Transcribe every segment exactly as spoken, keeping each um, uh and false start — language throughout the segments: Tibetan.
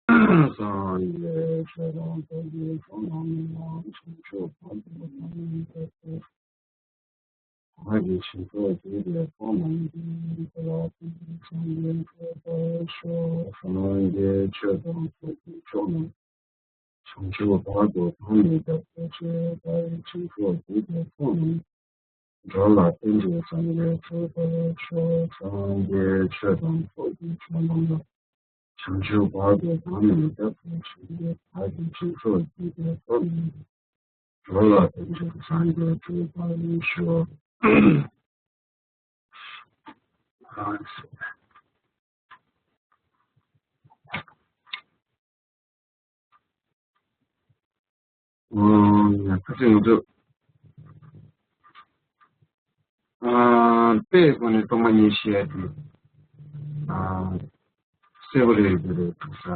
སངས་རྒྱས་ཆོས་དང་ཐུགས་ཀྱི་ཕྱོགས་རྣམས་ལ། བྱང་ཆུབ་བར་དུ་བདག་ནི་སྐྱབས་སུ་མཆི། བདག་གིས་སྦྱིན་སོགས་བགྱིས་པའི་ཚོགས་རྣམས་ཀྱིས། ཀུན་ལ་ཕན་ཕྱིར་སངས་རྒྱས་འགོད་པར་ཤོག་སངས་རྒྱས་ཆོས་དང་ཐུགས་ཀྱི་མཆོག་རྣམས། བྱང་ཆུབ་བར་དུ་བདག་ནི་སྐྱབས་སུ་མཆི། བདག་གིས་སྦྱིན་སོགས་བགྱིས་པའི་ཚོགས་རྣམས། འགྲོ་ལ་ཕན་ཕྱིར་སངས་རྒྱས་འགོད་པར་ཤོག་སངས་རྒྱས་ཆོས་དང་ཐུགས་ཀྱི་མཆོག་རྣམས་ལ། བྱང་ཆུབ་བར་དུ་བདག་ནི་སྐྱབས་སུ་མཆི། བདག་གིས་སྦྱིན་སོགས་བགྱིས་པའི་ཚོགས་རྣམས་ཀྱིས། འགྲོ་ལ་ཕན་ཕྱིར་སངས་རྒྱས་འགོད་པར་ཤོག་ཨོ། ཡ། ཐུགས་རྗེ་གནང་། ཨ། དཔེའི་སྒོ་ནས་སྟོང་པ་ཉིད་བཤད་དེ། ཨ། གསལ་པོ་རེད་འདུག་རེད་འདུག་ས།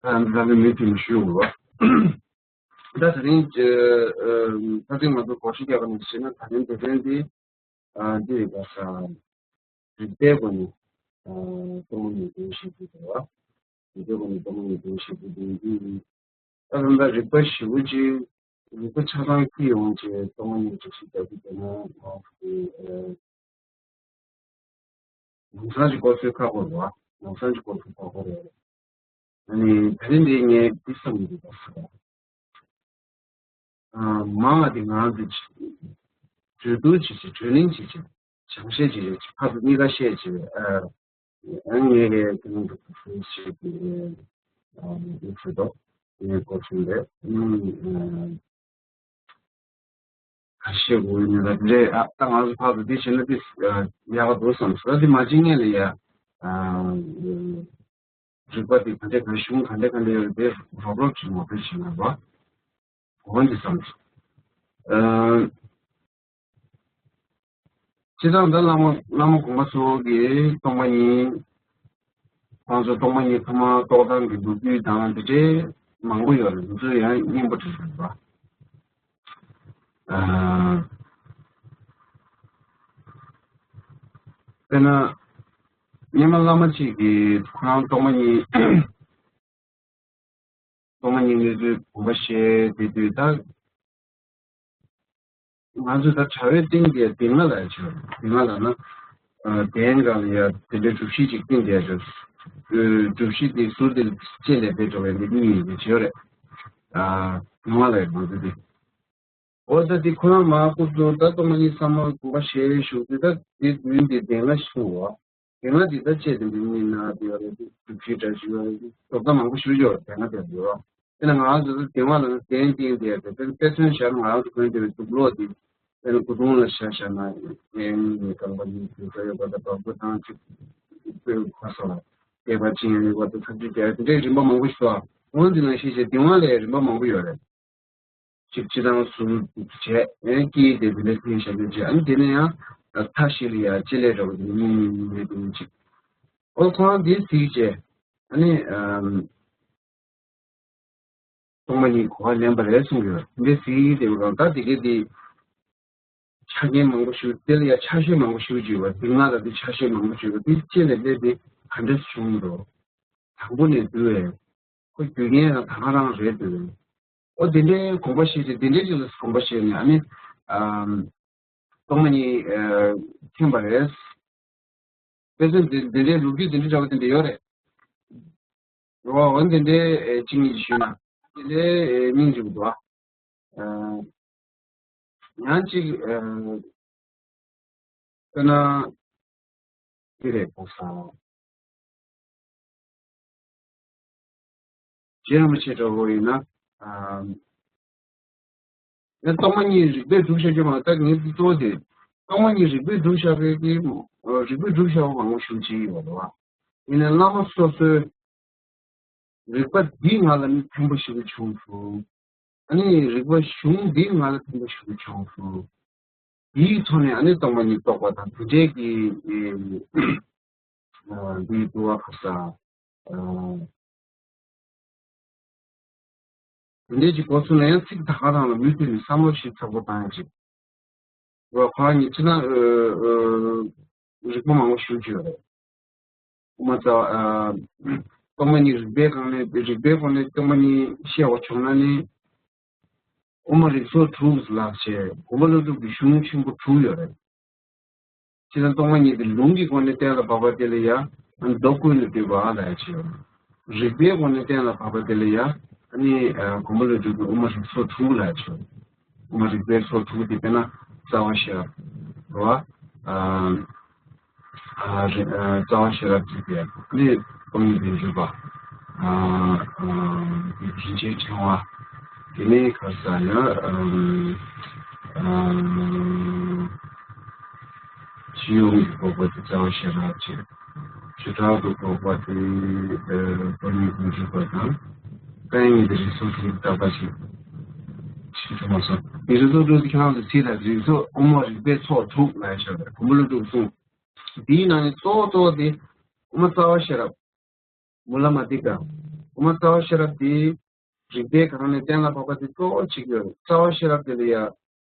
ཨ། འདི་ལྟ་བུའི་མི་དེ་མི་ཞུ་འོ། ད་དེ་རིང་གི། ཨ། ད་ཐེངས་ང་ཚོ་སྒོར་གཞས་རྒྱག་པ་ནས་བཤད་ན། ད་རིང་དེ་རིང་འདི། ཨ། འདི་རེད་པ་ས། རིགས་པའི་སྒོ་ནས། ཨ། སྟོང་པ་ཉིད་དོན་བཤད་རྒྱུ་དེ་རེད་པ། རིགས་པའི་སྒོ་ནས་སྟོང་པ་ཉིད་དོན་བཤད་རྒྱུ་དེ་ཡིན་གྱི་ཡིན། ད་ལྟ་རིགས་པ་ཞེ་པོ་ཅིག་རིགས་པ་ཆ་ཚང་སྐྱེས་ཡོང་བྱས་སྟོང་པ་ཉིད་དོན་བཤད་རྒྱུ་དེ་ན། ཨ། ནམ་སང་ཅིག་གོ་ཚོད་ཁག་པོ་རེད་པ། ནམ་སང་ཅིག་གོ་ཚོད་ཁག་པོ་རེད། ཨ་ནི་ད་རིང་འདི་ངས་འདི་བསམ་གྱི་འདུག་པ་ས། ཨ། མང་བ་དེ་ང་རང་ཚོ་གྲོས་བསྡུར་བྱེད་ཆེད། གྲོས་གླེང་བྱེད་ཆེད། སྦྱང་བཤད་བྱེད་ཆེད། ཕར་ཚུར་གཉིས་ཀ་བཤད་ཆེད། ཨ། ཨ། ངས་རེད། དེ་མིན་དུ་ཁུ་ཁུ་ཞིག་གི། ཨ། འདི་ཚོ་དོ། ངས་གོ་སོང་རེད། ཨ། ག་ཤེད་དགོས་ཡིན་ན་ལབ་རེད། ཨ། ད་ང་ཚོ་ཕར་ཚུར་འདི་བྱས་ན་འདི། ཨ། ཡག་པོ་འདུག་བསམ་སོང་། འདི་མ་བྱེད་སྔོན་ལ་ཡ། ཨ། རིགས་པ་འདི་ག་འདྲ་ག་གཞུང་ག་འདྲ་ག་འདྲ་ཡོད་རེད། དེ་རོབ་རོབ་ཅིག་ངོ་སྤྲོད་བྱེད་ན་རོ། འོ་འདི་བསམ་སོང་། ཨ། སྤྱིར་བཏང་ད་བླ་མ་བླ་མ་དགོངས་པ་ཚོ་གིས་སྟོང་པ་ཉིད། ཁོང་ཚོ་སྟོང་པ་ཉིད་ཐོག་མར་རྟོགས་སྟངས་ཀྱི་ལོ་རྒྱུས་དང་དེ་འདྲའི་མང་པོ་ཡོད་རེད། འདི་ཚོ་ཡང་སྙན་པོ་བྲིས་ཡོད་པ། ཨ། དཔེར་ན། སྔོན་མ་བླ་མ་གཅིག་གིས་ཁོ་རང་སྟོང་པ་ཉིད། སྟོང་པ་ཉིད་གནས་ཚུལ་དགོངས་པ་བཞེས་བསྡད་དུས། ད་ང་ཚོས་ད་གྲྭ་པའི་སྟེང་དེ་གདན་ལྔ་ལབ་ཡ་ཅིག་ཡོད་རེད། གདན་ལྔ་ལབ་ན། ཨ། གདན་སྒང་ལ་ཡ་དེ་འདྲའི་སྒྲུབ་གཞི་ཅིག་བཏིང་བསྡད་ཡ་ཅིག་སྒྲུབ་གཞི་དེ་ཟུར་དེ་ལ་དཔྱད་ལས་འདས་འགྲོ་བའི་འདི་གཉིས་ཡོད་པ་ཅིག་ཡོད་རེད། ཨ། གདན་ལྔ་ལབ་ཡ་ང་ཚོ་དེ། འོ། ད་དེ་ཁོ་རང་མར་སྐུ་གསུང་ད་སྟོང་པ་ཉིད་ཟབ་མོ་དགོངས་པ་བཞེས་བཞུགས་དུས། ད་དེ་མདུན་དེ་གདན་ལྔ་ཞིག་འདུག་པ། གདན་ལྔ་དེ་ད་བཅད་དེ་འདི་གཉིས་ན་དེ་ཡོད་རེད། དེ་སྒྲུབ་གཞི་འདྲ་ཞིག་ཡོད་རེད། དེ་ཐོབ་ཐང་མང་པོ་ཞིག་ཡོད་རེད། གདན་ལྔ་དེ་འདུག་པ། དེ་ན་ང་རང་ཚོ་གདན་ལྔ་ལ་གདན་བཏིང་དེ་ཡོད་རེད། དེ་དཔེ་མཚོན་བཞག་ན་ང་རང་ཚོ་དགོན་དེ་བའི་གདུགས་ལོག་དེ། དེ་ན་སྐུ་གདུང་ལ་བཞག་བཞག་ན་གདན་ནི་རྐང་པ་གཉིས་དེ་ཚོ་ཡོད་པ། ད་བ་སྤུ་དང་གཅིག་སྤོས་ཁ་སོགས་ལ་བསྟན་པ་ཅན་ཡོད་པ། དེ་ཐབས་ཅིག་རྒྱ་དེ་འདྲའི་རིམ་པ་མང་པོ་ཞིག་འདུག་པ། འོ་འདི་ནང་བཞིན་བྱས་གདན་ལྔ་ལ་ཡང་རིམ་པ་མང་པོ་ཡོད་རེད། གཅིག་སྤྱི་བཏང་ཟུར་བྱས། ཨེ། དཀྱིལ་དེ་དེ་འདྲ་བཏིང་བཞག་ནས་བྱས། ཨ་ནི་དེ་ནས་ཡང་མཐའ་བཞི་ལ་ཡ་ལྕེ་ལེ་འདྲ་བོ་དེ་གཉིས་གཉིས་གཉིས་གཉིས་བཏིང་གཅིག་འོ། ཁོ་རང་འདི་གཟིགས་བྱས། ཨ་ནི། ཨམ། སྟོང་པ་ཉིད་གོ་བ་ལེན་པ་རེད་གསུང་གི་ཡོད། འདི་གཟིགས་དེ་བ་གང་ལྟར་དེ་གའི་དེ་ཆ་རྐྱེན་མང་པོ་ཞིག་དེ་ལ་ཡ་ཆ་ཤས་མང་པོ་ཞིག་བརྗོད་པ། འདི་ང་ལ་དེ་ཆ་ཤས་མང་པོ་བརྗོད་པ། དེ་ལྕེ་ལེ་ལེ་དེ་ག་འདྲ་བྱུང་འགྲོ། དང་པོ་ནས་བསྡུ་བས། ཁོ་རྒྱུ་རྐྱེན་ཡང་ད་ག་རང་རེད་འདུག་ཨོ། དེ་འདྲའི་དགོངས་པ་བཞེས་ཏེ། དེ་འདྲའི་ཅིག་ལ་དགོངས་པ་བཞེས་ནས། ཨ་ནི། ཨམ། སྟོང་པ་ཉིད། ཨ། མཁྱེན་པ་རེད། དཔེ་མཚོན་དེ་དེ་འདྲའི་ལོ་རྒྱུས་དེ་འདྲའི་འདྲ་བོ་དེ་འདྲ་ཡོད་རེད། འོ། འོ། དེ་འདྲའི་གཅིག་གཉིས་ཅིག་ཞུས་ན། དེ་འདྲའི་སྙིང་རྗེ་པོ་འདུག་ཨ། ཡང་གཅིག་ཨ། དཔེར་ན། འདི་རེད་པ་ས། རྗེ་རིན་པོ་ཆེ་འདྲ་བོ་ཡིན་ན། ཨ། ཡང་སྟོང་པ་ཉིད་རིགས་པས་སྒྲུབ་བྱ་རྒྱུ་མ། ད་ངས་འདི་གཙོ་བོ་དེ། སྟོང་པ་ཉིད་རིགས་པས་སྒྲུབ་བྱ་བའི་གི། རིགས་པས་སྒྲུབ་བྱ་བ་མང་པོ་ཞིག་ཅིག་ཡོད་རེད་པ། ཡིན་ནའི་བླ་མ་སོ་སོའི་རིགས་པ་འདིས་ང་ལ་ནི་ཕན་པོ་ཞེ་པོ་བྱུང་སོང་། ཨ་ནི་རིགས་པ་གཞུང་འདིས་ང་ལ་ཕན་པོ་ཞེ་པོ་བྱུང་སོང་། དེའི་ཐོག་ནས་ཨ་ནི་སྟོང་པ་ཉིད་རྟོགས་པ་དང་དེ་འདྲའི་གི། ཨ། འདིའི་འདུལ་བ་ཁ་ས། ཨ། དེ་འདྲའི་ཅིག་གོ་སོང་ན། ཡང་ཚིག་ད་ག་རང་ལ་མུ་མཐུད་ནས་བསམ་བློ་ཞིབ་ཚགས་པོ་བཏང་ཡ་ཅིག་འོ། ཁོ་རང་གཉིས་ཕྱི་ནང་། ཨ། ཨ། རིག་པ་མང་པོ་ཞེ་པོ་ཅིག་ཡོད་རེད། དབུ་མ་རྩ་བ་ཨ། སྟོང་པ་ཉིད་རིགས་པའི་སྒང་ནས་རིགས་པའི་སྒོ་ནས་སྟོང་པ་ཉིད་བཤད་པ་བྱུང་ན་ནི། དབུ་མ་རིགས་ཚོགས་དྲུག་ལ་བྱས། མགོན་པོ་ཀླུ་སྒྲུབ་ཀྱི་གཞུང་ཆེན་པོ་དྲུག་ཡོད་རེད། སྤྱིར་བཏང་སྟོང་པ་ཉིད་དེ་ལུང་གི་སྒོ་ནས་གཏན་ལ་ཕབ་པ་དེ་ལ་ཡང་མདོ་ཀུན་ནས་བསྡུས་པ་ལབ་ཡ་ཅིག་ཡོད། རིགས་པའི་སྒོ་ནས་གཏན་ལ་ཕབ་པ་དེ་ལ་ཡང་ཨ་ནི་མགོན་པོ་ཀླུ་སྒྲུབ་ཀྱི་དབུ་མ་རིགས་ཚོགས་དྲུག་ལབ་ཡ་ཅིག་ཡོད། དབུ་མ་རིགས་པའི་ཚོགས་དྲུག་དེ་དཔེར་ན་རྩ་བ་ཤེས་རབ་རེད་བ། ཨ་རེད། རྩ་བ་ཤེས་རབ་ཀྱི་དེ་ནི་སྟོང་ཉིད་བདེན་བཞི་པ། ཨ་ཨ་རིན་ཆེན་ཕྲེང་བ། དེ་ནས་ག་རེ་ཟེར་ན། ཨ་ཨ་སྤྱི་ཡོངས་ཀྱི་འགོག་པ་དེ་རྩ་བ་ཤེས་རབ་བྱས། བྱེ་བྲག་ཏུ་འགོག་པ་དེ་ཨ་སྟོང་ཉིད་བདེན་བཞི་པ་དང་། སྐད་ཡིག་དེ་རིགས་ཚོགས་དྲུག་བརྟག་པ་ཞིག་ཞིག་ཐུབ་མ་སོང་། དེ་རིགས་ཚོགས་དྲུག་དེ་ཁྱེད་རང་ཚོ་ཚིག་དང་རིགས་ཚོགས་དབུ་མ་རིགས་པའི་ཚོགས་དྲུག་ལབ་ཡ་ཤོད་རེད། མགོན་པོ་ཀླུ་སྒྲུབ་གསུངས། དེའི་ནང་ནས་གཙོ་བོ་གཙོ་བོ་དེ་དབུ་མ་རྩ་བ་ཤེས་རབ། མུ་ལ་མ་ཏི་ཀ། དབུ་མ་རྩ་བ་ཤེས་རབ་དེ་རིགས་པའི་སྒང་ནས་གཏན་ལ་ཕབ་པ་དེ་གཙོ་བོ་གཅིག་ཡོད་རེད། རྩ་བ་ཤེས་རབ་དེ་ལ་ཡ།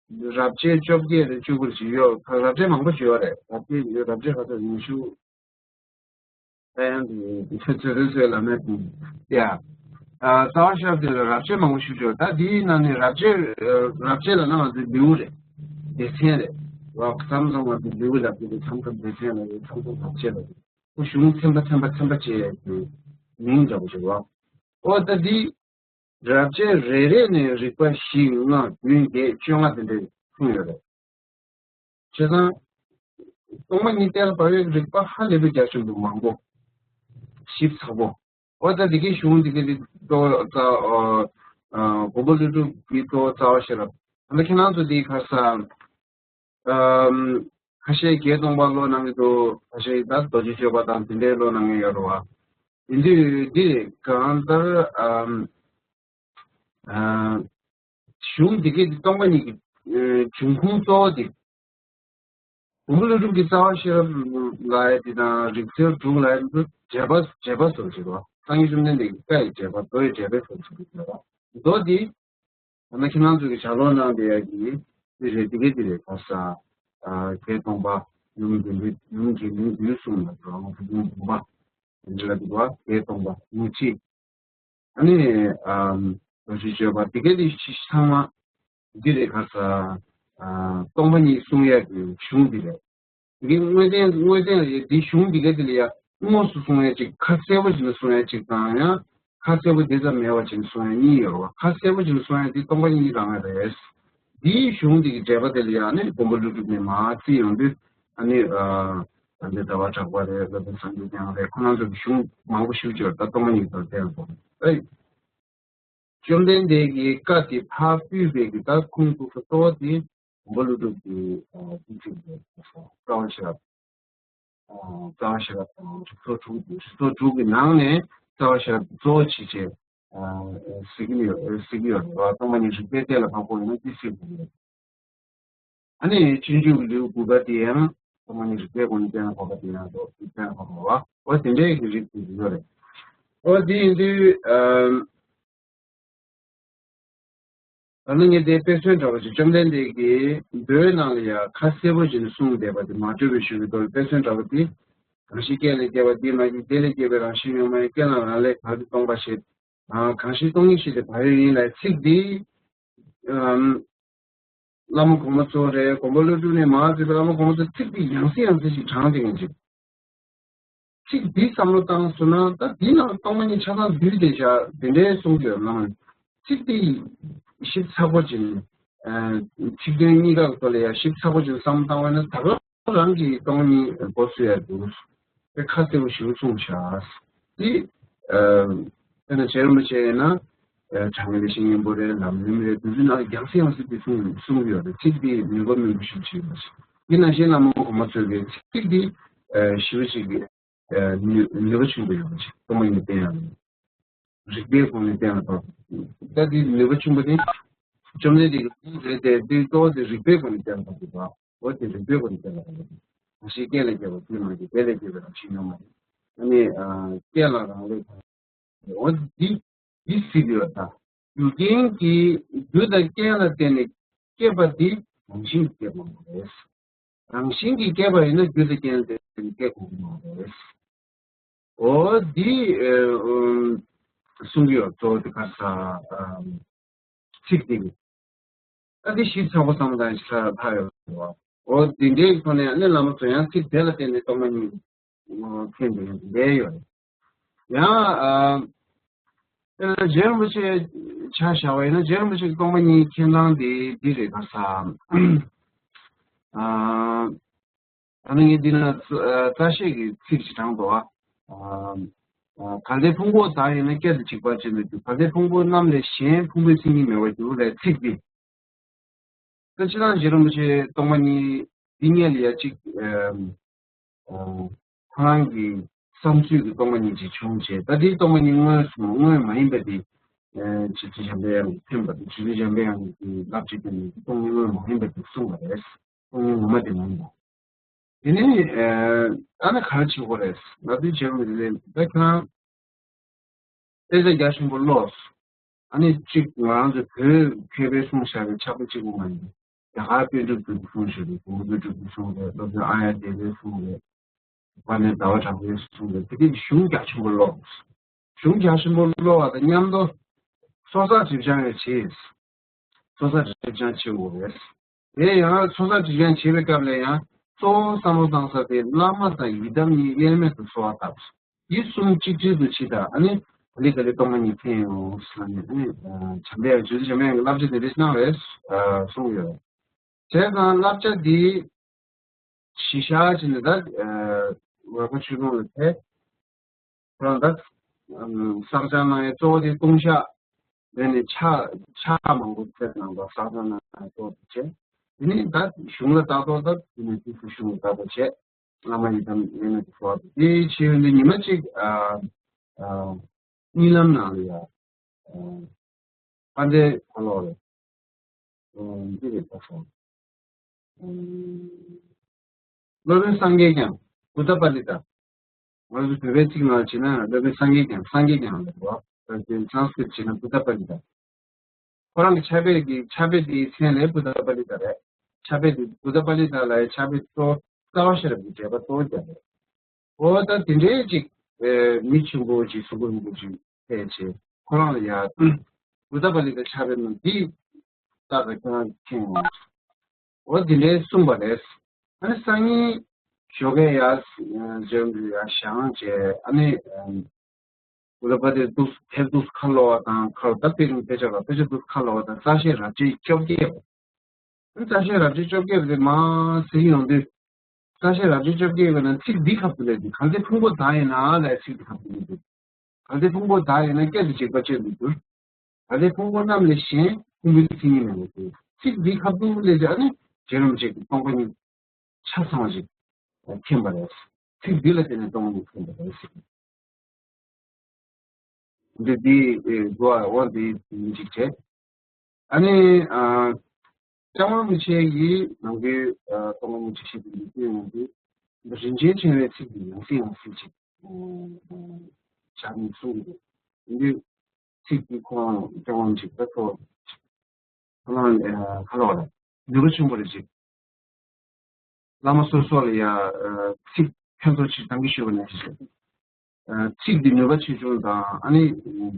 རབ་བྱེད་བཅོ་བརྒྱད་རེད་བཅུ་དགུ་རེད་ཅིག་ཡོད། རབ་བྱེད་མང་པོ་ཅིག་ཡོད་རེད། རབ་བྱེད་ཡོད། རབ་བྱེད་ཁ་ཚ་ཉི་ཤུ། ད་ཡང་དེ་ཚོད་ཚོད་ཚོད་ལ་མེད་དེ་ཡ། རྩ་བ་ཤེས་རབ་དེ་ལ་རབ་བྱེད་མང་པོ་ཞིག་ཡོད། ད་དེའི་ནང་ནས་རབ་བྱེད་རབ་བྱེད་ལ་ན་ང་ཚོའི་ལེའུ་རེད། སྡེ་ཚན་རེད། རོགས་མཚམས་མཚམས་ང་ཚོའི་ལེའུ་ལབ་དེ་རེད། མཚམས་མཚམས་སྡེ་ཚན་ལ་རེད། མཚམས་མཚམས་རབ་བྱེད་ལ་རེད། ཁོ་གཞུང་ཚན་པ་ཚན་པ་ཚན་པ་བྱས་ཀྱི་མིང་འདྲ་པོ་ཞིག་རེད། ཨོ་ད་འདི་རབ་བྱེད་རེ་རེ་ནས་རིགས་པ་བཞི་ལྔ་བདུན་བརྒྱད་བཅོ་ལྔ་དེ་འདྲ་གསུངས་ཡོད་རེད། བྱས་ཙང་སྟོང་པ་ཉིད་གཏན་ལ་ཕབ་པའི་རིགས་པ་ཧ་ལས་པའི་རྒྱ་ཆེན་པོ་མང་པོ། ཞིབ་ཚགས་པོ། ཨོ་ད་འདི་གའི་གཞུང་འདི་གའི་འདི་གཙོ་བོ་རྩ་ཨ་ཨ་མགོན་པོ་ཀླུ་སྒྲུབ་ཀྱི་གཙོ་བོ་རྩ་བ་ཤེས་རབ། ད་ལྟ་ཁྱེད་རང་ཚོ་འདི་ག་ས། ཨམ། ཁ་ཤས་བརྒྱད་སྟོང་པ་ཀློག་གནང་གི་འདུག་ཁ་ཤས་ད་རྡོ་རྗེ་གཅོད་པ་དང་དེ་འདྲའི་ཀློག་གནང་མཁན་ཡོད་རེད་བ། ཡིན་དུས་འདི་གང་ལྟར་ཨམ། ཨ། གཞུང་འདི་གའི་འདི་སྟོང་པ་ཉིད་ཀྱི་ཨ་འབྱུང་ཁུངས་གཙོ་བོ་འདི། མགོན་པོ་ཀླུ་སྒྲུབ་ཀྱི་རྩ་བ་ཤེས་རབ་ལབ་ཡ་འདི་དང་རིགས་གཏེར་དྲུག་ལབ་ཡ་འདི་འགྲེལ་པ་འགྲེལ་པ་སོགས་ཞིག་རེད་བ། སངས་རྒྱས་བཅོམ་ལྡན་འདས་ཀྱི་བཀའ་ཡི་འགྲེལ་པ། མདོ་ཡི་འགྲེལ་པའི་སོགས་ཞིག་རེད་བ། མདོ་འདི། ད་ནི་ཁྱེད་རང་ཚོ་གི་ཞལ་ལུང་གནང་བསྡད་ཡ་གི་འདི་རེད། འདི་གའི་འདི་རེད། ག་ས། ཨ་བརྒྱད་སྟོང་པ། ཡུམ་དགེ་འདུན། ཡུམ་དགེ་འདུན་བདུན་གསུངས་ལ་འགྲོ་བ་བུ་ཡུམ་བུམ་པ། འདི་ལ་འདི་བ་བརྒྱད་སྟོང་པ་ཡུམ་ཆེ། ཨ་ནི་ཨམ་རྡོ་རྗེ་གཅོད་པ་འདི་གའི་འདི་ཚང་མ་འདི་རེད། ག་ས། ཨ་སྟོང་པ་ཉིད་གསུང་ཡ་གི་གཞུང་འདི་རེད། འདི་དངོས་བསྟན་དངོས་བསྟན་ལ་འདི་གཞུང་འདི་ག་འདི་ལ་ཡ་དངོས་སུ་གསུང་ཡ་གཅིག་ཁ་གསལ་པོ་ཅིག་ལ་གསུང་ཡ་གཅིག་དང་ཡང་ཁ་གསལ་པོ་དེ་ཙམ་མེད་པ་ཅིག་ལ་གསུང་ཡ་གཉིས་ཡོད་རེད་བ། ཁ་གསལ་པོ་ཅིག་ལ་གསུང་ཡ་འདི་སྟོང་པ་ཉིད་རང་རེད། འདིའི་གཞུང་འདི་གི་འགྲེལ་པ་དེ་ལ་ཡ་ནི་མགོན་པོ་ཀླུ་སྒྲུབ་ནས་མར་བརྩིས་ཡོང་དུས་ཨ་ནི་ཨ་ད་ལྟའི་ཟླ་བ་གྲགས་པ་རེད། བློ་བཟང་སངས་རྒྱས་བསྟན་རེད། ཁོ་རང་ཚོ་གི་གཞུང་མང་པོ་ཞིག་ཅིག་ཡོད་རེད། ད་སྟོང་པ་ཉིད་དང་བསྟན་པོ་ཨེ། བཅོམ་ལྡན་འདས་ཀྱི་བཀའ་དེ་ཕར་ཕུལ་བའི་གི་ད་ཁུངས་གཏུགས་ས་གཙོ་བོ་དེ་མགོན་པོ་ཀླུ་སྒྲུབ་ཀྱི་ཨ་ཚིག་ཚིག་རེད། རྩ་བ་ཤེས་རབ། ཨ་རྩ་བ་ཤེས་རབ་དང་རིགས་ཚོགས་དྲུག་རིགས་ཚོགས་དྲུག་གི་ནང་ནས་རྩ་བ་ཤེས་རབ་གཙོ་བོ་བྱས་བྱས་ཨ་གཟིགས་ཀྱི་ཡོད། གཟིགས་ཀྱི་ཡོད་རེད་བ། སྟོང་པ་ཉིད་རིགས་པས་གཏན་ལ་ཕབ་དགོས་ཡིན་ན་ཅི་གཟིགས་དགོས་རེད། ཨ་ནི་སྤྱོད་འཇུག་ལེའུ་དགུ་པ་དེ་ཡང་སྟོང་པ་ཉིད་རིགས་པའི་སྒོ་ནས་གཏན་ལ་ཕབ་པ་དེ་ཡང་ལོ་གཏན་ལ་ཕབ་པ་བ། འོ་དེ་འདྲའི་གི་རིགས་དེ་ཡོད་རེད། འོ་དེ་ཡིན་དུས་ཨམ། ད་ནི་ངས་དེ་དཔེ་མཚོན་འདྲ་བ་ཞིག་བཅོམ་ལྡན་འདས་ཀྱིས་མདོའི་ནང་ལ་ཡང་ཁ་གསལ་པོ་ཞིག་གསུངས་བསྡད་པ་དེ་མ་གྲུབ་པའི་ཤུགས་ཀྱིས་རྟོགས་པའི་དཔེ་མཚོན་འདྲ་བ་དེ། གང་ཞིག་རྐྱེན་ལས་སྐྱེས་པ་དེས་མ་སྐྱེས། དེ་ལས་སྐྱེས་པའི་རང་བཞིན་ཡོད་མ་ཡིན། རྐྱེན་ལ་རག་ལས་བར་དུ་སྟོང་པ་ཞེས། གང་ཞིག་སྟོང་ཉིད་ཞེས་དེ་བག་ཡོད་ཡིན་ལ་ཚིག་འདི། ཨམ། བླ་མ་གོང་མ་ཚོ་རེད། མགོན་པོ་ཀླུ་སྒྲུབ་ནས་མར་བརྩིས་པའི་བླ་མ་གོང་མ་ཚོ་ཚིག་འདི་ཡང་སེ་ཡང་སེ་ཞིག་དྲངས་བསྡད་མཁན་ཅིག་ཚིག་འདི་བསམ་བློ་བཏང་སོང་ན་ད་འདི་ནང་སྟོང་པ་ཉིད་ཆ་ཚང་འདུས་བསྡད་བཞག་དེ་འདྲའི་གསུང་གི་ཡོད་ན། ཚིག་འདི་ཞིབ་ཚགས་པོ་ཅིག་ཨ་ཚིག་དོན་གཉིས་ཀ་གི་ཐོག་ལ་ཡང་ཞིབ་ཚགས་པོ་ཅིག་བསམ་བློ་བཏང་བ་ན་ད་ག་རང་གིས་སྟོང་ཉིད་མགོ་ཚོས་ཡ་འདུག་དཔེ་ཁ་གསལ་པོ་ཞིག་གསུངས་བཞག་འདི་ཨ་དཔེར་ན་རྗེ་རིན་པོ་ཆེ་ཡིན་ན་ཨ་གྲངས་ཀྱི་ལེགས་བཤད་སྙིང་པོ་རེད། ལམ་རིམ་རེད། དེ་ཚོའི་ནང་ཡང་སེ་ཡང་སེ་དེ་གསུངས་གསུང་གི་ཡོད་རེད། ཚིག་དེ་ནུས་པ་སྨིན་པོ་ཞེ་པོ་ཅིག་ཡོད་པ་ཞིག་འདི་ནང་བཞིན་བླ་མ་གོང་མ་ཚོས་པའི་ཚིག་འདི་ཨ་ཞེ་པོ་ཅིག་ཨ་ནུས་ནུས་པ་ཆེན་པོ་ཡོད་པ་ཞིག་སྟོང་པ་ཉིད་བསྟན་ཡག་རིགས་པའི་སྒོ་ནས་གཏན་ལ་ཕབ། ད་འདི་ནུས་པ་ཆེན་པོ་དེ་བཅོམ་ལྡན་འདས་ཀྱི་ལུང་རེད་དེ། འདི་གཙོ་བོ་དེ་རིགས་པའི་སྒོ་ནས་གཏན་ལ་ཕབ་དགོས་པ། འོ་དེ་རིགས་པའི་སྒོ་ནས་གཏན་ལ་ཕབ་དགོས། གང་ཞིག་རྐྱེན་ལས་སྐྱེས་པ་དེས་མ་སྐྱེས། དེ་ལས་སྐྱེས་པའི་རང་བཞིན་ཡོད་མ་རེད། ཨ་ནི་ཨ་རྐྱེན་ལ་རག་ལས་དང་། འོ་འདི་འདི་སྲིད་ཡོད་ད། རྒྱུ་རྐྱེན་གྱིས་རྒྱུ་དང་རྐྱེན་ལ་བརྟེན་ནས་སྐྱེས་པ་འདི་རང་བཞིན་གྱིས་སྐྱེས་པ་མ་རེད། རང་བཞིན་གྱིས་སྐྱེས་པ་ཡིན་ན་རྒྱུ་དང་རྐྱེན་ལ་བརྟེན་ནས་སྐྱེ་དགོས་ཀྱི་མ་རེད། འོ་འདི་ཨ་གསུང་གི་ཡོད། གཙོ་བོ་དེ་ག་ས་ཨ་ཚིག་འདི་གི་ཨ་འདི་ཞིབ་ཚགས་པོ་བསམ་བློ་བཏང་ཞིག་ལྷག་ཡོད་རེད། འོ་འདི་འདྲའི་ཐོག་ནས་ཨ་ནི་བླ་མ་ཚོ་ཡང་ཚིག་དེ་ལ་བརྟེན་ནས་སྟོང་པ་ཉིད་མཁྱེན་པའི་ལས་ཡོད་རེད། ཡང་ཨ་དཔེར་ན་རྗེ་རིན་པོ་ཆེ་ཆ་བཞག་པ་ཡིན་ན་རྗེ་རིན་པོ་ཆེ་གི་སྟོང་པ་ཉིད་མཁྱེན་སྟངས་དེ་འདི་རེད། ག་ས་ཨ་ད་ནི་ངས་འདི་ན་རྩ་རྩ་ཤེས་ཀྱི་ཚིག་ཅིག་དྲངས་འདུག་ཨ། ཨ་ཨ་གལ་ཏེ་ཕུང་པོ་བདག་ཡིན་ན་སྐད་དུ་འཇིག་པ་ཅན་དུ་འགྱུར། གལ་ཏེ་ཕུང་པོ་རྣམས་ལས་གཞན་ཕུང་པོའི་མཚན་ཉིད་མེད་པར་འགྱུར་ལས་ཚིག་འདི། ད་ཕྱི་ནང་རྗེ་རིན་པོ་ཆེ་སྟོང་པ་ཉིད་འདི་སྔོན་ལ་ཡ་གཅིག་ཨ་ཨ་ཁོ་རང་གི་བསམ་ཚུལ་གྱི་སྟོང་པ་ཉིད་ཅིག་བྱུང་བྱས། ད་འདིའི་སྟོང་པ་ཉིད་དངོས་སུ་དངོས་མ་ཡིན་པ་འདི་ཨ་རྗེ་བཙུན་འཇམ་པའི་དབྱངས་ཀྱིས་ཐོན་པ་དང་། རྗེ་བཙུན་འཇམ་པའི་དབྱངས་ཀྱིས་ལབ་ཅིག་ཐོན་ནས་སྟོང་ཉིད་དངོས་མ་ཡིན་པ་འདི་གསུངས་པ་རེད། སྟོང་ཉིད་ངོ་མ་དེ་མ་ཡིན་པ། དེ་ནས་ཨ་ནི་ག་རེ་བྱེད་དགོས་རེད། ང་ཚོའི་བྱེད་དགོས་རེད། ད་ཁྱེད་རང་དཔེ་ཆ་རྒྱ་ཆེན་པོ་ཀློག་ཨ་ནི་གཅིག་ང་རང་ཚོའི་བོད་མཁས་པའི་གསུང་བཞག་པའི་ཕྱག་དཔེ་གཅིག་པུ་མ་ཡིན། རྒྱ་གར་པཎ་གྲུབ་རྒྱུད་ཀྱི་གསུང་བཞག་པའི་གུ་རུ་པཎ་གྲུབ་ཀྱི་གསུང་རེད། སློབ་དཔོན་ཨཱརྱ་དེ་བའི་གསུང་རེད། དཔལ་ལྡན་ཟླ་བ་གྲགས་པའི་གསུང་རེད། དེ་གའི་གཞུང་རྒྱ་ཆེན་པོ་ཀློག་གཞུང་རྒྱ་ཆེན་པོ་ཀློག་པ་དང་མཉམ་དུ་ཚོགས་བསགས་སྒྲིབ་སྦྱང་ཡང་བྱེད། ཚོགས་བསགས་སྒྲིབ་སྦྱང་བྱེད་དགོས་རེད། དེ་ཡང་ཚོགས་བསགས་སྒྲིབ་སྦྱང་བྱེད་པའི་སྐབས་ལ་ཡང་གཙོ་བོ་བསམ་བློ་བཏང་ས་དེ་བླ་མ་དང་ཡི་དམ་གཉིས་དབྱེར་མེད་དུ་གསོལ་བ་བཏབ། ཡིད་གསུམ་གཅིག་སྒྲིལ་དུ་བྱེད་དང་། ཨ་ནི་ག་ལེ་ག་ལེ་སྟོང་པ་ཉིད་མཁྱེན་ཡོང་ཟེར་ནས། ཨ་ནི་ཨ་འཇམ་པའི་དབྱངས་རྗེ་བཙུན་འཇམ་པའི་དབྱངས་ཀྱི་བསླབ་བྱ་དེ་འདྲ་གནང་བས་ཨ་གསུངས་ཡོད། བྱས་ཙང་བསླབ་བྱ་འདི་གཞི་བཞག་བྱས་ནས་ད་ཨ་རོལ་པ་ཆོས་སྤོང་ལ་ཕེབས། ཁོ་རང་ད་ཨམ་བསགས་སྦྱང་གནང་ཡས་གཙོ་བོ་དེ་ལྟུང་བཤགས། དེ་ནས་ཕྱག་ཕྱག་མང་པོ་འཚལ་གནང་བ། བསགས་སྦྱང་གནང་ཡས་གཙོ་བོ་དེ་བྱས། དེ་ནས་ད་གཞུང་ལ་ལྟ་རྟོག་ད་དེ་ནས་དུས་སུ་གཞུང་ལ་ལྟ་རྟོག་བྱས། བླ་མ་ཡི་དམ་ཡོད་མེད་དུ་གསོལ་བ། དེ་བྱས་ཡོང་དུས་ཉི་མ་གཅིག་ཨ་ཨ་གཉིད་ལམ་ནང་ལ་ཡ་ཨ་དཔལ་ལྡན་ག་ལོ་རེད། ཨ་འདི་རེད་ད་སོང་། ཨ་སློབ་དཔོན་སངས་རྒྱས་བསྐྱངས། བུདྡྷ་པཱ་ལི་ཏ། ང་ཚོ་བོད་པའི་ཚིག་ནང་བྱས་ན་སློབ་དཔོན་སངས་རྒྱས་བསྐྱངས། སངས་རྒྱས་བསྐྱངས་ལབ་རོ། ད་དེ་སཾ་སྐྲྀཏ་བྱས་ན་བུདྡྷ་པཱ་ལི་ཏ། ཁོ་རང་གི་ཕྱག་དཔེ་གི་ཕྱག་དཔེ་དེའི་མཚན་ལས་བུདྡྷ་པཱ་ལི་ཏ་རེད། ཕྱག་དཔེ་དེ་བུདྡྷ་པཱ་ལི་ཏ་ལབ་ཡས་ཕྱག་དཔེ་གཙོ་བོ་རྩ་བ་ཤེས་རབ་ཀྱི་འགྲེལ་པ་གཙོ་བོ་རྒྱབ་རེད། འོ་ད་དེ་འདྲའི་ཅིག་ཨེ་མི་ཆེན་པོ་ཅིག་གཟུགས་པོ་རིན་པོ་ཆེ་ཕལ་ཆེར་ཁོ་རང་ལ་ཡ་བུདྡྷ་པཱ་ལི་ཏ་ཕྱག་དཔེ་རྣམས་འདི་ལྟ་བའི་ཁོ་རང་མཁྱེན་ཡོང་། འོ་དེ་འདྲའི་གསུངས་པ་རེད། ཨ་ནི་སང་ཉིན་ཞོགས་ཀས་ཡར་འཛོམས་ཡར་བཞེངས་བྱས། ཨ་ནི་བུདྡྷ་པཱ་ལི་ཏ་འདུག་དེབ་འདུག་ཁ་ལོ་བ་དང་ཁ་ལོ་ད་དཔེ་རིང་དཔེ་ཆ་ལ་དཔེ་ཆ་འདུག་ཁ་ལོ་བ་དང་རྩ་ཤེས་རབ་བྱེད་བཅོ་བརྒྱད། རྩ་ཤེས་རབ་བྱེད་བཅོ་བརྒྱད་དེ་མར་གཟིགས་ཡོང་དུས། རྩ་ཤེས་རབ་བྱེད་བཅོ་བརྒྱད་ཀྱི་ནང་ཚིག་འདི་ཁ་ཐུག་ལས་འདུག་གལ་ཏེ་ཕུང་པོ་བདག་ཡིན་ན་ལབ་ཚིག་འདི་ཁ་ཐུག་ལས་འདུག་གལ་ཏེ་ཕུང་པོ་བདག་ཡིན་ན་སྐད་དུ་འཇིག་པ་ཅན་དུ་འགྱུར། གལ་ཏེ་ཕུང་པོ་རྣམས་ལས་གཞན་ཕུང་པོའི་མཚན་ཉིད་མེད་པར་འགྱུར། ཚིག་འདི་ཁ་ཐུག་ལས་ཀྱང་ཨ་ནི་རྗེ་རིན་པོ་ཆེ་གི་སྟོང་པ་ཉིད་ཆ་ཚང་བ་ཞིག་མཁྱེན་པ་རེད། ཚིག་འདི་ལ་བརྟེན་ནས་སྟོང་པ་ཉིད་མཁྱེན་པ་རེད་ཟེར། འདི་འདི་ཨེ་འགྲོ་བ་འོ་འདི་ཡིན་ཅིག་བྱས། ཨ་ནི་ཨ་ལྕམ་དབྱངས་རིན་པོ་ཆེ་ཡིས་ནམ་རྒྱུན་ཨ་ལྕམ་དབྱངས་རིན་པོ་ཆེ་ཞིག་གི་ལུས་རྩལ་ཡོང་དུས་རིན་ཆེན་ཕྲེང་བའི་ཚིག་འདི་ཡང་སེ་ཡང་སེ་ཅིག་ཨ་བྱ་ནས་གསུངས་འདུག་འདི་ཚིག་འདི་ཁོང་ལྕམ་དབྱངས་རིན་པོ་ཆེ་ད་ཚོ་ཁོ་རང་ཨ་ཁ་ལོ་རེད། ནུས་པ་ཆེན་པོ་རེད་ཅིག་བླ་མ་སོ་སོ་ལ་ཡ་ཨ་ཚིག་ཕན་ཐོགས་ཆེ་གཏང་གི་ཞུ་བ་ནས་ཨ་ཚིག་འདི་ནུས་པ་ཆེ་ཆུང་དང་ཨ་ནི་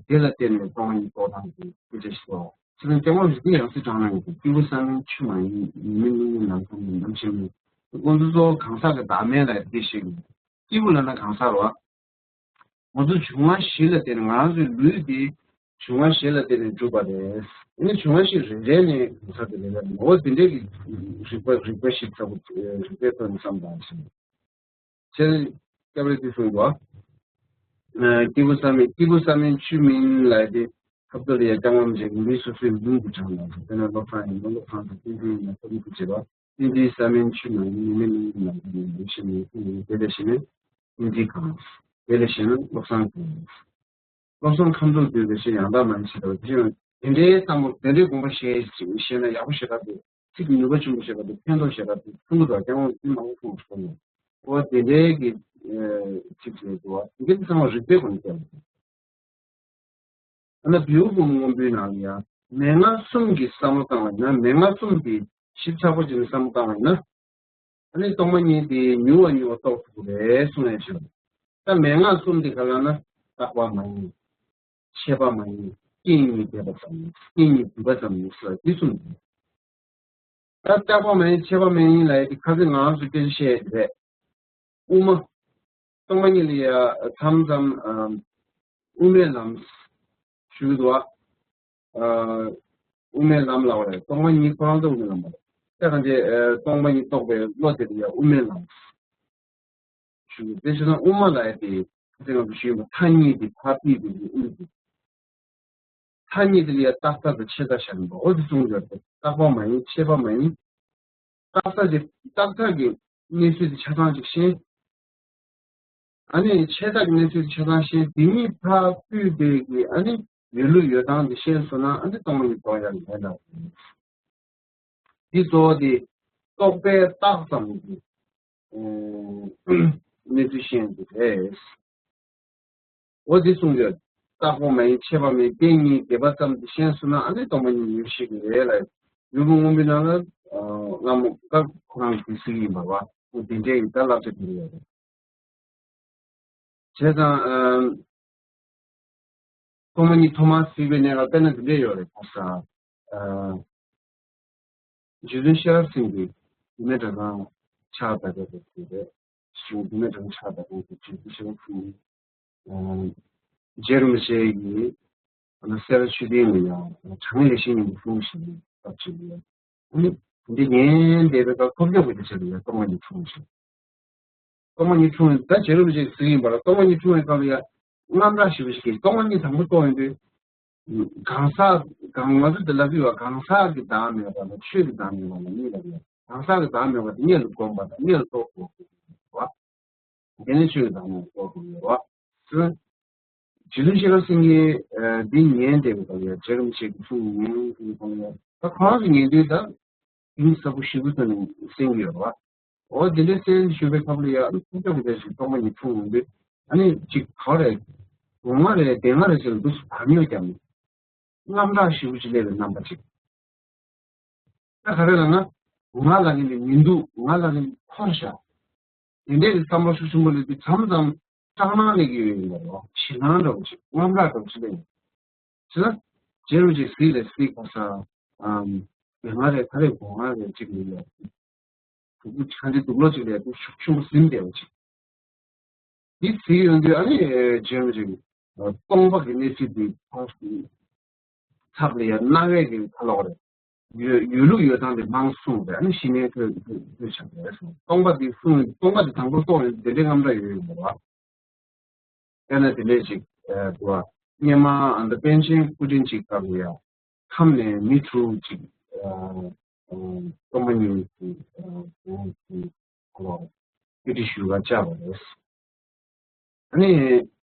དེ་ལ་བརྟེན་ནས་སྟོང་པ་ཉིད་རྟོགས་སྟངས་ཀྱི་སྐད་ཆ་ཞིག་ལ། ཚིག་དང་སྐྱེ་བོ་རིགས་པའི་ཡང་སྲིད་དྲང་སྣང་ཡིན་ཏེ། སྐྱེས་བུ་བསམ་མིན་ཆོས་མ་ཡིན། ཡིན་མིན་མིན་མིན་ནམ་མཁའ་མིན་ནམ་ཞིག་མིན། ཁོང་ཚོ་གཙོ་བོ་གང་ཟག་གི་བདག་མེད་ལ་དེ་ཞིག་ཡིན། སྐྱེས་བུ་ལབ་ན་གང་ཟག་རེད་བ། ང་ཚོ་འབྱུང་བ་བཞི་ལ་བརྟེན་ནས་ང་རང་ཚོའི་ལུས་འདི་འབྱུང་བ་བཞི་ལ་བརྟེན་ནས་གྲུབ་པ་རེད། ཨ་ནི་འབྱུང་བ་བཞི་རེ་རེ་ནས་གང་ཟག་དེ་རེ་རེ་ལ་འོ་དེ་འདྲའི་གི་རིགས་པ་རིགས་པ་ཞིག་ཚ་པོ་རིགས་པའི་ཐོག་ནས་བསམ་དང་ཞིང་། ཁྱེད་སྐྱབས་རེ་དུས་གསུངས་པ། སྐྱེས་བུ་བསམ་མིན་སྐྱེས་བུ་བསམ་མིན་ཆོས་མིན་ལབ་དེ་ཁབ་ཏོ་ལ་ཡ་ལྕམ་དབྱངས་རིན་པོ་ཆེ་མི་སོ་སོའི་ལུས་ཀྱི་གྲངས་ལ་དཔེར་ན་བློ་བཟང་ཡིན་ན་བློ་བཟང་དང་བསྟན་འཛིན་ཡིན་ན་བསྟན་འཛིན་བྱེད་པ། བསྟན་འཛིན་བསམ་མིན་ཆོས་མ་ཡིན། ཡིན་མིན་མིན་མིན་ལ་ཡིན་ཞེས་ནས་དེ་ལས་གཞན་ནི་བསྟན་འཛིན་གང་། དེ་ལས་གཞན་ནི་བློ་བཟང་གང་། བློ་བཟང་ཁམས་ཚོགས་འདུས་པའི་ཞེས་ཡང་དག་མ་ཡིན་ཞེས་པ་དེ་བཞིན་དེ་འདྲའི་བསམ་བློ་དེ་འདྲའི་དགོངས་པ་བཞེས་ཞེས་ན་ཡག་པོ་ཞེ་དྲག་འདུག་ཚིག་གི་ནུས་པ་ཆེན་པོ་ཞེ་དྲག་འདུག་ཕན་ཐོགས་ཞེ་དྲག་འདུག་ཐུང་གི་འདུག་ཀྱང་དེ་མང་པོ་གསུངས་སོང་ནས་འོ་དེ་འདྲའི་གི་ཚིག་ཅིག་འདུག་བ། དེ་འདྲའི་ཚང་མ་རིགས་པའི་སྒོ་ནས་བལྟས་པ་དང་། ཨ་ན་བེའུ་བུ་མོ་སྔོན་པོའི་ནང་ལ་ཡང་མན་ངག་གསུམ་གྱི་བསམ་བློ་བཏང་བ་ཡིན་ན། མན་ངག་གསུམ་དེ་ཞིབ་ཚགས་པོ་བྱས་ནས་བསམ་བློ་བཏང་བ་ཡིན་ན། ཨ་ནི་སྟོང་པ་ཉིད་དེ་མྱུར་བ་མྱུར་བ་རྟོགས་ཐུབ་ཀྱི་རེད་གསུངས་ཡ་ཞིག་རེད། ད་མན་ངག་གསུམ་དེ་ག་ལ་ན་བརྟག་པ་མ་ཡིན། ཆད་པ་མ་ཡིན། རྐྱེན་གཉིས་འདས་པ་ཙམ་ཡིན། རྐྱེན་གཉིས་འདུས་པ་ཙམ་ཡིན་ཟེར་འདི་གསུམ་ཡིན། ད་བརྟག་པ་མ་ཡིན་ཆད་པ་མ་ཡིན་ལབ་ཡ་དེ་ཁ་སང་ང་རང་ཚོས་སྐད་ཆ་བཤད་ཡ་དེ་རེད། དབུ་མ། སྟོང་པ་ཉིད་ལ་ཡ་མཚམས་མཚམས་ཨམ། དབུ་མའི་ལམ་ཞུ་གི་འདུག་བ། ཨ། དབུ་མའི་ལམ་ལབ་པ་རེད། སྟོང་པ་ཉིད་ཁོ་རང་ཚོ་དབུ་མའི་ལམ་པ་རེད། དེ་གང་ཅི་ཨ། སྟོང་པ་ཉིད་རྟོགས་པའི་བློ་དེ་ལ་ཡ་དབུ་མའི་ལམ་ཞུ་གི། དེ་བྱས་ན་དབུ་མ་ལབ་ཡ་དེ་ཁ་སང་ང་ཚོ་ཞུས་པ་མཐའ་གཉིས་དེ་ཕར་ཕུད་པའི་དབུ་མ་དེ། མཐའ་གཉིས་དེ་ལ་ཡ་རྟག་མཐའ་དང་ཆད་མཐའ་བཞག་ནས་འོ་དེ་གསུངས་ཡོད་རེད། བརྟག་པ་མ་ཡིན་ཆད་པ་མ་ཡིན། རྟག་མཐའ་དེ་རྟག་མཐའ་གི་གནས་ཚུལ་དེ་ཆ་ཚང་ཅིག་ཤེས། ཨ་ནི་ཆད་མཐའ་གི་གནས་ཚུལ་དེ་ཆ་ཚང་ཤེས། དེ་གཉིས་ཕར་ཕུད་པའི་གི་ཨ་ནི་ཡོད་ལུགས་ཡོད་སྟངས་དེ་ཤེས་སོང་ན་ཨ་ནི་སྟོང་པ་ཉིད་རྟོགས་ཡ་ལས་འདའ། འདི་གཙོ་བོ་དེ་རྟོག་པས་བཏགས་ཙམ་གྱི་གནས་ཚུལ་ཤེས་འདུག་རེད། འོ་འདི་གསུངས་ཡོད། བརྟག་པ་མ་ཡིན་ཆད་པ་མེད། རྐྱེན་གཉིས་འདས་པ་ཙམ་དུ་ཤེས་སོང་ན་ཨ་ནི་སྟོང་པ་ཉིད་ཡོད་ཤེས་ཀྱི་རེད་ལ། ལུས་པོ་སྔོན་པོའི་ནང་ལ་སྔ་མོ་སྐབས་ཁོ་རང་གིས་གཟིགས་ཡིན་པ་བ། འོ་འདི་འདྲའི་ད་བསླབ་བྱ་དེ་རེད། བྱས་ཙང་། སྟོང་པ་ཉིད་ཐོག་མར་གཟིགས་པའི་གནས་ལ་དཔེར་ན་འདི་འདྲས་ཡོད་རེད་ཁ་སང་། རྗེ་བཙུན་ཤེས་རབ་སེང་གེས་བུད་མེད་གྲྭ་ཚང་ཕྱག་བཏབ་པའི་དུས་རེད། གཞུང་བུད་མེད་གྲྭ་ཚང་ཕྱག་བཏབ་པའི་དུས་རྗེ་བཙུན་ཤེས་རབ་སེང་གེས་རྗེ་རིན་པོ་ཆེ་ཡིས་སེ་ར་ཆོས་སྡིངས་ལ་ཡང་དྲང་ངེས་ལེགས་བཤད་སྙིང་པོ་གསུངས་ཤིང་སྐབས་ཅིག་ལ། འདི་ཉན་བསྡད་པའི་སྐབས་ཐོབ་སྐྱོང་གི་དེ་ཆེད་དུ་ཡང་སྟོང་པ་ཉིད་འཁྲུངས་ཤིང་། སྟོང་པ་ཉིད་འཁྲུངས་ཡོད། ད་རྗེ་རིན་པོ་ཆེས་གཟིགས་ཡིན་པ་ལ་སྟོང་པ་ཉིད་འཁྲུངས་པའི་སྐབས་ལ་ཡང་རྔམ་སྐྲག་ཞེ་པོ་ཞིག་གིས་སྟོང་པ་ཉིད་དང་པོ་རྟོགས་ཡོང་དུས། གང་ཟག་གང་ང་ཚོ་འདི་ལབ་ཀྱི་ཡོད། གང་ཟག་གི་བདག་མེད་པ་དང་ཆོས་ཀྱི་བདག་མེད་པ་ལ་གཉིས་ལབ་ཡོད། གང་ཟག་གི་བདག་མེད་པ་དེ་དངོས་ལ་བསྒོམ་པ་དང་དངོས་ལ་རྟོགས་དགོས་པ། དེ་ནས་ཆོས་ཀྱི་བདག་མེད་རྟོགས་དགོས་ཡོད་པ། རྗེ་བཙུན་ཤེས་རབ་སེང་གེས་འདི་ཉན་བསྡད་པའི་སྐབས་ལ་རྗེ་རིན་པོ་ཆེ་གི་གསུང་ཉན་བསྡད་པའི་སྐབས་ལ་ད་ཁོ་རང་གིས་ཉན་དུས་ད་གཏིང་ཟབ་པོ་ཞེ་པོ་ཙམ་གསན་གྱི་ཡོད་རེད་བ། འོ་དེ་འདྲའི་གསན་ཞུས་པའི་སྐབས་ལ་ཡང་ཐུགས་ཁྲོ་བའི་རྗེས་སུ་སྟོང་པ་ཉིད་འཁྲུངས་ཡོང་དུས་ཨ་ནི་གཅིག་ག་རེ་དགུང་ལྔ་རེ་བདེ་ལྔ་རེ་ཞིག་ལ་འདུག་སེ་བག་ཉལ་བརྒྱབ་ནས་རྔམ་སྐྲག་ཞེ་པོ་ཅིག་སླེབས་པའི་རྣམ་པ་ཅིག་ད་ག་རེ་ལབ་ན། ང་ལ་ངས་ནི་མི་འདུག་ང་ལ་ངས་ནི་འཁོར་བཞག་དེ་འདྲའི་གི་བསམ་བློ་ཤུགས་ཆེན་པོ་སླེབས་དུས་མཚམས་མཚམས་སྐྲག་སྣང་སླེབས་ཀྱི་ཡོད་ཡིན་པ་རེད། ཞེད་སྣང་འདྲ་པོ་ཅིག་རྔམ་སྐྲག་འདྲ་པོ་ཅིག་སླེབས་ཡོང་། བྱས་ན། རྗེ་རིན་པོ་ཆེ་གཟིགས་ལས་གཟིགས་ག་ས། ཨམ། དེ་སྔ་རེད་ད་རེད་དགུང་ལྔ་རེད་ཅིག་ཡིན་ལ། གཟུགས་པོ་ཆ་འདི་སྡུག་ལོ་ཅིག་ལས་སྡུག་ཤུགས་ཆེན་པོ་ཟིན་བསྡད་པ་ཅིག་འདི་གཟིགས་ཡོང་དུས་ཨ་ནི་རྗེ་རིན་པོ་ཆེ་གིས་སྟོང་པ་གི་གནས་ཚུལ་འདི་ཕར་ཚབ་ལ་ཡ་རྣ་བས་ཀྱི་ཁ་ལོག་རེད། ཡོད་ཡོད་ལུགས་ཡོད་སྟངས་དེ་མང་གསུངས་རེད། ཨ་ནི་གཞི་ནས་ཐོས་ཐོས་ཐོས་བྱ་རེད་གསུངས། སྟོང་པ་དེ་གསུངས། སྟོང་པ་དེ་དང་པོ་རྟོགས་ཡོང་དེ་འདྲའི་རྔམ་སྐྲག་ཡོད་ཡོད་མ་རེད་བ། དཔེར་ན་དེ་འདྲས་ཅིག་ཨ་དུ་བ་སྔོན་མ་ཨ་མདོ་པཎ་ཆེན་སྐུ་ཕྲེང་གཅིག་སྐབས་ལ་ཡ་ཁམས་ནས་མི་དྲུག་ཅིག་ཨ་ཨ་སྟོང་པ་ཉིད་ཀྱི་ཨ་སྒོམ་གྱི་ཁ་ལོ་བཀོད་སྒྲིག་ཞུ་བར་བཅར་བ་རེད། ཨ་ནི།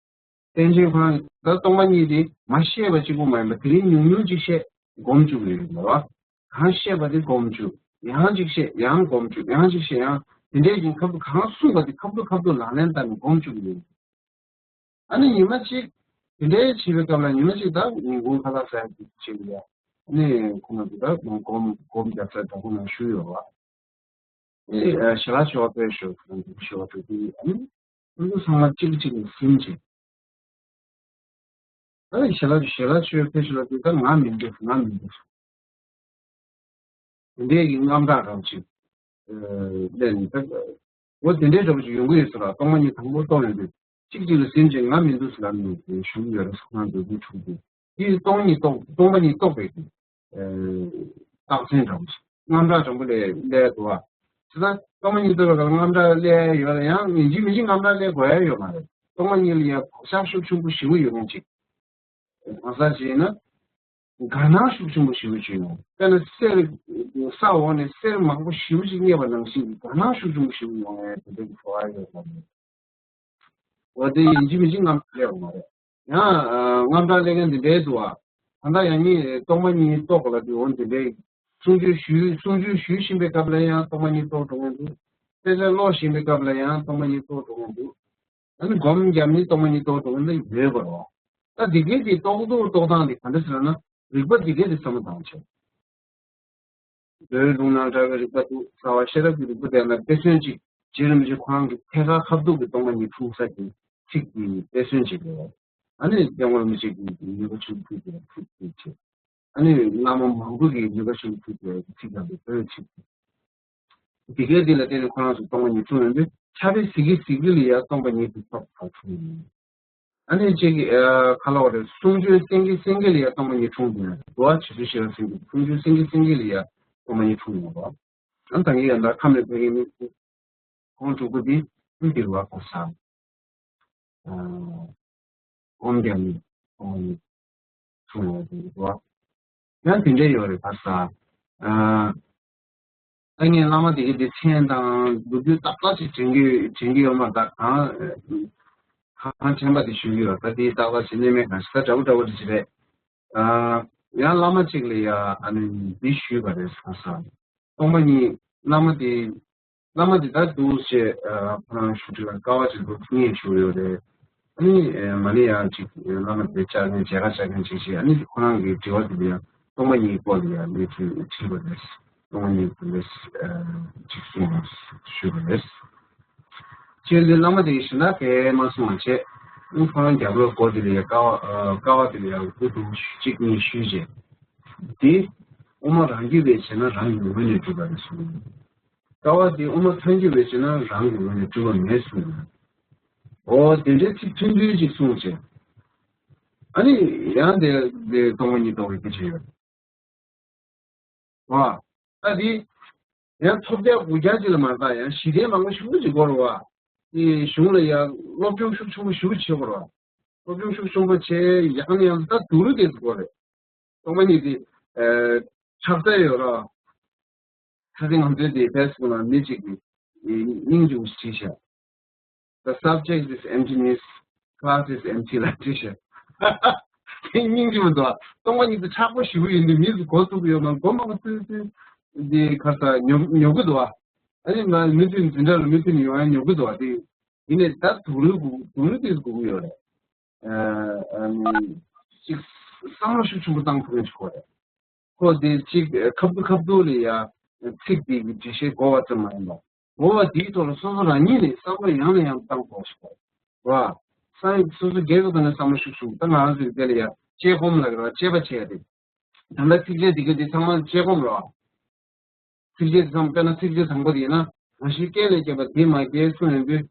བསྟན་ཆེན་ཁོ་རང་ད་སྟོང་པ་ཉིད་དེ་མ་བཤད་པ་གཅིག་པུ་མ་ཡིན་པ་དེ་རིང་ཉུང་ཉུང་ཅིག་བཤད་སྒོམ་བཅུག་ཡོད་རེད་མ་རེད། གང་བཤད་པ་དེ་སྒོམ་བཅུག་ཡང་ཅིག་བཤད་ཡང་སྒོམ་བཅུག་ཡང་ཅིག་བཤད་ཡང་དེ་འདྲའི་ཀྱི་ཁ་ཐུག་གང་གསུངས་པ་དེ་ཁ་ཐུག་ཁ་ཐུག་ལག་ལེན་བསྟར་ནས་སྒོམ་བཅུག་ཡོད། ཨ་ནི་ཉི་མ་གཅིག་དེ་འདྲའི་བྱེད་པའི་སྐབས་ལ་ཉི་མ་གཅིག་ད་ཉིན་གུང་ཁ་ལག་ཟ་ཡག་ཅིག་བྱེད་ཀྱི་ཡ། ཨ་ནི་ཁོང་ལ་དེ་ད་སྒོམ་སྒོམ་རྒྱབ་ས་དྲག་པོ་ནང་ཞུས་ཡོད་རེད་བ། ཨེ་ཞལ་ལག་མཆོད་པ་ཕེབས་ཤོག་ཟེར་ནས་ཞུ་བ་དེ་དུས་ཨ་ནི་ཀུན་ཏུ་ཚང་མ་གཅིག་གིས་གཅིག་ལ་ཟིན་བྱས། ཨ་ནི་ཞལ་ལག་ཞལ་ལག་མཆོད་པ་ཕེབས་ཤོག་ལབ་དུས་ད་ང་མི་འདུག་ང་མི་འདུག་དེ་འདྲའི་གི་རྔམ་སྐྲག་རང་ཅིག་ཨེ་ལས་ནི་ད་འོ་དེ་འདྲའི་འདྲ་པོ་ཅིག་ཡོང་གི་ཡོད་ས་ར། སྟོང་པ་ཉིད་དང་པོ་རྟོགས་ཡོང་དུས་གཅིག་གཅིག་ལ་ཟིན་བྱས་ང་མི་འདུག་ཟེར་ལབ་ནས་ཞུ་གི་ཡོད་རེད། ང་འདུག་གི་ཆུང་དུས། དེ་སྟོང་ཉིད་རྟོགས་སྟོང་པ་ཉིད་རྟོགས་པའི་གི་ཨེ་རྟགས་མཚན་འདྲ་པོ་ཞིག་རྔམ་སྐྲག་དྲང་པོ་ལས་ལས་འདུག་བ། དེ་ལྟར་སྟོང་པ་ཉིད་རྟོགས་པའི་སྐབས་ལ་རྔམ་སྐྲག་སླེབས་ཡོད་ལ་ཡང་ཡིན་གཅིག་མིན་གཅིག་རྔམ་སྐྲག་སླེབས་དགོས་ཡ་ཡོད་མ་རེད། སྟོང་པ་ཉིད་ལ་ཡང་བག་ཆགས་ཤུགས་ཆེན་པོ་ཞེ་པོ་ཡོད་མཁན་ཅིག་གང་ཟག་ཅིག་ཡིན་ན། དགའ་སྣང་ཤུགས་ཆེན་པོ་ཞེ་པོ་ཅིག་ཡོང་། དཔེར་ན་གསེར་ས་འོག་ནས་གསེར་མང་པོ་ཞེ་པོ་ཅིག་རྙེད་པ་ནང་བཞིན་གྱི་དགའ་སྣང་ཤུགས་ཆེན་པོ་ཞེ་པོ་ཡོང་ཡ་དེ་འདྲ་གི་ཚོར་བ་ཡོད་མ་རེད། འོ་དེ་ཡིན་གཅིག་མིན་གཅིག་རྔམ་སྐྲག་སླེབས་པ་མ་རེད། ཡང་རྔམ་སྐྲག་སླེབས་མཁན་འདི་འདྲའི་འདུག་བ། ད་ལྟ་ཡང་ཉིད་སྟོང་པ་ཉིད་རྟོགས་པ་ལ་དེ་འོ་འདི་འདྲའི་གསུང་ཆོས་ཞུས་གསུང་ཆོས་ཞུས་བཞིན་པའི་སྐབས་ལ་ཡང་སྟོང་པ་ཉིད་རྟོགས་འགྲོ་མཁན་འདུག་དཔེ་ཆ་ཀློག་བཞིན་པའི་སྐབས་ལ་ཡང་སྟོང་པ་ཉིད་རྟོགས་འགྲོ་མཁན་འདུག་ཨ་ནི་སྒོམ་བརྒྱབ་ནས་སྟོང་པ་ཉིད་རྟོགས་འགྲོ་མཁན་འདི་ཡོད་པ་རེད། ད་འདི་གའི་དེ་རྟོགས་རྟོགས་རྟོགས་སྟངས་དེ་ག་འདྲ་ཟེར་ན་རིག་པ་འདི་གའི་དེ་བསམ་བློ་བཏང་བྱས། མདོའི་ལུང་ནང་འདྲ་བའི་རིག་པ་འདུག་རྩ་བ་ཤེས་རབ་ཀྱི་རིག་པ་དེ་ལ་དཔེ་མཚོན་གཅིག་རྗེ་རིན་པོ་ཆེ་ཁོ་རང་གི་ཐད་ཀར་ཁ་ཐུག་གི་སྟོང་པ་ཉིད་འཁྲུངས་ས་ཀྱི་ ཚིག་གི་དཔེ་མཚོན་ཅིག་རེད། ཨ་ནི་སྐྱབས་མགོན་རིན་པོ་ཆེ་གི་ནུས་པ་ཆེན་པོ་ཐུགས་རྗེ་ལ་ཚིག་ཅིག་བྱས། ཨ་ནི་བླ་མ་མང་པོ་གི་ནུས་པ་ཆེན་པོ་ཐུགས་རྗེ་ལ་ཚིག་དང་པོའི་བོད་ཚིག་དེ་གའི་འདི་ལ་བརྟེན་ནས་ཁོ་རང་ཚོ་སྟོང་པ་ཉིད་འཁྲུངས་ཡོང་དུས་ཕྱག་དཔེ་གཟིགས་ཀྱི་གཟིགས་ཀྱི་ལ་ཡ་སྟོང་པ་ཉིད་ཀྱི་ཐོག་ཐག་འཁྲུངས་ཡོང་། ཨ་ནི་གཅིག་གི་ཨ་ག་ལ་བ་རེད། གསུང་ཆོས་གསན་གྱི་གསན་གྱི་ལ་ཡ་སྟོང་པ་ཉིད་འཁྲུངས་ཡོང་། འདུལ་བ་ཇི་སྲིད་ཤེས་རབ་སེམས་ཀྱི་གསུང་ཆོས་གསན་གྱི་གསན་གྱི་ལ་ཡ་སྟོང་པ་ཉིད་འཁྲུངས་ཡོང་བ། ཨ་ད་གིན་ཡང་ད་ཁམས་ནས་ཕེབས་མཁན་མི་ཁོང་དྲུག་པོ་འདི་འདིར་བ་གོ་ས། ཨོམ་རྒྱ་མི་ཨོམ་ཚུ་ཡོད་དེ་རེད་བ། ཡང་དེ་འདྲ་ཡོད་རེད་བ་ས། ཨ་ད་ངས་བླ་མ་དེ་གི་དེ་མཚན་དང་ལོ་རྒྱུས་ཏག་ཏག་ཅིག་དྲན་གི་དྲན་གི་ཡོད་མ་རེད། ད་གང་གང་དྲན་པ་དེ་ཞུ་གི་ཡོད། ད་དེ་ཏག་ཏག་ཅིག་གནས་མེད་གང་ཞིག་ད་འདྲ་པོ་འདྲ་པོ་དེ་ཞིག་རེད། ཨ་ཡང་བླ་མ་གཅིག་ལ་ཡ་ཨ་ནི་འདི་ཞུས་པ་རེད་བ་ས། སྟོང་པ་ཉིད་བླ་མ་དེ། བླ་མ་འདི་ལྟར་འདུག་ཅེས་ཁོ་རང་ཞུ་དུས་ལ་དཀའ་བ་ཅིག་འདུག་ངས་ཞུ་ཡོད་རེད། ཨ་ནི་མ་ཎི་ཡང་ཅིག་བླ་མ་དེ་བཅར་ནས་མཇལ་ཁ་བཅར་མཁན་ཅིག་བྱས། ཨ་ནི་ཁོ་རང་གི་དྲི་བ་དེ་ལ་ཡང་སྟོང་པ་ཉིད་སྐོར་ལ་ཡང་གནས་ཚུལ་དྲིས་པ་རེད། སྟོང་པ་ཉིད་དེ་འདྲ་ཅིག་གསུངས་ཞུས་པ་རེད། ཅེས་འདི་བླ་མ་དེ་གཞན་དག་གས་མ་གསུངས་པ་བྱས། ཨ་ནི་ཁོ་རང་རྒྱབ་ལོགས་སྐོར་དེ་ལ་ཡང་དཀའ་བ་དཀའ་བ་དེ་ལ་ཡང་སྐུ་དུམ་གཅིག་གཉིས་ཞུས་རྗེས། འདི་དབུ་མ་རང་རྒྱུད་པས་བྱས་ན་རང་གི་ངོས་ནས་གྲུབ་པ་རེད་གསུངས། ལྟ་བ་འདི་དབུ་མ་ཐལ་འགྱུར་བས་བྱས་ན་རང་གི་ངོས་ནས་གྲུབ་པ་མེད་གསུངས། འོ་དེ་འདྲའི་ཚིག་མཐུན་མཐུན་ཅིག་གསུངས་བྱས། ཨ་ནི་ཡང་དེ་དེ་སྟོང་པ་ཉིད་རྟོགས་པའི་སྐད་ཆ་ཡོད། བ། ཨ་འདི་ཡང་ཐོབ་རྒྱག་དགུ་རྒྱག་ཅིག་ལ་མ་ལྟ་ཡང་ཞི་བདེའི་མང་པོ་ཞུ་ཅིག་དགོས་རེད་བ། དེ་གཞུང་ལ་ཡང་སློབ་སྦྱོང་ཤུགས་ཆེན་པོ་ཞུ་བྱེད་དགོས་རེད་བ། སློབ་སྦྱོང་ཤུགས་ཆེན་པོ་བྱས་ཡང་ནས་ཡང་དུ་ད་སྡུག་རུས་དེ་དགོས་རེད། སྟོང་པ་ཉིད་དེ་ཨ་ཆགས་ཚད་ཡོད་རེད་བ། ད་ཐེངས་ང་ཚོའི་དེ་ཕེ་སི་བུག་ནང་མི་གཅིག་གིས་སྙིང་རྗེ་པོ་ཞིག་བྲིས་ཤག The subject is emptiness, class is empty ལ་བྲིས་ཤག་དེ་སྙིང་རྗེ་པོ་འདུག་སྟོང་པ་ཉིད་དུ་ཆགས་པོ་ཞེ་པོ་ཡིན་དུས་མི་ཚོ་མགོ་ཚོས་ཀྱི་ཡོད་མ་མགོ་མ་གོ་ཚོས་ཚོས་འདི་ཁར་ས་ཉོབ་ཉོབ་གི་འདུག་ཨ་ནི་མ་མི་ཚོས་འཛིན་གྲྭ་ལ་མི་ཚོས་ནི་ཡོང་ཡ་ཉོབ་གི་འདུག་དེ་ཡིན་ནའི་ད་སྡུག་རུས་དགོས་སྡུག་རུས་དེ་དགོས་ཀྱི་ཡོད་རེད། ཨ་ནི་ཅིག་བསམ་བློ་ཤུགས་ཆེན་པོ་བཏང་ཐུབ་མཁན་ཞིག་དགོས་རེད། ཁོ་དེ་གཅིག་ཁ་བསྡུ་ཁ་བསྡུ་ལ་ཡ་ཚིག་དེ་གི་འགྲེལ་བཤད་དགོས་པ་ཙམ་མ་ཡིན་པ། དགོས་པ་དེའི་ཐོག་ལ་སོ་སོ་རང་ཉིད་ནས་བསམ་བློ་ཡང་ནས་ཡང་བཏང་དགོས་ཤིག་རེད་བ། སང་སོ་སོ་སྒེར་གྱི་ཐོག་ནས་བསམ་བློ་ཤུགས་ཆུང་ད་ང་རང་ཚོའི་དེ་ལ་ཡ་དཔྱད་སྒོམ་ལ་རེད་བ། དཔྱད་པ་བྱས་ཏེ། ད་ལྟ་ཚིགས་བཅད་འདི་ག་འདི་ཚང་མ་དཔྱད་སྒོམ་རེད་བ། ཚིགས་བཅད་དེ་ཚང་མ་དཔེར་ན་ཚིགས་བཅད་དང་པོ་དེ་ཡིན་ན་རང་བཞིན་རྐྱེན་ལས་སྐྱེས་པ་དེ་མ་སྐྱེས་གསུངས་ཡོང་དུས།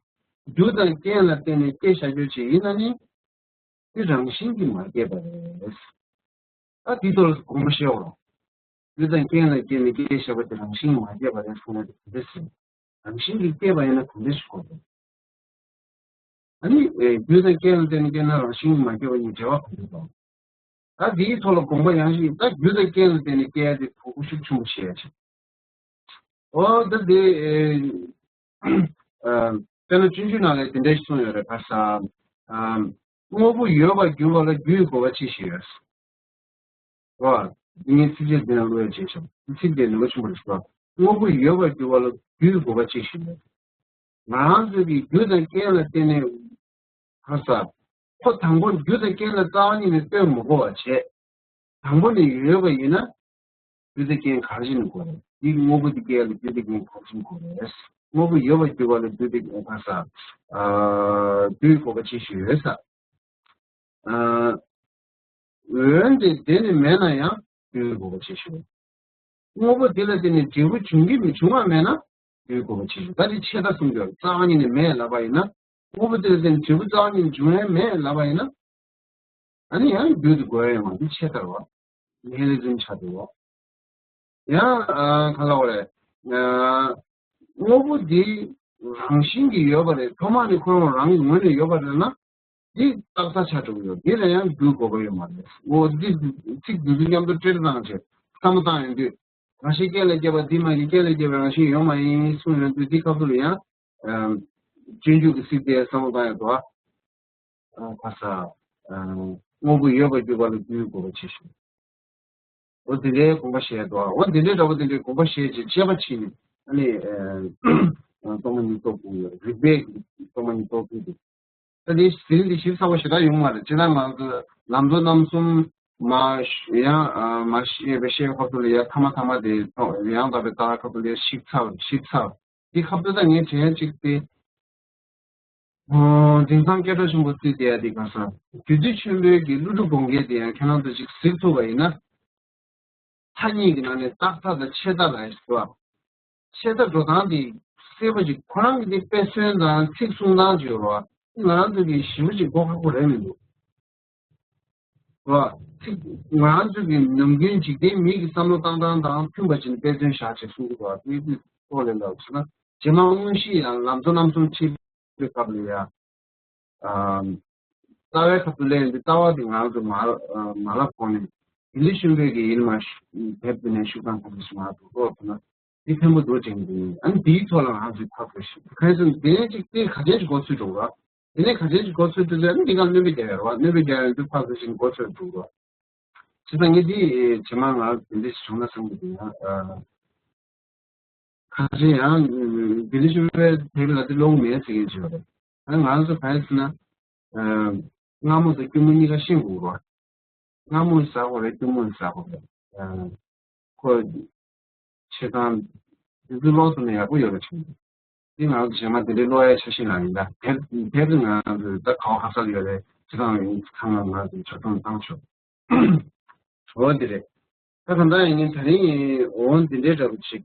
རྒྱུ་དང་རྐྱེན་ལ་བརྟེན་ནས་སྐྱེ་བཞག་རྒྱུ་ཅིག་ཡིན་ན་ནི། དེ་རང་བཞིན་གྱིས་མ་སྐྱེས་པ་རེད། ད་དེའི་ཐོག་ལ་དགོངས་པ་བཞེས་འོ། རྒྱུ་དང་རྐྱེན་ལ་བརྟེན་ནས་སྐྱེས་བཞག་པ་དེ་རང་བཞིན་གྱིས་མ་སྐྱེས་པ་རེད་གསུངས་ན་དེ་ག་འདྲ་ཟེར། རང་བཞིན་གྱིས་སྐྱེས་པ་ཡིན་ན་ག་འདྲ་ཞིག་གོ་དགོས། ཨ་ནི་རྒྱུ་དང་རྐྱེན་ལ་བརྟེན་ནས་སྐྱེས་ན་རང་བཞིན་གྱིས་མ་སྐྱེས་པ་གཉིས་འབྲེལ་བ་ག་འདྲ་དང་། ད་དེའི་ཐོག་ལ་དགོངས་པ་ཡང་ཞིག་ད་རྒྱུ་དང་རྐྱེན་ལ་བརྟེན་ནས་སྐྱེ་ཡ་དེ་གོ་རྒྱུ་ཤུགས་ཆེན་པོ་བྱེད་ཡ་ཆེ། འོ་ད་དེ། ཨ་དཔེར་ན་སྤྱོད་འཇུག་ནང་ལ་དེ་འདྲ་ཞིག་གསུངས་ཡོད་རེད་ཁ་སང་། དངོས་པོ་ཡོད་པར་གྱུར་པ་ལ་རྒྱུའི་དགོས་པ་ཅི་ཞིག་ཡོད། རོ། འདི་ངའི་ཚིགས་བཅད་འདི་ནང་བླུགས་ཡ་བྱས་ཤིང་ཚིག་དེ་ནུས་པ་ཆེན་པོ་རེད་ཤག་དངོས་པོ་ཡོད་པར་གྱུར་པ་ལ་རྒྱུའི་དགོས་པ་ཅི་ཞིག་ཡོད། ང་རང་ཚོ་གི་རྒྱུ་དང་རྐྱེན་ལ་བརྟེན་ནས་ཁ་ས། ཁོ་དང་པོ་རྒྱུ་དང་རྐྱེན་ལ་རྩ་བ་ཉིད་ནས་ལྟོས་མི་དགོས་པ་བྱས། དང་པོ་ནས་ཡོད་པ་ཡིན་ན། རྒྱུ་དང་རྐྱེན་ག་རེ་བྱས་ནས་དགོས་རེད། འདི་དངོས་པོ་འདི་སྐྱེ་ཡ་ལ་རྒྱུ་དང་རྐྱེན་ག་རེ་བྱས་ནས་དགོས་རེད། དངོས་པོ་ཡོད་པར་གྱུར་པ་ལ་རྒྱུ་དང་རྐྱེན་ག་ས། རྒྱུའི་དགོས་པ་ཅི་ཞིག་ཡོད་ས། འོན་ཏེ་དེ་ནི་མེད་ན་ཡང་རྒྱུའི་དགོས་པ་ཅི་ཞིག་ཡོད། དངོས་པོ་དེ་ལ་བརྟེན་ནས་འབྲས་བུ་འབྱུང་གི་མི་འབྱུང་བ་མེད་ན་རྒྱུའི་དགོས་པ་ཅི་ཞིག་ད་དེ་ཆད་ལྟ་གསུང་རྒྱུ་རྩ་བ་ཉིད་ནས་མེད་ལབ་པ་ཡིན་ན། དངོས་པོ་དེ་ལ་བརྟེན་ནས་འབྲས་བུ་རྩ་བ་ཉིད་ནས་འབྱུང་ཡ་མེད་ལབ་པ་ཡིན་ན། ཨ་ནི་ཡང་རྒྱུ་དེ་དགོས་ཡ་ཡོད་མ་རེད། ཆད་ལྟ་རེད་བ། ནི་ཧེ་ལི་ཛིམ་ཆགས་འགྲོ་བ། ཡང་ག་ལ་བ་རེད། དངོས་པོ་འདི་རང་བཞིན་གྱིས་ཡོད་པ་རེད། ཐོག་མ་ནས་ཁོ་རང་རང་གི་ངོས་ནས་ཡོད་པ་རེད་ན། འདི་རྟག་ས་ཆགས་འགྲོ་གི་ཡོད། འདི་ལ་ཡང་རྒྱུའི་དགོས་པ་ཡོད་མ་རེད། འོ་འདི་ཚིག་འདི་ཚོ་མཉམ་དུ་སྤྲེལ་བཏང་བྱས་བསམ་བློ་བཏང་ཡོང་དུས། རང་བཞིན་རྐྱེན་ལས་སྐྱེས་པ་འདི་མ་ཡིན། རྐྱེན་ལས་སྐྱེས་པའི་རང་བཞིན་ཡོད་མ་ཡིན་གསུངས་ཡོང་དུས། འདི་སྐབས་སུ་ལ་ཡང་སྤྱོད་འཇུག་གི་ཚིག་དེ་བསམ་བློ་བཏང་ཡོད་དོ། ཁ་ས། དངོས་པོ་ཡོད་པར་གྱུར་པ་ལ་རྒྱུའི་དགོས་པ་ཆེ་ཞིང་། འོ་འདི་འདྲའི་དགོངས་པ་བཞེས་དོ། འོ་འདི་འདྲའི་འདྲ་པོ་འདི་འདྲའི་དགོངས་པ་བཞེས་ཅིག་དཔྱད་པ་བྱས་ནས་ཨ་ནི། སྟོང་པ་ཉིད་རྟོགས་ཀྱི་ཡོད། རིགས་པས་སྟོང་པ་ཉིད་རྟོགས་ཀྱི་འདུག་ད་འདི་ཟིན་འདི་ཞིབ་ཚགས་པོ་ཞེ་དྲག་ཡོང་མ་རེད། ཅི་ལྟར་ང་ཚོ་ལམ་གཙོ་རྣམ་གསུམ་མ་ཡང་མ་ཤེས་པའི་ཤེས་ཁབ་ཏུ་ལ་ཡ་ཐ་མ་ཐ་མ་དེ་ཡང་དག་པའི་ལྟ་ཁབ་ཏུ་ལ་ཡ་ཞིབ་ཚགས་ཞིབ་ཚགས་འདི་ཁབ་ཏུ་ད་ངས་དྲན་ཅིག་སྟེ། ཨོ། དེང་སང་སྐད་གྲགས་ཆེན་པོ་བརྩིས་བསྡད་ཡ་དེ་ག་ས། རྒྱུད་སྟོད་ཆེན་པོའི་གི་ཀླུ་སྒྲུབ་དགོངས་རྒྱན་དེ་ཡང་ཁྱེད་རང་ཚོ་ཅིག་གཟིགས་ཐུབ་པ་ཡིན་ན། མཐའ་གཉིས་ཀྱི་ནང་ནས་རྟག་མཐའ་དང་ཆད་མཐའ་ལ་ཡོད་པ། ཆད་མཐའ་འགྲོ་སྟངས་དེ་གསལ་པོ་ཅིག་ཁོ་རང་གི་དེ་དཔེ་མཚོན་དང་ཚིག་གསུང་སྟངས་ཅིག་ཡོད་རེད་བ། ང་རང་ཚོ་གི་ཞིབ་པོ་ཅིག་གོ་ཁག་པོ་རེད་མི་འདུག་བ། ཚིག་ང་རང་ཚོ་གི་ནམ་རྒྱུན་འཇིག་རྟེན་མི་གི་བསམ་བློ་བཏང་སྟངས་དང་མཐུན་པ་ཅིག་དཔེ་མཚོན་བཞག་ཅིག་གསུང་གི་འདུག་བ། དེ་དུས་ཐོག་ལས་ལབ་ཟེར་ན། རྗེས་མ་དངོས་གཞི་ཡང་ལམ་གཙོ་རྣམ་གསུམ་ཁྲིད་པའི་སྐབས་ལ་ཡང་། ཨ། རྩ་བའི་ཁ་ཐུག་ལེན་དུས་རྩ་བ་དེ་ང་རང་ཚོ་མ་མ་ལབ་གོང་ནས་དེ་འདྲ་ཤུན་པའི་གི་ཡིན་མ་ཤ་དེབ་དེ་ནས་ཤུགས་དང་གང་ཞིག་མ་འདུག་རོགས་ན་དེ་ཕན་པོ་འདུག་ཅན་དེ་ཨ་ནི་དེའི་ཐོག་ལ་ང་ཚོས་ཕར་ཚུར་ཞིག་ཁ་སང་དེ་ནས་ཅིག་དེ་ག་ཅན་ཞིག་གོ་ཚུལ་འགྲོ་ར། དེ་ནས་ག་ཅན་ཞིག་གོ་ཚུལ་འགྲོ་ཚེ་ཨ་ནི་དེ་ག་གནོད་པ་རྒྱག་ཡ་ར་བ། གནོད་པ་རྒྱག་ཡ་དུས་ཕར་ཚུར་ཞིག་གོ་ཚུལ་འགྲོ་ར། བྱས་ཙང་ངས་འདི་ཇེ་མང་ང་དེ་འདྲ་ཞིག་བྱུང་ན་བསམ་གི་འདུག་ཡ། ཁ་ཆེ་ཡང་དེ་འདྲ་ཞིག་བས་དེ་ལ་དེ་ལོག་མེད་ཟེར་མཁན་ཞིག་ཡོད་རེད། ཨ་ང་ཚོ་ག་རེ་ཟེར་ན། སྔ་མོ་དང་སྐྱུར་མོ་གཉིས་ཀ་ཤེས་དགོས་རེད། སྔ་མོ་ཟ་དགོས་རེད། སྐྱུར་མོ་ཟ་དགོས་རེད། ཁོ་ཆེ་ཐང་དེ་ཚོ་ལོག་ཐུབ་ན་ཡག་པོ་ཡོད་རེད་བྱུང་། དེ་ང་ཚོ་ཞེ་མ་དེ་འདྲའི་བློ་ཡ་ཆ་ཤས་ནང་ཡིན་ད། དེབ་དེབ་ང་ཚོ་ད་ག་བ་ག་ས་ལ་ཡོད་རེད། ཇེ་ཐང་ཡིན་ཐང་ང་ང་ཚོ་ཆ་ཚང་བཏང་ཆོག་འོ་འདི་རེད། ད་གང་ལྟར་ཡིན་ནའི་ད་རིང་འོ་འདི་འདྲའི་འདྲ་པོ་ཅིག་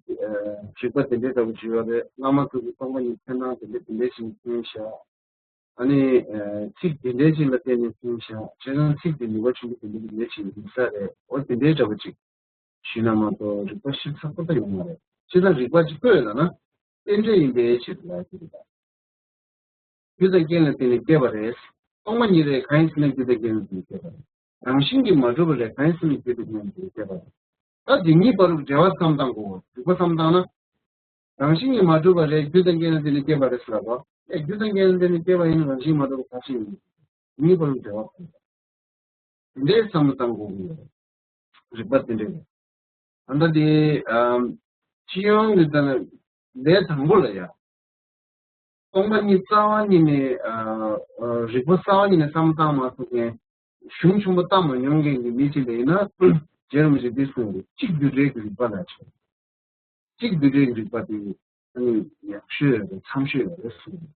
རིག་པ་འདི་འདྲའི་འདྲ་པོ་ཅིག་ཡོད་རེད། བླ་མ་ཚོ་གི་སྟོང་པ་ཉིད་མཚན་ནང་འདི་འདྲ་འདི་འདྲ་ཞིག་མཚོན་ཤག་ཨ་ནི། ཚིག་འདི་འདྲའི་ཅིག་ལ་བརྟེན་ནས་མཚོན་ཤག་བྱས་ཙང་ཚིག་འདི་ནུས་པ་ཆེན་པོ་འདི་འདྲ་འདི་འདྲ་ཞིག་ཡིན་ས་རེད། འོ་འདི་འདྲའི་འདྲ་པོ་ཅིག་ཞུས་ན་མ་གཏོགས་རིག་པ་ཞིབ་ཚགས་པོ་ད་ཡོང་མ་རེད། བྱས་ཙང་རིག་པ་ཅིག་བཀོད་ལ་ན་རྟེན་འབྲེལ་ཡིན་པའི་ཕྱིར་ལ་ཟེར་གི་རེད། རྒྱུ་དང་རྐྱེན་ལ་བརྟེན་ནས་སྐྱེས་པ་རེད། སྟོང་པ་ཉིད་རེད། གང་ཡིན་ཟེར་ན་རྒྱུ་དང་རྐྱེན་ལ་བརྟེན་ནས་སྐྱེས་པ་རེད། རང་བཞིན་གྱིས་མ་གྲུབ་པ་རེད། གང་ཡིན་ཟེར་ན་རྒྱུ་དང་རྐྱེན་ལ་བརྟེན་ནས་སྐྱེས་པ་རེད། ད་འདི་གཉིས་བར་དུ་འབྲེལ་བ་བསམ་བཏང་དགོས། རིག་པ་བསམ་བཏང་ན། རང་བཞིན་གྱིས་མ་གྲུབ་པ་རེད། རྒྱུ་དང་རྐྱེན་ལ་བརྟེན་ནས་སྐྱེས་པ་རེད་ཟེར་ལབ་པ། ཨེ་རྒྱུ་དང་རྐྱེན་ལ་བརྟེན་ནས་སྐྱེས་པ་ཡིན་ན་རང་བཞིན་མ་གྲུབ་པ་ག་ཅི་ཡིན། གཉིས་བར་དུ་འབྲེལ་བ་དགོས། དེ་འདྲའི་བསམ་བློ་བཏང་དགོས་ཀྱི་ཡོད་རེད། རིག་པ་དེ་འདྲ་རེད། ད་ལྟ་དེ་ཨམ། སྤྱི་ཡོངས་ཀྱི་ད་ལས་དང་པོ་ལ་ཡ། སྟོང་པ་ཉིད་རྩ་བ་ཉིད་ནས་ཨ། ཨ། རིག་པ་རྩ་བ་ཉིད་ནས་བསམ་བློ་བཏང་མ་ཐུབ་མཁན། གཞུང་ཆེན་པོ་བལྟ་མ་མྱོང་མཁན་གྱི་མི་ཅིག་ལ་ཡིན་ན། རྗེ་རིན་པོ་ཆེས་འདི་གསུངས་འདུག་གཅིག་རྡུལ་བྲལ་གྱི་རིག་པ་ལ་བྱ། གཅིག་རྡུལ་བྲལ་གྱི་རིག་པ་དེ་ཨ་ནི་ཡག་ཤོས་ཡོད་རེད། འཚམ་ཤོས་ཡོད་རེད་གསུངས་འདུག་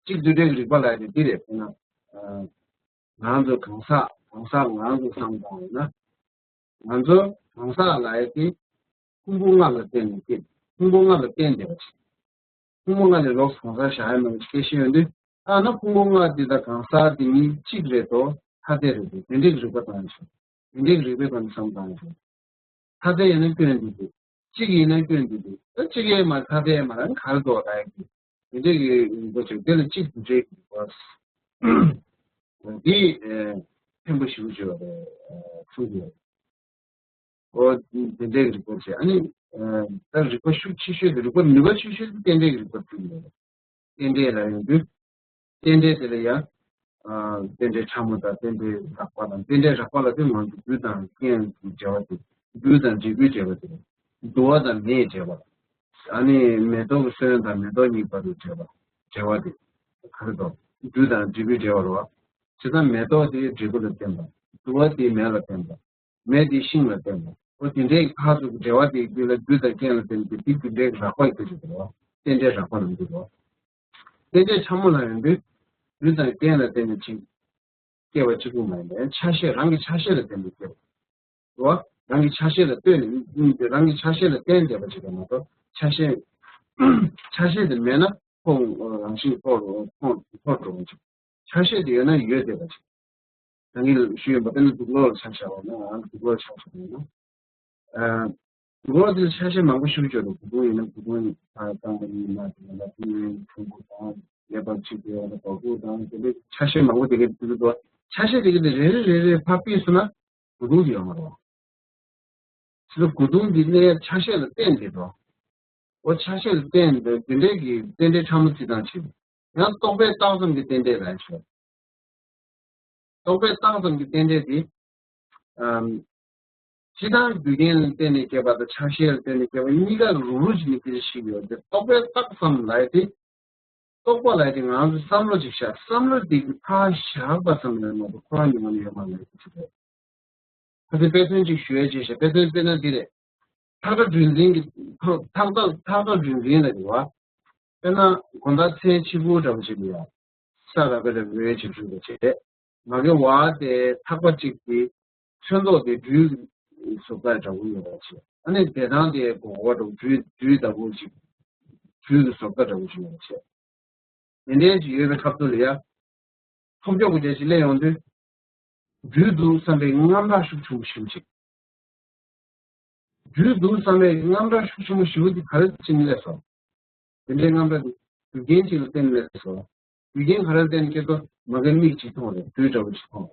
གཅིག་རྡུལ་བྲལ་གྱི་རིག་པ་ལ་ཡང་འདི་རེད། དཔེར་ན། ང་ཚོ་གང་ཟག་གང་ཟག་ང་ཚོ་བསམ་བཏང་བ་ཡིན་ན། ང་ཚོ་གང་ཟག་ལ་ཡང་དེ་ཕུང་པོ་ལྔ་ལ་བརྟེན་ནས་སྐྱེ། ཕུང་པོ་ལྔ་ལ་བརྟེན་བསྡད་པ་ཞིག་ཕུང་པོ་ལྔ་ལས་ལོགས་སུ་གང་ཟག་བཞག་ཡ་མེད་པ་ཞིག་སྐད་ཆ་ཡོང་དུས། ཐ་ན་ཕུང་པོ་ལྔ་འདི་དང་གང་ཟག་འདི་གཉིས་གཅིག་རེད་དོ། ཐ་དད་རེད་དོ། དེ་འདྲའི་རིག་པ་བཏང་ཡ་ཞིག་དེ་འདྲའི་རིག་པའི་སྒོ་ནས་བསམ་བཏང་ཡ་ཞིག་ཐ་དད་ཡིན་ན་སྐྱོན་འདི་འདུག་གཅིག་ཡིན་ན་སྐྱོན་འདི་འདུག་ད་གཅིག་ཡོད་མ་རེད། ཐ་དད་ཡོད་མ་རེད། ག་རེ་འདུག་ད་ཡ་གི་དེ་འདྲ་གི་འགོ་ཚུགས། དེ་ལ་གཅིག་ཏུ་འདྲེས་ཀྱི་བ། འདི་ཕན་པོ་ཞེ་པོ་ཅིག་ཡོད་རེད་གསུངས་ཀྱི་ཡོད། ཨོ་དེ་འདྲའི་རིག་པ་བྱས། ཨ་ནི་ད་རིག་པ་ཤུགས་ཆེ་ཤོས་དེ་རིག་པ་ནུས་པ་ཆེ་ཤོས་དེ་རྟེན་འབྲེལ་གྱི་རིག་པ་ཚུད་ཀྱི་ཡོད་རེད། རྟེན་འབྲེལ་ལ་ཡོང་དུས། རྟེན་འབྲེལ་དེ་ལ་ཡང་། ཨ། རྟེན་འབྲེལ་ཕྲ་མོ་དང་རྟེན་འབྲེལ་རགས་པ་དང་། རྟེན་འབྲེལ་རགས་པ་ལ་དེ་ང་ཚོ་རྒྱུ་དང་རྐྱེན་གྱི་འབྲེལ་བ་དེ། རྒྱུ་དང་འབྲས་བུའི་འབྲེལ་བ་དེ། དུ་བ་དང་མེའི་འབྲེལ་བ། ཨ་ནི་མེ་ཏོག་གི་སོན་དང་མེ་ཏོག་གཉིས་བར་དུ་འབྲེལ་བ། འབྲེལ་བ་དེ། ག་རེ་དང་། རྒྱུ་དང་འབྲས་བུའི་འབྲེལ་བ་རེད་བ། བྱས་ཙང་མེ་ཏོག་དེ་འབྲས་བུ་ལ་བརྟེན་པ། དུ་བ་དེ་མེ་ལ་བརྟེན་པ། མེ་དེ་ཤིང་ལ་བརྟེན་པ། འོ་དེ་འདྲའི་ཕར་ཚུར་འབྲེལ་བ་དེའི་རྒྱུད་ལ་རྒྱུ་དང་རྐྱེན་ལ་བརྟེན་ཏེ་དེ་རྒྱུ་འབྲས་རགས་པ་ཡི་རྒྱུ་ཞིག་རེད་བ། རྟེན་འབྲེལ་རགས་པ་ལ་འདུས་པ། རྟེན་འབྲེལ་ཕྲ་མོ་ལ་ཡོང་དུས། རྒྱུ་དང་རྐྱེན་ལ་བརྟེན་ནས་ཅིག་སྐྱེ་བ་གཅིག་པུ་མ་ཡིན་པར་ཆ་ཤས། རང་གི་ཆ་ཤས་ལ་བརྟེན་ནས་སྐྱེ་བ། རེད་བ། རང་གི་ཆ་ཤས་ལ་ལྟོས་ནས་རང་གི་ཆ་ཤས་ལ་བརྟེན་བསྡད་པ་ཅིག་རེད་མ་གཏོགས་ཆ་ཤས། ཆ་ཤས་དེ་མེད་ན་ཁོ་རང་བཞིན་ཁོ་ཁོ་ཁོ་འགྲོ་བ་ཅིག་ཆ་ཤས་དེ་ཡོད་ན་ཡོད་བསྡད་པ་ཅིག་ད་གིན་ཞུས་ཡོད་པ། དཔེར་ན་དུག་ལོག་ལ་ཆ་བཞག་པ་ན། ང་ལ་དུག་ལོག་ཆ་བཞག་པ་ཡིན་ན། ཨ། དུག་ལོག་དེ་ཆ་ཤས་མང་པོ་ཞིག་ཡོད་རེད། བུ་ཆུང་ཡིན་ན་བུ་ཆུང་ཡིན་པ་དང་། ཡིན་ན་དེ་ལ་བུ་ཡིན་ཆུང་ཀུ་དང་། ལེ་བར་ཆིག་དེ་ལ་བ་ཀུ་དང་། དེ་འདྲའི་ཆ་ཤས་མང་པོ་དེ་གའི་དུག་ལོག་ཆ་ཤས་དེ་གའི་དེ་རེ་རེ་རེ་རེ་ཕར་ཕུད་སོང་ན་དགུ་དུང་དེ་ཡོད་མ་རེད་བ། ཕྱི་ལ་དགུ་དུང་འདི་གནས་ཆ་ཤས་ལ་བརྟེན་ཏེ་འགྲོ། འོ་ཆ་ཤས་ལ་བརྟེན་ཏེ་འདི་འདྲའི་གི་རྟེན་འབྲེལ་ཕྲ་མོ་རྩི་སྟངས་བྱེད། ཡང་རྟོག་པས་བཏགས་ཙམ་གྱི་རྟེན་འབྲེལ་ལ་ཞོག་རྟོག་པས་བཏགས་ཙམ་གྱི་རྟེན་འབྲེལ་དེ། ཨམ། ཕྱི་ལྟར་རྒྱུ་རྐྱེན་ལ་བརྟེན་ནས་སྐྱེས་པ་དང་། ཆ་ཤས་ལ་བརྟེན་ནས་སྐྱེས་པ་གཉིས་ཀ་རུག་རུག་བྱས་ནས་སྐད་ཆ་བཤད་ཀྱི་ཡོད་དེ། རྟོག་པས་བཏགས་ཙམ་ལབ་ཡ་དེ། རྟོག་པ་ལབ་ཡ་དེ་ང་ཚོ་བསམ་བློ་ཅིག་བཞག་བསམ་བློ་དེ་གི་ཕར་བཞག་པ་ཙམ་ལས་མ་གཏོགས་ཁོ་རང་གི་ངོས་ནས་ཡོད་མ་རེད་ཅེས་རེད། ཁ་སང་དཔེ་མཚོན་ཅིག་ཞུ་ཡ་བྱས་ཤག་དཔེ་མཚོན་དཔེར་ན་འདི་རེད། ཐག་ཁྲ་རྒྱུན་འཛིན་གྱི། ཐག་ཐག་ཐག་ཐག་ཁྲ་རྒྱུན་འཛིན་ལ་རེད་བ། དཔེར་ན་དགོང་དག་མཚན་ཕྱི་པོ་འདྲ་པོ་ཞིག་ལ་ཡ། ས་ར་བེ་ར་བེ་ཅིག་འབྲུ་བ་བྱས། མ་གི་བ་དེ་ཐག་པ་གཅིག་གི་ཚོན་མདོག་དེ་སྦྲུལ་གཟུགས་ཀ་འདྲ་པོ་ཡོད་པ་བྱས། ཨ་ནི་དེ་དང་དེ་གོ་བ་འདྲ་པོ་སྦྲུལ་སྦྲུལ་ལྟ་བུ་ཞིག་སྦྲུལ་གཟུགས་ཀ་འདྲ་པོ་ཞིག་ཡོད་པ་བྱས། དེ་འདྲའི་ཞིག་ཡོད་པའི་སྐབས་སུ་ལ་ཡ། ཐོབ་སྐྱོ་བོ་དེ་ཞིག་སླེབས་ཡོང་དུས། སྦྲུལ་འདུག་བསམ་པའི་དངངས་སྐྲག་ཤུགས་ཆེན་པོ་ཞིག་སྦྲུལ་འདུག་བསམ་པའི་དངངས་སྐྲག་ཤུགས་ཆེན་པོ་ཞེ་པོ་དེ་ག་རེ་བྱས་ནས་སླེབས་སོང་། དེ་འདྲའི་དངངས་སྐྲག་དེ་རྒྱུ་རྐྱེན་ཅིག་ལ་བརྟེན་ནས་སླེབས་སོང་། རྒྱུ་རྐྱེན་ག་རེ་ལ་བརྟེན་ནས་སྐྱེས་སོང་། མ་གིར་མིག་ཅིག་མཐོང་རེད། སྦྲུལ་འདྲ་པོ་ཅིག་མཐོང་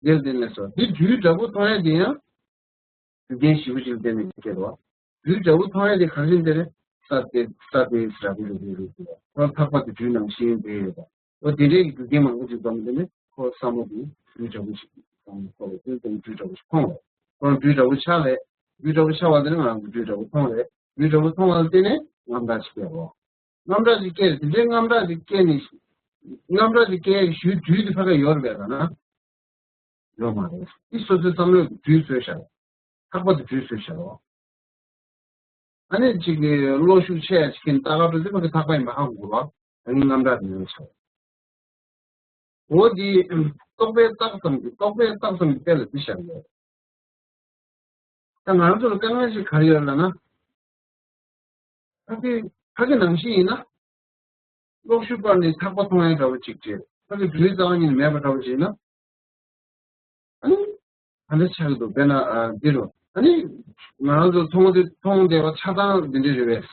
རེད། དེ་ལ་བརྟེན་ནས་སླེབས་སོང་། དེ་སྦྲུལ་འདྲ་པོ་མཐོང་ཡ་དེ་ཡང་རྒྱུ་རྐྱེན་ཞེ་པོ་ཅིག་ལ་བརྟེན་ནས་སྐྱེས་རེད་བ། སྦྲུལ་འདྲ་པོ་མཐོང་ཡ་དེ་ག་རེ་བྱས་ནས་རེད། ས་དེ་ས་དེ་ཟེར་ར་བའི་རེད་རེད་རེད། ཁོ་ཐག་པ་དེ་སྦྲུལ་ནང་བཞིན་བསྡད་ཡོད་པ། ཨོ་དེ་འདྲའི་རྒྱུ་རྐྱེན་མང་པོ་ཅིག་འཛོམས་དེ་ནི་ཁོ་བསམ་བློ་དེ་སྦྲུལ་འདྲ་པོ་ཞིག་བསམ་བློ་འཁོར་བ་དེ་དང་སྦྲུལ་འདྲ་པོ་ཞིག་མཐོང་བ། ཁོ་རང་སྦྲུལ་འདྲ་པོ་ཆགས་རེད། སྦྲུལ་འདྲ་པོ་ཆགས་པ་དེ་ནི་ང་རང་གི་སྦྲུལ་འདྲ་པོ་མཐོང་རེད། སྦྲུལ་འདྲ་པོ་མཐོང་བ་དེ་ནི་དངངས་སྐྲག་ཅིག་སྐྱེས་རོ། དངངས་སྐྲག་ཅིག་སྐྱེས་རེད། དེ་འདྲའི་དངངས་སྐྲག་ཅིག་སྐྱེས་ནས་དངངས་སྐྲག་ཅིག་སྐྱེས་ཞུ་དུས་དེ་ཕ་ག་ཡོད་རེད་པས་ན། ཡོད་མ་རེད། འདི་སོ་སོའི་བསམ་བློས་སྦྲུལ་བཟོས་བཞག་ཐག་པ་དེ་སྦྲུལ་བཟོས་བཞག་རོ། ཨ་ནི་གཅིག་གི་གློ་ཤུགས་ཆེ་ཡ་གཅིག་གིས་ལྟ་ག་འགྲོ་དུས་ཕ་གི་ཐག་པ་ཡིན་པ་ཧ་གོ་དགོས་པ། ཨ་ནི་དངངས་སྐྲག་དེ་ཡོད་ཆགས། འོ་དེ་རྟོག་པས་བཏགས་ཙམ་གྱི་རྟོག་པས་བཏགས་ཙམ་གྱི་དཔེ་ལ་འདི་བཞག་ཡོད། ད་ང་རང་ཚོ་ལ་དཀའ་ངལ་ཞིག་ག་རེ་ཡོད་ལབ་ན། ཕ་གི་ཕ་གི་ནང་བཞིན་ཡིན་ན། གློག་ཤུགས་སྤར་ནས་ཐག་པ་མཐོང་ཡ་འདྲ་བོ་ཅིག་བྱས། ཕ་གི་སྦྲུལ་རྩ་བ་ཉིད་ནས་མེད་པ་འདྲ་བོ་ཅིག་ཡིན་ན། ཨ་ནི། ག་འདྲ་ཆགས་ཀྱི་འདུག་དཔེར་ན་ཨ་འདི་རུ། ཨ་ནི། ང་རང་ཚོ་མཐོང་དེ་མཐོང་བདེ་བ་ཆ་ཚང་འདི་འདྲ་རེད་པས།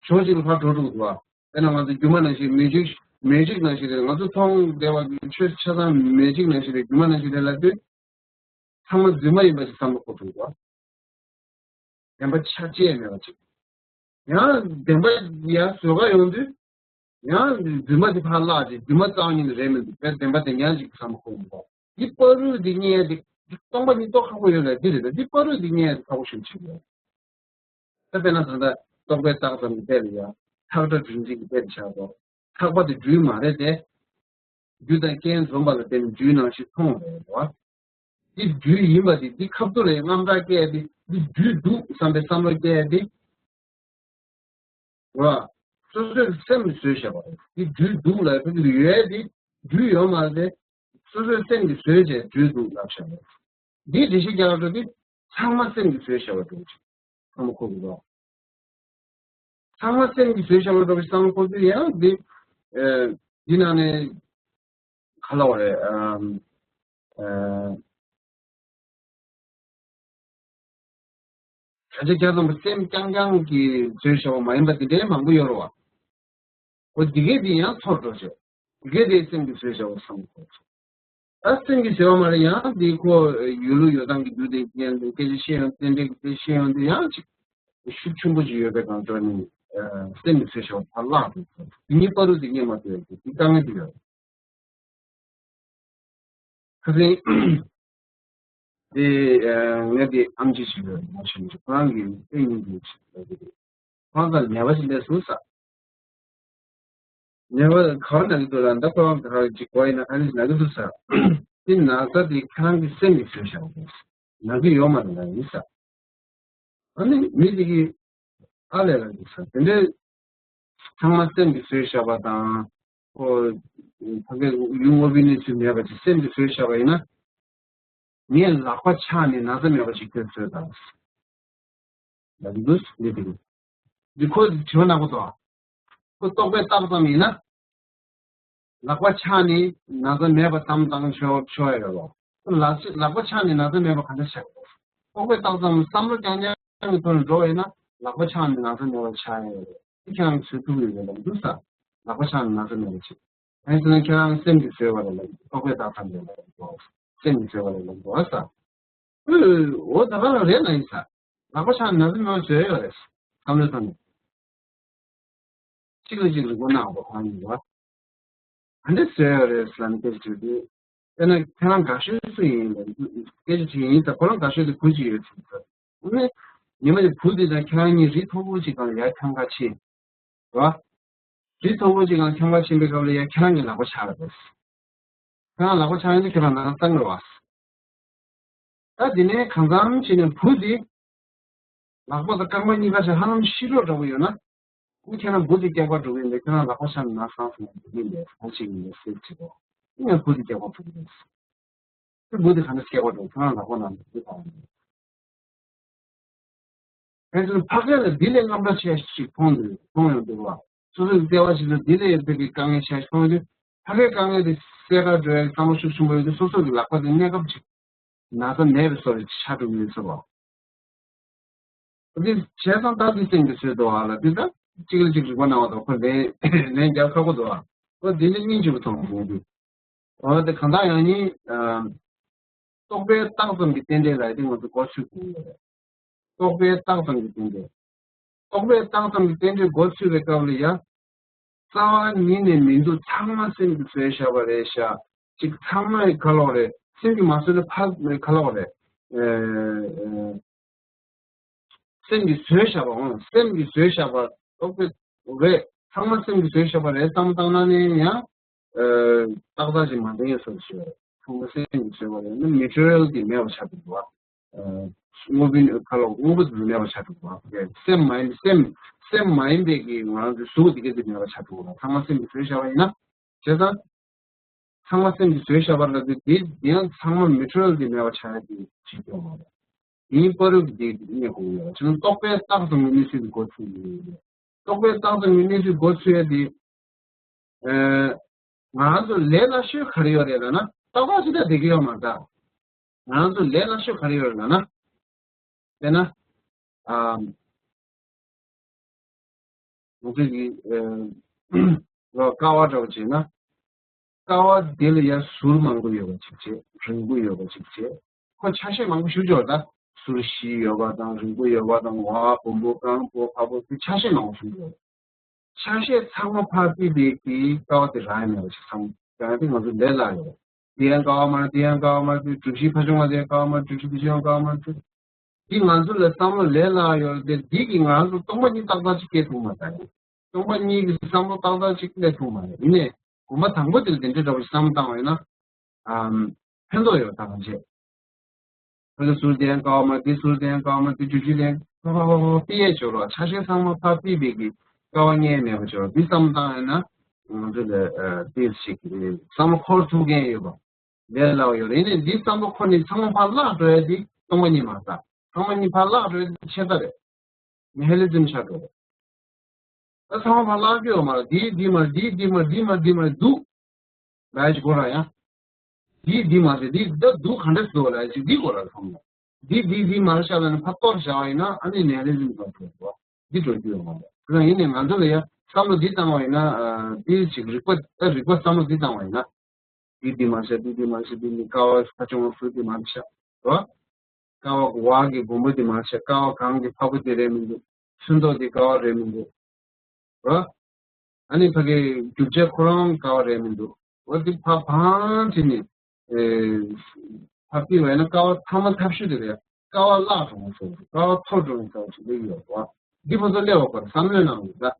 ཕྱོགས་གཅིག་ལ་ཕར་འགྲོ་འགྲོ་གི་འདུག་བ། དཔེར་ན་ང་ཚོ་སྒྱུ་མ་ནང་བཞིན་མེ་ཇིག་མེ་ཇིག་ནང་བཞིན་རེད། ང་ཚོ་མཐོང་བདེ་བ་གི་ཆོས་ཆ་ཚང་མེ་ཇིག་ནང་བཞིན་རེད། སྒྱུ་མ་ནང་བཞིན་རེད་ལབ་དུས། ཚང་མ་རྫུན་མ་ཡིན་པ་ཞིག་བསམ་བློ་འཁོར་ཐུབ་འདུག་བ། བདེན་པ་ཆ་བཅས་མེད་པ་ཅིག་ཡང་བདེན་པ་ཡང་བཟོ་ག་ཡོང་དུས། ཡང་རྫུན་མ་དེ་ཕར་བརླག་ཅིག་རྫུན་མ་རྩ་བ་ཉིད་ནས་རེད་མི་འདུག་དཔེ་བདེན་པ་དེ་ཉག་ཅིག་བསམ་བློ་འཁོར་འདུག་འདི་བར་དུ་འདི་རྙེད་ཡ་དེ་འདི་སྟོང་པ་ཉིད་རྟོགས་ཁག་པོ་ཡོད་ལ་འདི་རེད། ད་འདི་བར་དུ་འདི་རྙེད་ཡ་དེ་ཁག་པོ་ཞིག་ཆགས་ཡོད། ད་དཔེར་ན་ད་ལྟ་རྟོག་པས་བཏགས་ཙམ་གྱི་དཔེ་ལ་ཡ། ཐག་སྒྲ་སྦྲུལ་འཇིག་གི་དཔེ་ལ་ཆགས་སོ། ཐག་པ་དེ་སྦྲུལ་མ་རེད་དེ། རྒྱུ་དང་རྐྱེན་འཛོམས་པ་ལ་བརྟེན་ནས་སྦྲུལ་ནང་བཞིན་མཐོང་བ་རེད་བ། འདི་སྦྲུལ་ཡིན་པ་དེ་འདི་ཁ་ཐུག་ལ་དངངས་སྐྲག་སྐྱེ་ཡ་དེ་འདི་སྦྲུལ་འདུག་བསམ་པའི་བསམ་བློ་སྐྱེ་ཡ་དེ། བ། སོ་སོའི་སེམས་ཀྱིས་བཟོས་བཞག་པ་རེད། འདི་སྦྲུལ་འདུག་ལབ་ཡ་ཕ་གི་ཡོད་ཡ་དེ་སྦྲུལ་ཡོད་མ་རེད་དེ། སོ་སོའི་སེམས་ཀྱིས་བཟོས་བྱས་སྦྲུལ་འདུག་ལབ་བཞག་པ་རེད། འདིའི་འགྲེལ་བཤད་རྒྱག་འགྲོ་དུས་ཚང་མ་སེམས་ཀྱིས་བཟོས་བཞག་པ་འདྲ་བོ་ཅིག་བསམ་བློ་འཁོར་གྱི་འདུག་ཚང་མ་སེམས་ཀྱིས་བཟོས་བཞག་པ་འདྲ་བོ་ཞིག་བསམ་བློ་འཁོར་དུས་ཡང་འདི། ཨེ། འདི་ནང་ནས་ག་ལབ་དགོས་རེད། ཨམ། ཨེ། བརྒྱ་ཆ་བརྒྱ་ཙམ་པ་སེམས་རྐྱང་རྐྱང་གིས་བཟོས་བཞག་པ་མ་ཡིན་པ་དེ་འདྲའི་མང་པོ་ཡོད་རེད་བ། འོ་འདི་གས་འདི་ཡང་ཚོར་འགྲོ་བྱས། འདི་གས་འདི་སེམས་ཀྱིས་བཟོས་བཞག་པ་བསམ་གྱི་འདུག་ད་སེམས་ཀྱིས་བཟོས་པ་མ་རེད། ཡང་འདི་ཁོ་ཡོད་ལུགས་ཡོད་སྟངས་ཀྱི་རྒྱུ་དེ་རྐྱེན་དེ་སྐད་ཆ་བཤད་ཡོང་། རྟེན་འབྲེལ་གྱི་སྐད་ཆ་བཤད་ཡོང་དུས་ཡང་ཅིག་ཤུགས་ཆེན་པོ་ཅིག་ཡོད་པའི་སྒང་ཅོག་ནི་སེམས་ཀྱིས་བཟོས་བཞག་པ་ཕར་བརླག་འགྲོ་གི་འདུག་དེ་གཉིས་བར་དུ་འདི་རྙེད་མ་ཐུབ་ཡ་དེ་འདི་དཀའ་ངལ་དེ་ཡོད་རེད། ཁ་སང་དེ་ངས་དེ་ཨམ་ཆི་ཞིག་ཡོད་མ་ཤེས་ཀྱི་ཁོ་རང་གིས་ཨེ་ཡིན་དེ་ཞིག་ལབ་ཀྱི་འདུག་ཁོ་རང་ཚོ་ནད་པ་ཞིག་སླེབས་སོང་ཟེར། ནད་པ་ག་བ་ན་གི་འདུག་ལབ་ན། ད་ཁོ་རང་ག་ཅིག་གོ་ཡིན་ན་ག་ནས་ན་གི་འདུག་ཟེར། དེ་ན་ཚ་དེ་ཁྱེད་རང་གི་སེམས་ཀྱིས་བཟོས་བཞག་པ་རེད། ན་གི་ཡོད་མ་རེད་ལབ་ཡིན་ཟེར། ཨ་ནི་མི་དེ་གིས་ཨ་ལས་ལབ་ཀྱི་ཟེར། དེ་འདྲའི་ཚང་མ་སེམས་ཀྱིས་བཟོས་བཞག་པ་དང་། ཁོ་ཕ་གིར་ཡུལ་དངོས་པོའི་གནས་ཚུལ་མེད་པ་ཅིག་སེམས་ཀྱིས་བཟོས་བཞག་པ་ཡིན་ན། ངས་ལག་པ་འཆང་ནས་ན་ཚ་མེད་པ་ཞིག་ཁྱོད་བཟོས་དང་། ལབ་ཀྱི་འདུག་འདི་དེ་གི། འདི་ཁོ་དྲི་བ་ནག་པོ་འདུག་ཁོ་རྟོག་པས་བཏགས་ཙམ་ཡིན་ན། ལག་པ་འཆང་ནས་ན་ཚ་མེད་པ་བསམ་བཏང་ཆོག་ཆོག་ཡ་རེད་བ། ལག་ལག་པ་འཆང་ནས་ན་ཚ་མེད་པ་ག་འདྲ་ཆགས། རྟོག་པས་བཏགས་ཙམ་བསམ་བློ་རྐྱང་རྐྱང་གི་ཐོག་ནས་འགྲོ་བ་ཡིན་ན་ལག་པ་འཆང་ནས་ན་ཚ་མེད་པ་ཆགས་ཡ་རེད། འདི་ཁྱེད་རང་གིས་བཟོ་ཐུབ་ཀྱི་ཡོད་ལབ་འདུག་ས། ལག་པ་འཆང་ནས་ན་ཚ་མེད་པ་ཆགས། གང་ཡིན་ཟེར་ན་ཁྱེད་རང་སེམས་ཀྱིས་བཟོས་པ་རེད་ལབ། རྟོག་པས་བཏགས་ཙམ་རེད་ལབ་འདུག་སེམས་ཀྱིས་བཟོས་པ་རེད་ལབ་འདུག་ས། ཨོ་ད་ག་རང་རེད་ལབ་ཡིན་ས། ལག་པ་འཆང་ནས་ན་ཚ་མེད་པ་བཟོས་ཡོད་རེད། བསམ་བློའི་ཐོག་ནས། གཅིག་ལ་གཅིག་རིག་པ་གནང་བ་གང་ཡིན་པ། ཨ་འདྲ་བཟོས་ཡོད་རེད་ཟེར་ནས་སྐད་ཆ་དྲིས་དུས། དཔེར་ན་ཁྱེད་རང་དགའ་ཤོས་སུ་ཡིན་ལབ་དུས། སྐད་ཆ་དྲིས་ཡིན་ཟེར། ཁོ་རང་དགའ་ཤོས་དེ་བུ་གཅིག་ཡོད་ཟེར་ཟེར། ཨ་ནི། ཉི་མ་དེ་བུ་དེ་དང་ཁྱེད་རང་གཉིས་རི་མཐོ་པོ་ཅིག་སྒང་ལ་ཡར་འཁྱམ་ག་ཕྱིན། ར། རི་མཐོ་པོ་ཅིག་སྒང་འཁྱམ་ག་ཕྱིན་པའི་སྐབས་ལ་ཡ་ཁྱེད་རང་གི་ལག་པ་ཆག་ལ་བས། ཁྱེད་རང་ལག་པ་ཆག་ཡིན་དུས་ཁྱེད་རང་ནང་བཏང་དགོས་བ། ད་དེ་ནས་གང་འཚམ་བྱས་ནས་བུ་དེ། ལག་པ་དང་རྐང་པ་གཉིས་ཀ་ཞིག་ཧ་ལམ་ཤི་གྲབས་འདྲ་པོ་ཡོད་ན། ཨུ་ཁྱེད་རང་འབུ་དེ་སྐྱེག་པ་འགྲོ་གི་ཡིན་པས་ཁྱེད་རང་ལག་པ་ཤ་ན་སང་སོང་གི་ཡིན་པས་ཧ་ཅིག་ཡིན་པས་སེལ་བྱེད་དོ། ཨུ་ངས་འབུ་དེ་སྐྱེག་པ་འགྲོ་གི་ཡིན། ཨུ་འབུ་དེ་ག་ནས་སྐྱེག་པ་འགྲོ་ཁྱེད་རང་ལག་པ་ནང་དུ་འབུ་བཏང་ཡོད། ཕན་ཚུན་ཕ་གི་ལ་འདི་ལས་རྔམ་པ་ཆེ་ཞིག་མཐོང་འདུག་མཐོང་ཡོང་འདུག་བ། སོ་སོའི་བརྩེ་བ་ཞིག་ཏུ་འདི་ལས་ཡོད་པའི་དཀའ་ངལ་ཆེ་ཞིག་མཐོང་དུས་ཕ་གིའི་དཀའ་ངལ་དེ་སེལ་ག་འགྲོ་ཡའི་བསམ་བློ་ཤུགས་ཆེན་པོ་ཡོད་དུས་སོ་སོ་གི་ལག་པ་དེ་གནས་སྐབས་ཅིག་ན་ཚ་མེད་པའི་བཟོ་རེ་ཆགས་འགྲོ་གི་ཡོད་ཚོད་བ། འདི་བྱས་ཙང་ད་འདི་སེམས་ཀྱི་བཟོས་འདུག་ཨ་ལ་འདི་ད་གཅིག་ལ་གཅིག་རིག་པ་གནང་བ་དང་ཁོ་ལན་ལན་རྒྱག་ཁག་པོ་འདུག་ཨ། ཁོ་འདི་ནི་སྙིང་རྗེ་པོ་མཐོང་གི་འདུག་ཨོ་དེ་གང་ལྟར་ཡང་ནི་རྟོག་པས་བཏགས་ཙམ་གྱི་རྟེན་འབྲེལ་ལ་ཡི་དེ་ང་ཚོ་གོ་ཚུལ་གྱི་ཡོད་རེད། རྟོག་པས་བཏགས་ཙམ་གྱི་རྟེན་འབྲེལ། རྟོག་པས་བཏགས་ཙམ་གྱི་རྟེན་འབྲེལ་མགོ་ཚོས་པའི་སྐབས་ལ་ཡ། རྩ་བ་ཉིད་ནས་མི་འདུག་ཚང་མ་སེམས་ཀྱིས་བཟོས་བཞག་པ་རེད་ཤག་ཅིག་ཚང་མ་ག་ལོག་རེད། སེམས་ཀྱིས་མ་བཟོས་ན་ཕ་ག་ལོག་རེད། ཨེ་ཨེ། སེམས་ཀྱིས་བཟོས་བཞག་པ་འོང་། སེམས་ཀྱིས་བཟོས་བཞག་པ་རྟོག་པས་རེད། ཚང་མ་སེམས་ཀྱིས་བཟོས་བཞག་པ་རེད་བསམ་བཏང་ན་ནི་ཡང་། ཨེ། ཏག་ཏག་ཅིག་མ་འདང་ཡས་བཟོ་ཞིག་རེད། ཚང་མ་སེམས་ཀྱིས་བཟོས་པ་རེད་ན་ནེ་ཅུ་རལ་གྱིས་མེད་པ་ཆགས་འགྲོ་གི་འདུག་བ། དངོས་པོའི་ཁ་ལོ་དངོས་པོ་དེ་མེད་པ་ཆགས་འགྲོ་གི་འདུག་བ། སེམས་མ་ཡིན་སེམས་སེམས་མ་ཡིན་པའི་གི་ང་རང་ཚོའི་གཟུགས་དེ་ག་དེ་མེད་པ་ཆགས་འགྲོ་གི་འདུག་ཚང་མ་སེམས་ཀྱིས་བཟོས་བཞག་པ་ཡིན་ན། བྱས་ཙང་། ཚང་མ་སེམས་ཀྱིས་བཟོས་བཞག་པ་ལ་དེ་དེ་ཡང་ཚང་མ་ནེ་ཅུ་རལ་གྱིས་མེད་པ་ཆགས་ཡ་དེ་བྱེད་ཀྱི་ཡོད་མ་རེད། དེའི་བར་དུ་དེ་རྙེད་དགོས་ཀྱི་ཡོད་རེད། བྱས་ན་རྟོག་པས་བཏགས་ཙམ་གྱི་གནས་ཚུལ་དེ་མགོ་ཚོས་ཀྱི་ཡོད་རེད། རྟོག་པས་བཏགས་ཙམ་གྱི་གནས་ཚུལ་མགོ་ཚོས་ཡ་དེ། ཨེ། ང་རང་ཚོ་ལས་སླ་ཤོས་ག་རེ་ཡོད་རེད་ལབ་ན་ཏག་ཏག་ཅིག་ད་བསྡད་ཀྱི་ཡོད་མ་རེད་ད། ང་རང་ཚོ་ལས་སླ་ཤོས་ག་རེ་ཡོད་རེད་ལབ་ན། དཔེར་ན། ཨ། ང་ཚོས་ཀྱི་ཨེ། ལོ་ཀ་བ་འདྲ་བོ་བྱས་ན། ཀ་བ་འདི་ལ་ཡང་ཟུར་མང་པོ་ཡོད་པ་ཅིག་བྱས། རིང་པོ་ཡོད་པ་ཅིག་བྱས། ཁོ་ཆ་ཤས་མང་པོ་ཞིག་ཡོད་ད། ཟུར་བཞི་ཡོད་པ་དང་རིང་པོ་ཡོད་པ་དང་བ་སྦོམ་པོ་སྐམ་པོ་ཕར་པོ་དེ་ཆ་ཤས་མང་པོ་ཞིག་ཡོད། ཆ་ཤས་ཚང་མ་ཕར་ཕུད་པའི་གི་ཀ་བ་དེ་རང་ཡང་མེད་པ་ཞིག་བསམ། ཡང་དེ་ང་ཚོ་ལས་སླ་ཡོད། དེ་ཡང་ཀ་བ་མ་རེད། དེ་ཡང་ཀ་བ་མ་རེད། དེ་གྲུ་བཞི་ཕར་བྱུང་བ་དེ་ཡང་ཀ་བ་མ་རེད། གྲུ་བཞི་དེ་བྱུང་ཡང་ཀ་བ་མ་རེད། འདི་ང་ཚོ་ལ་བསམ་བློ་ལས་སླ་ཡོད་རེད་དེ། འདི་གིས་ང་ཚོ་སྟོང་པ་ཉིད་ཏག་ཏག་ཅིག་སྐྱེ་ཐུབ་མ་རེད། སྟོང་པ་ཉིད་ཀྱི་བསམ་བློ་ཏག་ཏག་ཅིག་སླེབས་ཐུབ་མ་རེད། ཡིན་ནའི་གོམ་པ་དང་པོ་དེ་ལ་དེ་འདྲ་འདྲ་པོ་ཞིག་བསམ་བློ་བཏང་བ་ཡིན་ན། ཨམ། ཕན་ཐོགས་ཡོད་ད་གང་བྱེད། ཁོ་ཚོ་ཟུར་དེ་ཡང་ཀ་བ་མ་རེད། འདི་ཟུར་དེ་ཡང་ཀ་བ་མ་རེད། འདི་བརྗོད་བྱ་དེ་ཡང་ཕ་ཕ་ཕ་ཕ་ཕ་ཕི་ཡས་སྦྱོར་བ་ཆ་ཤས་ཚང་མ་ཕར་ཕུད་པའི་གི་ཀ་བ་རྙེད་མེད་པ་སྦྱོར་བ་འདི་བསམ་བློ་བཏང་ཡོད་ན། ང་ཚོ་ལ་ཨ་ཏོག་ཙམ་ཞིག་བསམ་བློ་འཁོར་ཐུབ་མཁན་ཡོད་པ། ལས་སླ་བ་ཡོད་རེད། ཡིན་ནའི་འདི་བསམ་བློ་འཁོར་ནས་ཚང་མ་ཕར་བརླག་འགྲོ་ཡ་འདི་སྟོང་པ་ཉིད་མ་རེད། ཚང་མ་གཉིས་ཕར་བརླག་འགྲོ་ཡ་འདི་ཆད་ལྟ་རེད། ནི་ཧེ་ལི་ཛིམ་ཆགས་འགྲོ་རེད། ད་ཚང་མ་ཕར་བརླག་རྒྱུ་ཡོད་མ་རེད། འདི་འདི་མ་རེད། འདི་འདི་མ་རེད། འདི་མ་རེད། འདི་མ་རེད། འདུག་ལ་ཡ་ཅིག་གོ་ར་ཡ། འདི་འདི་མ་རེད། འདི་ད་འདུག་ག་འདྲ་འདུག་ལ་ཡ་ཅིག་འདི་གོ་ར་ཚང་མ། འདི་འདི་འདི་མ་རེད་ཤག་ལ་ནི་ཕར་གཏོར་བཞག་པ་ཡིན་ན་ཨ་ནི་ནི་ཧེ་ལི་ཛིམ་དང་འགྲོ་འགྲོ་འདི་འགྲོ་རྒྱུ་ཡོད་མ་རེད། དེ་ཡང་ཡིན་ནའི་ང་ཚོ་ལ་ཡ་བསམ་བློ་འདི་བཏང་བ་ཡིན་ན་ཨ་འདི་ཅིག་རིག་པ་ད་རིག་པ་བསམ་བློ་འདི་བཏང་བ་ཡིན་ན། འདི་འདི་མ་བྱ། འདི་འདི་མ་བྱ། འདི་ནི་ཀ་བ་ཕ་ཆུང་བ་ཟུར་འདི་མ་བྱ། རོ། ཀ་བ་བ་གི་སྦོམ་པོ་འདི་མ་བྱ། ཀ་བ་གང་གི་ཕ་བུ་འདི་རེད་མི་འདུག་ཚོན་མདོག་འདི་ཀ་བ་རེད་མི་འདུག་རོ། ཨ་ནི་ཕ་གི་རྒྱུ་ཆ་ཁོ་རང་ཀ་བ་རེད་མི་འདུག་འོ་འདི་ཕ་བང་བྱེད་ནི། ཨེ། ཕ་ཕི་བས་ན་ཀ་བ་ཐ་མ་ཐབས་ཤུ་དེ་རེད། ཀ་བ་བརླག་འགྲོ་འོང་ཟེར། ཀ་བ་འཐོར་འགྲོ་འོང་ཟེར་ཞིག་ལས་ཡོད་རོ། འདི་ཕོ་ཚོ་སླེབས་པ་ཁོ་བསམ་བློའི་ནང་ལ་ད།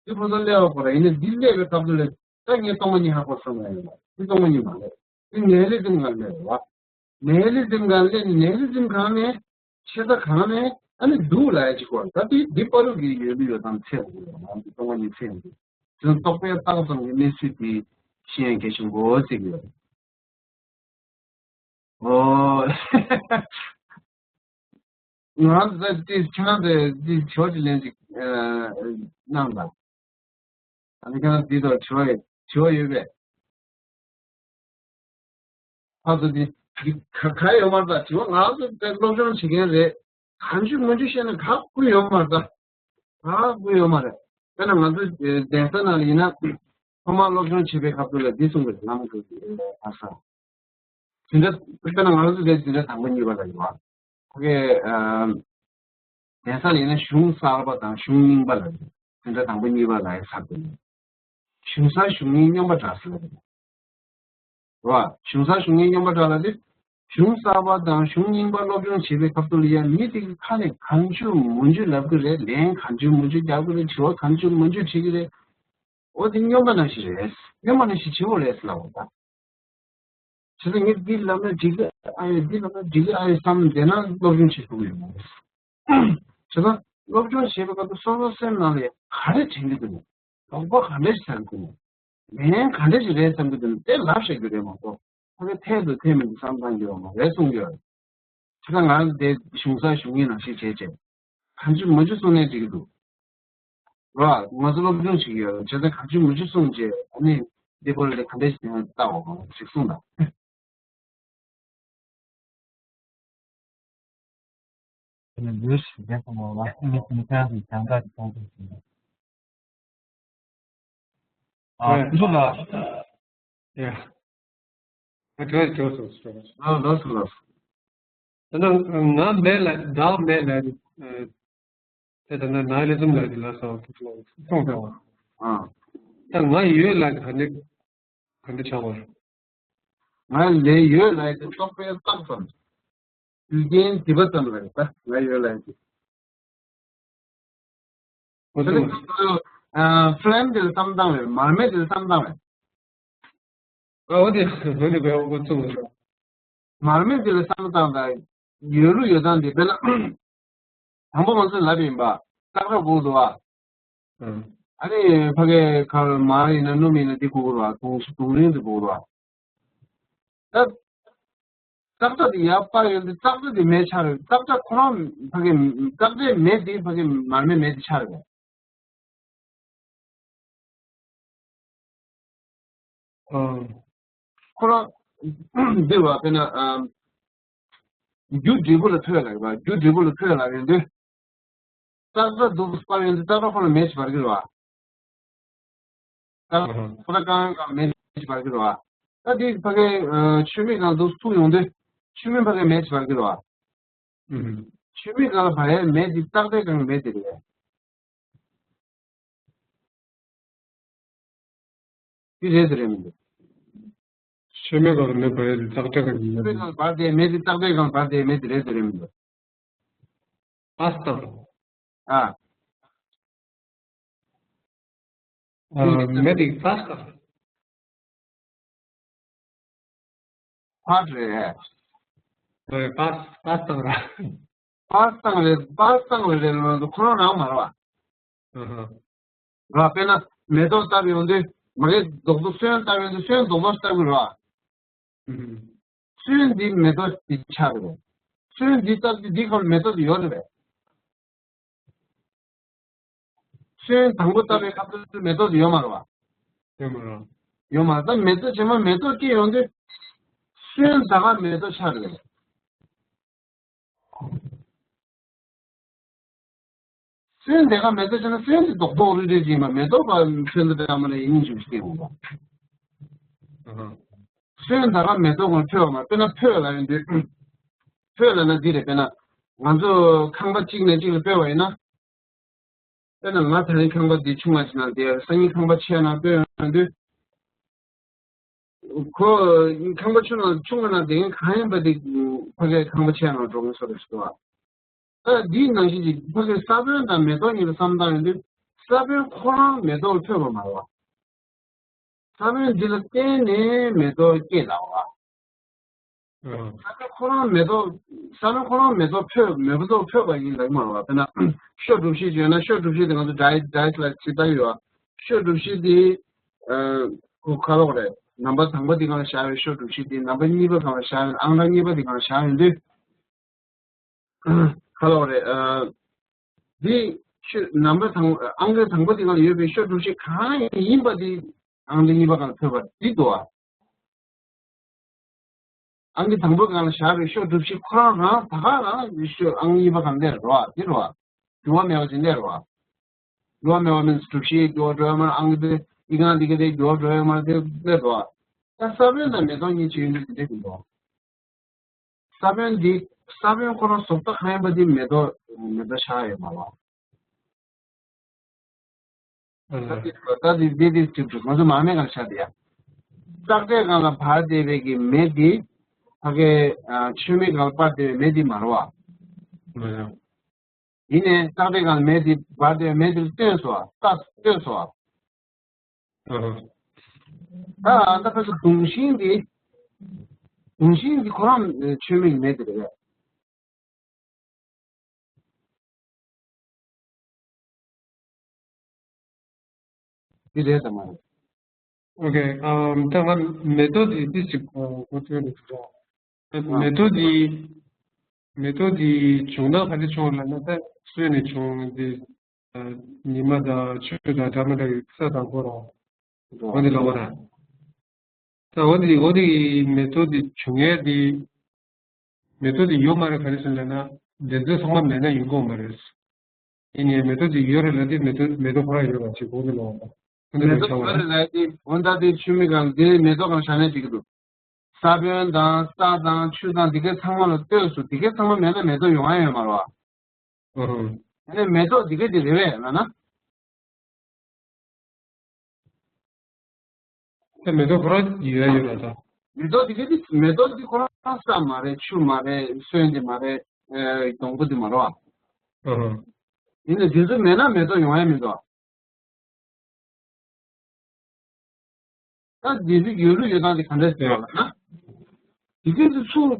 དེ་ཁོ་ཚོ་སླེབས་པ་ཁོ་རང་ཡིན་ན་འདི་སླེབས་པའི་སྐབས་སུ་ལས་ད་ངས་སྟོང་པ་ཉིད་ཧ་གོ་སོང་ང་ཡིན་པ་འདི་སྟོང་པ་ཉིད་མ་རེད། འདི་ནེ་ཧི་ལི་ཛིམ་སྒང་སླེབས་པ། ནེ་ཧི་ལི་ཛིམ་སྒང་སླེབས་ནས་ནེ་ཧི་ལི་ཛིམ་སྒང་ནས་ཆེ་ས་སྒང་ནས་ཨ་ནི་འདུག་ལ་ཡ་ཅིག་གོ་ད་འདི་འདི་པ་རུ་གི་ཡོད་ལུས་ཡོད་དམ་ཚད་དགོས་ཡོད་མ་འདི་སྟོང་པ་ཉིད་ཚད་ཡོད་འདུག་དེ་ཚོ་རྟོག་པས་བཏགས་ཙམ་གྱི་གནས་ཚུལ་འདི་ཤེས་ཡ་གལ་ཆེན་པོ་བརྩི་གི་ཡོད། ཨོ། ང་རང་ཚོ་ད་ཅི་ཁྱེད་རང་ཚོས་ཅི་ཞོ་ཅིག་ལེན་ཅིག་གནང་དང་། ཨ་ནི་ཁྱེད་རང་འདི་ཚོ་ཞོ་ཡོད་ཞོ་ཡོད་པས། ཕར་ཚུར་འདི་ག་ག་ཡོད་མ་རེད། ད་ཞོ་ང་རང་ཚོ་ད་སློབ་སྦྱོང་བྱེད་མཁན་རེད། གང་བྱུང་མང་བྱུང་བཤད་ན་ག་ཀུན་ཡོད་མ་རེད། ད་ག་ཀུན་ཡོད་མ་རེད། དཔེར་ན་ང་ཚོ་གདན་ས་ནང་ལ་ཡིན་ན། ཐོག་མར་སློབ་སྦྱོང་བྱེད་པའི་སྐབས་སུ་ལ་འདི་གསུངས་པའི་ལམ་དུ་ཨ་ས། འཛིན་གྲྭ་དཔེར་ན་ང་ཚོ་འདིར་འཛིན་གྲྭ་དང་པོ་གཉིས་པ་ལ་ཡོད་པ། ཁོ་གའི་གདན་ས་ལ་ཡིན་ན་གཞུང་གསར་པ་དང་གཞུང་རྙིང་པ་ལ་ཡོད། འཛིན་གྲྭ་དང་པོ་གཉིས་པ་ལ་ཡོད་ས་དེ་ཡིན། གཞུང་གསར་གཞུང་རྙིང་སྙོམས་པ་འདྲ་ཟེར་བ་རེད། རེད་བ། གཞུང་གསར་གཞུང་རྙིང་སྙོམས་པ་འདྲ་ལ་དེ། གཞུང་གསར་པ་དང་གཞུང་རྙིང་པ་སློབ་སྦྱོང་བྱེད་པའི་སྐབས་སུ་ལ་ཡང་མི་དེ་གི་ཁ་ནས་གང་བྱུང་མང་བྱུང་ལབ་གི་རེད། ལན་གང་བྱུང་མང་བྱུང་རྒྱག་གི་རེད། དྲི་བ་གང་བྱུང་མང་བྱུང་དྲི་གི་རེད། འོ་དེ་སྙོམས་པ་ནང་བཞིན་རེད། སྙོམས་པ་ནང་བཞིན་བྱེད་དགོས་རེད་ཟེར་ལབ་པ་དང་། བྱས་ཙང་ངས་འདི་ལབ་ན་འགྲིག་གི་ཨ་ཡོད། འདི་ལབ་ན་འགྲིག་གི་ཨ་ཡོད་བསམ་བསྡད་ན་སློབ་སྦྱོང་བྱེད་ཐུབ་ཀྱི་ཡོད་མ་རེད། བྱས་ཙང་ སློབ་སྦྱོང་བྱེད་པའི་སྐབས་སུ་སོ་སོ་སེམས་ནང་ལ་ག་རེ་དྲན་གྱི་འདུག་དོགས་པ་ག་འདྲ་ཞིག་ཟ་གི་འདུག་ལན་ག་འདྲ་ཞིག་རེད་བསམ་གྱི་འདུག་དེ་ལབ་བཤད་རྒྱུ་རེད་མ་གཏོགས་ཕ་གི་འཐད་འདུག་འཐད་མི་འདུག་བསམ་བཏང་རྒྱུ་ཡོད་མ་རེད་གསུང་གི་ཡོད། ཁྱེད་ད་ང་དེ་གཞུང་ས་གཞུང་ངེས་ནང་བཞིན་བྱས་བྱས། གང་བྱུང་མང་བྱུང་གསུང་ནས་འགྲིག་གི་འདུག་ར། ང་ཚོ་སློབ་སྦྱོང་བྱེད་ཀྱི་ཡོད་རེད། བྱས་ཙང་གང་བྱུང་མང་བྱུང་གསུང་བྱས་ཨ་ནི་འདི་པོ་ལ་ག་འདྲ་ཞིག་ཡོང་ལྟ་བ་གང་ཞིག་གསུང་དང་། ཨ་ཨ། འདི་ལ། ཡ། ཨ་ད་ལོས་ལོས་སོང་། ལོས་ལོས་སོང་། ད་ནང་ང་མེད་ལ་བདག་མེད་ལ། དེ་ད་ནང་ནཱི་ཧི་ལི་ཛིམ་ལ་དེ་ལ་སོང་སོང་ཙང་། ཨ། ད་ང་ཡོད་ལ་ག་འདྲ་ག་འདྲ་ཆགས་པ་རེད། ང་ལས་ཡོད་ལ་དེ་རྟོག་པས་བཏགས་ཙམ། རྒྱུ་རྐྱེན་སྒྲིབ་པ་ཙམ་ལ་རེད་ད་ང་ཡོད་ལ་དེ། ཨོ་ཙི། ཨ། ཕི་ལེམ་དེ་ལ་བསམ་བཏང་རེད། མར་མེ་དེ་ལ་བསམ་བཏང་རེད། ཨ་འོ་དེ་འོ་དེ་དགོས་འོ་ཚོ། མར་མེ་དེ་ལ་བསམ་བཏང་ད་ཡོད་ལུགས་ཡོད་སྟངས་དེ་དཔེར་ན། དང་པོ་ང་ཚོས་ལབ་ཡིན་པ། ལྕགས་ཁྲ་དགོས་འདུག་བ། ཨ་ནི་ཕ་གིའི་ཁར་མར་ཡིན་ན་སྣུམ་ཡིན་ན་འདི་དགོས་རུ་བ། དུང་དུང་རིང་འདི་དགོས་རུ་བ། ད། ལྕགས་ཁྲ་དེ་ཡར་སྤར་ཡོང་དུས་ལྕགས་ཁྲ་དེ་མེ་ཆགས་རེད། ལྕགས་ཁྲ་ཁོ་རང་ཕ་གི་ལྕགས་ཁྲའི་མེ་དེ་ཕ་གི་མར་མེ་མེ་དེ་ཆགས་རེད། ཨ། ཁོ་རང་འདི་བ་དཔེར་ན་ཨ། རྒྱུ་འབྲས་བུ་ལ་ཐོས་ལ་རེད་བ། རྒྱུ་འབྲས་བུ་ལ་ཐོས་ལ་ཡོང་དུས། ལྕགས་ཁྲ་འདུག་སྤར་ཡོང་དུས་ལྕགས་ཁྲ་ཁོ་ལ་མེ་ཞིག་འབར་གི་རེད་བ། ད་ཁོ་ད་རྐང་རྐང་མེ་ཅིག་འབར་གི་རེད་བ། ད་དེ་ཕ་གའི་ཆུ་མིག་སྒང་དུ་ཚུགས་ཡོང་དུས་ཆུ་མིག་ཕ་གའི་མེ་ཅིག་འབར་གི་རེད་བ། ཆུ་མིག་སྒང་ལ་འབར་ཡའི་མེ་དེ་ལྕགས་ཁྲའི་སྒང་གི་མེ་དེ་རེད། དེ་རེད་དེ་རེད་མི་འདུག་ཆུ་མིག་སྒང་ལ་མེ་འབར་ཡའི་ལྕགས་ཁྲའི་སྒང་གི་མེ་ཆུ་མིག་སྒང་ལ་འབར་དེ་མེ་དེ་ལྕགས་ཁྲའི་སྒང་འབར་དེ་མེ་དེ་རེད་དེ་རེད་མི་འདུག་པཱས་བཏང་། ཨ། ཨ། མེ་དེ་པཱས་བཏང་། པཱས་རེད། ཨོ་པཱས་པཱས་བཏང་ར། པཱས་བཏང་རེད། པཱས་བཏང་རེད་རེད་ལོ་འདུག་ཁོ་རང་རང་མ་རེད་བ། ཨ་ཧ། ར་དཔེར་ན་མེ་ཏོག་བཏབ་ཡོང་དུས་མ་གིའི་རྡོག་རྡོག་སོན་བཏབ་ཡོང་དུས་སོན་རྡོག་རྡོག་བཏབ་གི་རེད་བ། སོན་འདི་མེ་ཏོག་འདི་ཆགས་རེད། སོན་འདི་བཏབ་དུས་འདི་ཁམས་མེ་ཏོག་འདི་ཡོད་རེད་པས། སོན་དང་པོ་བཏབ་པའི་སྐབས་སུ་མེ་ཏོག་འདི་ཡོད་མ་རེད་བ། ཡོད་མ་རེད། ཡོད་མ་རེད། ད་མེ་ཏོག་རྗེས་མ་མེ་ཏོག་སྐྱེས་ཡོང་དུས་སོན་ད་ག་མེ་ཏོག་ཆགས་རེད། སོན་དེ་ག་མེ་ཏོག་བྱས་ན་སོན་དེ་རྡོག་རྡོག་རིལ་རིལ་ཅིག་ཡིན་པ། མེ་ཏོག་པ་སོན་དེ་འདྲ་མ་རེད། ཡིན་ཞུ་ཞིག་ཡོང་བ། སོན་ད་ག་མེ་ཏོག་ཀུན་ཐོས་པ་མ་དཔེར་ན་ཕོ་ལ་ཡིན་དུས། ཕོ་ལ་ན་འདི་རེད། དཔེར་ན་ང་ཚོ་ཁང་པ་གཅིག་ནས་གཅིག་ལ་སྤོས་པ་ཡིན་ན། དཔེར་ན་ང་ད་རིང་ཁང་པ་འདི་ཆུང་བ་ཞིག་ནང་བསྡད། སང་ཉིན་ཁང་པ་ཆེ་ནང་སྤོས་ཡོང་དུས། ཁོ་ཁང་པ་ཆུང་ནང་ཆུང་བ་ནང་བསྡད་མཁན་གང་ཡིན་པ་དེ་ཕ་གིའི་ཁང་པ་ཆེ་ནང་འགྲོ་མཁན་བཟོ་འདྲ་ཞིག་འདུག་བ། ད་འདིའི་ནང་བཞིན་གྱི་ཕ་གིའི་ས་བོན་དང་མེ་ཏོག་གཉིས་ལ་བསམ་བཏང་ཡོང་དུས་ས་བོན་ཁོ་རང་མེ་ཏོག་ལ་ཐོས་པ་མ་རེད་བ། ས་བོན་འདི་ལ་བརྟེན་ནས་མེ་ཏོག་སྐྱེས་ལ་བ། ཨ། ས་བོན་ཁོ་རང་མེ་ཏོག་ས་བོན་ཁོ་རང་མེ་ཏོག་ཕོ་མེ་ཏོག་ཕོ་བ་ཡིན་ལབ་མ་རེད་བ། དཔེར་ན་ཤོག་སྒྲུབ་བྱེད་བརྗོད་ན་ཤོག་སྒྲུབ་བྱེད་དེ་ང་ཚོ་ཌའི་ཌའི་ལ་ཅིག་ལྟ་ཡོད་བ། ཤོག་སྒྲུབ་བྱེད་དེ་ཨ་ཁོ་ཁ་ལོག་རེད། ནམ་པར་དང་པོ་དེ་སྒང་ལ་བཞག་ཡོད། ཤོག་སྒྲུབ་བྱེད་དེ་ནམ་པར་གཉིས་པ་སྒང་ལ་བཞག་ཡོད། ཨང་གྲངས་གཉིས་པ་དེ་སྒང་ལ་བཞག་ཡོད་དུས། ཁ་ལོག་རེད། ཨ། འདི་ཤོ་ནམ་པར་དང་ཨང་ཀི་དང་པོ་དེ་སྒང་ལ་ཡོད་པའི་ཤོག་སྒྲུབ་བྱེད་གང་ཡིན་པ་དེ་ཨང་ཀི་གཉིས་པ་སྒང་ལ་ཐོབ་པ་འདི་འདུག་ཨ། ཨང་ཀི་དང་པོ་སྒང་ལ་བཞག་པའི་ཤོག་སྒྲུབ་བྱེད་ཁོ་རང་རང་ད་ག་རང་ཤོག་ཨང་ཀི་གཉིས་པ་སྒང་སླེབས་རེད་བ། འདི་རེད་བ། འགྱུར་བ་མེད་པ་ཅིག་སླེབས་རེད་བ། འགྱུར་བ་མེད་པ་མིན་སྒྲུབ་བྱེད་འགྱུར་བ་འགྲོ་ཡ་མ་རེད། ཨང་ཀི་དེ་ཨི་ཁང་འདི་ག་དེ་འགྱུར་བ་འགྲོ་ཡ་མ་རེད། དེ་སླེབས་རེད་བ། ད་ས་བོན་དང་མེ་ཏོག་གཉིས་ཅིག་ཡོད་མེད་དེ་འདྲ་གི་འདུག་ས་བོན་འདི་ས་བོན་ཁོ་རང་བཟོ་ལྟ་གང་ཡིན་པ་འདི་མེ་ཏོག་མེ་ཏོག་ཆགས་ཡོད་མ་རེད། ཨ་ད་འདི་འདི་འདི་འདི་ང་ཚོ་མར་མེ་སྒང་ལ་བཞག་དེ་ཡ། ལྕགས་ཁྲའི་སྒང་ལ་འབར་བསྡད་པའི་གི་མེ་འདི་ཕ་གའི་ཆུ་མིག་སྒང་ལ་སྤར་བསྡད་པའི་མེ་འདི་མ་རེད་བ། མ་རེད། ཡིན་ནའི་ལྕགས་ཁྲའི་སྒང་ལ་མེ་འདི་འབར་བསྡད་པའི་མེ་འདི་ལ་ལྟོས་སོ། ལྟ་ལྟོས་སོ། ཨ་ཧ། ད་ད་ཕ་གི་གདུང་ཤིང་འདི། གདུང་ཤིང་འདི་ཁོ་རང་ཆུ་མིག་མེ་འདི་རེད། འདི་རེད་དམ་མ་རེད། ཨོ་ཁེ། ཨམ། ད་ང་མེ་ཏོག་དེ་ཏི་ཞིག་གོ་ཐོས་འདུག་ཟེར། ཨ། མེ་ཏོག་དེ་མེ་ཏོག་དེ་བྱུང་སྟངས་ག་འདྲ་བྱུང་ལབ་ན། ད་སུ་ནས་བྱུང་དེ། ཨ། ཉི་མ་དང་ཆུ་དང་འདྲ་མི་འདྲ་བའི་ས་དང་ཁོ་རང་འོ་འདི་ལ་འོ་ན། ད་འོ་འདི་འོ་འདི་མེ་ཏོག་དེ་བྱུང་ཡས་དེ། མེ་ཏོག་དེ་ཡོད་མ་རེད། ག་རེ་ཟེར་ལབ་ན། འདི་ཚོ་ཚང་མ་མེད་ན་ཡོང་གི་མ་རེད། ཡིན་ནའི་མེ་ཏོག་དེ་ཡོད་རེད་ལབ་དུས་མེ་ཏོག་མེ་ཏོག་ཁོ་རང་ཡོད་པ་ཅིག་གོ་གི་ལོག་པ། ཁོ་འདི་མེ་རང་ཏོག་ཆགས་པ་ཡོད་རེད་ལབ་དུས་འོ་ད་དེ་ཆུ་མིག་གང་དེ་མེ་ཏོག་གང་བཞག་ན་འགྲིག་གི་འདུག་ས་བོན་དང་ས་དང་ཆུ་དང་དེ་གའི་ཚང་མ་ལ་ལྟོས་སུ་དེ་གའི་ཚང་མ་མེད་ན་མེ་ཏོག་ཡོང་ཡ་ཡོད་མ་རེད་བ། ཨ་ཧུ། ཨ་ནི་མེ་ཏོག་དེ་གའི་དེ་རེད་བས་ལབ་ན། ད་མེ་ཏོག་ཁོ་རང་ཡོད་ཡོད་ལ་ད། མེ་ཏོག་དེ་ག་དེ་མེ་ཏོག་དེ་ཁོ་རང་ས་མ་རེད། ཆུ་མ་རེད། སོན་དེ་མ་རེད། ཨེ། སྡོང་པོ་དེ་མ་རེད་བ། ཨ་ཧ། ཡིན་ནའི་དེ་ཚོ་མེད་ན་མེ་ཏོག་ཡོང་ཡ་མི་འདུག་ད་དེ་ཚོ་ཡོད་ལུགས་ཡོད་སྟངས་དེ་ག་འདྲ་ཟེར་བ་ལ་ན། དེ་ག་དེ་ཚོ་ཚུར།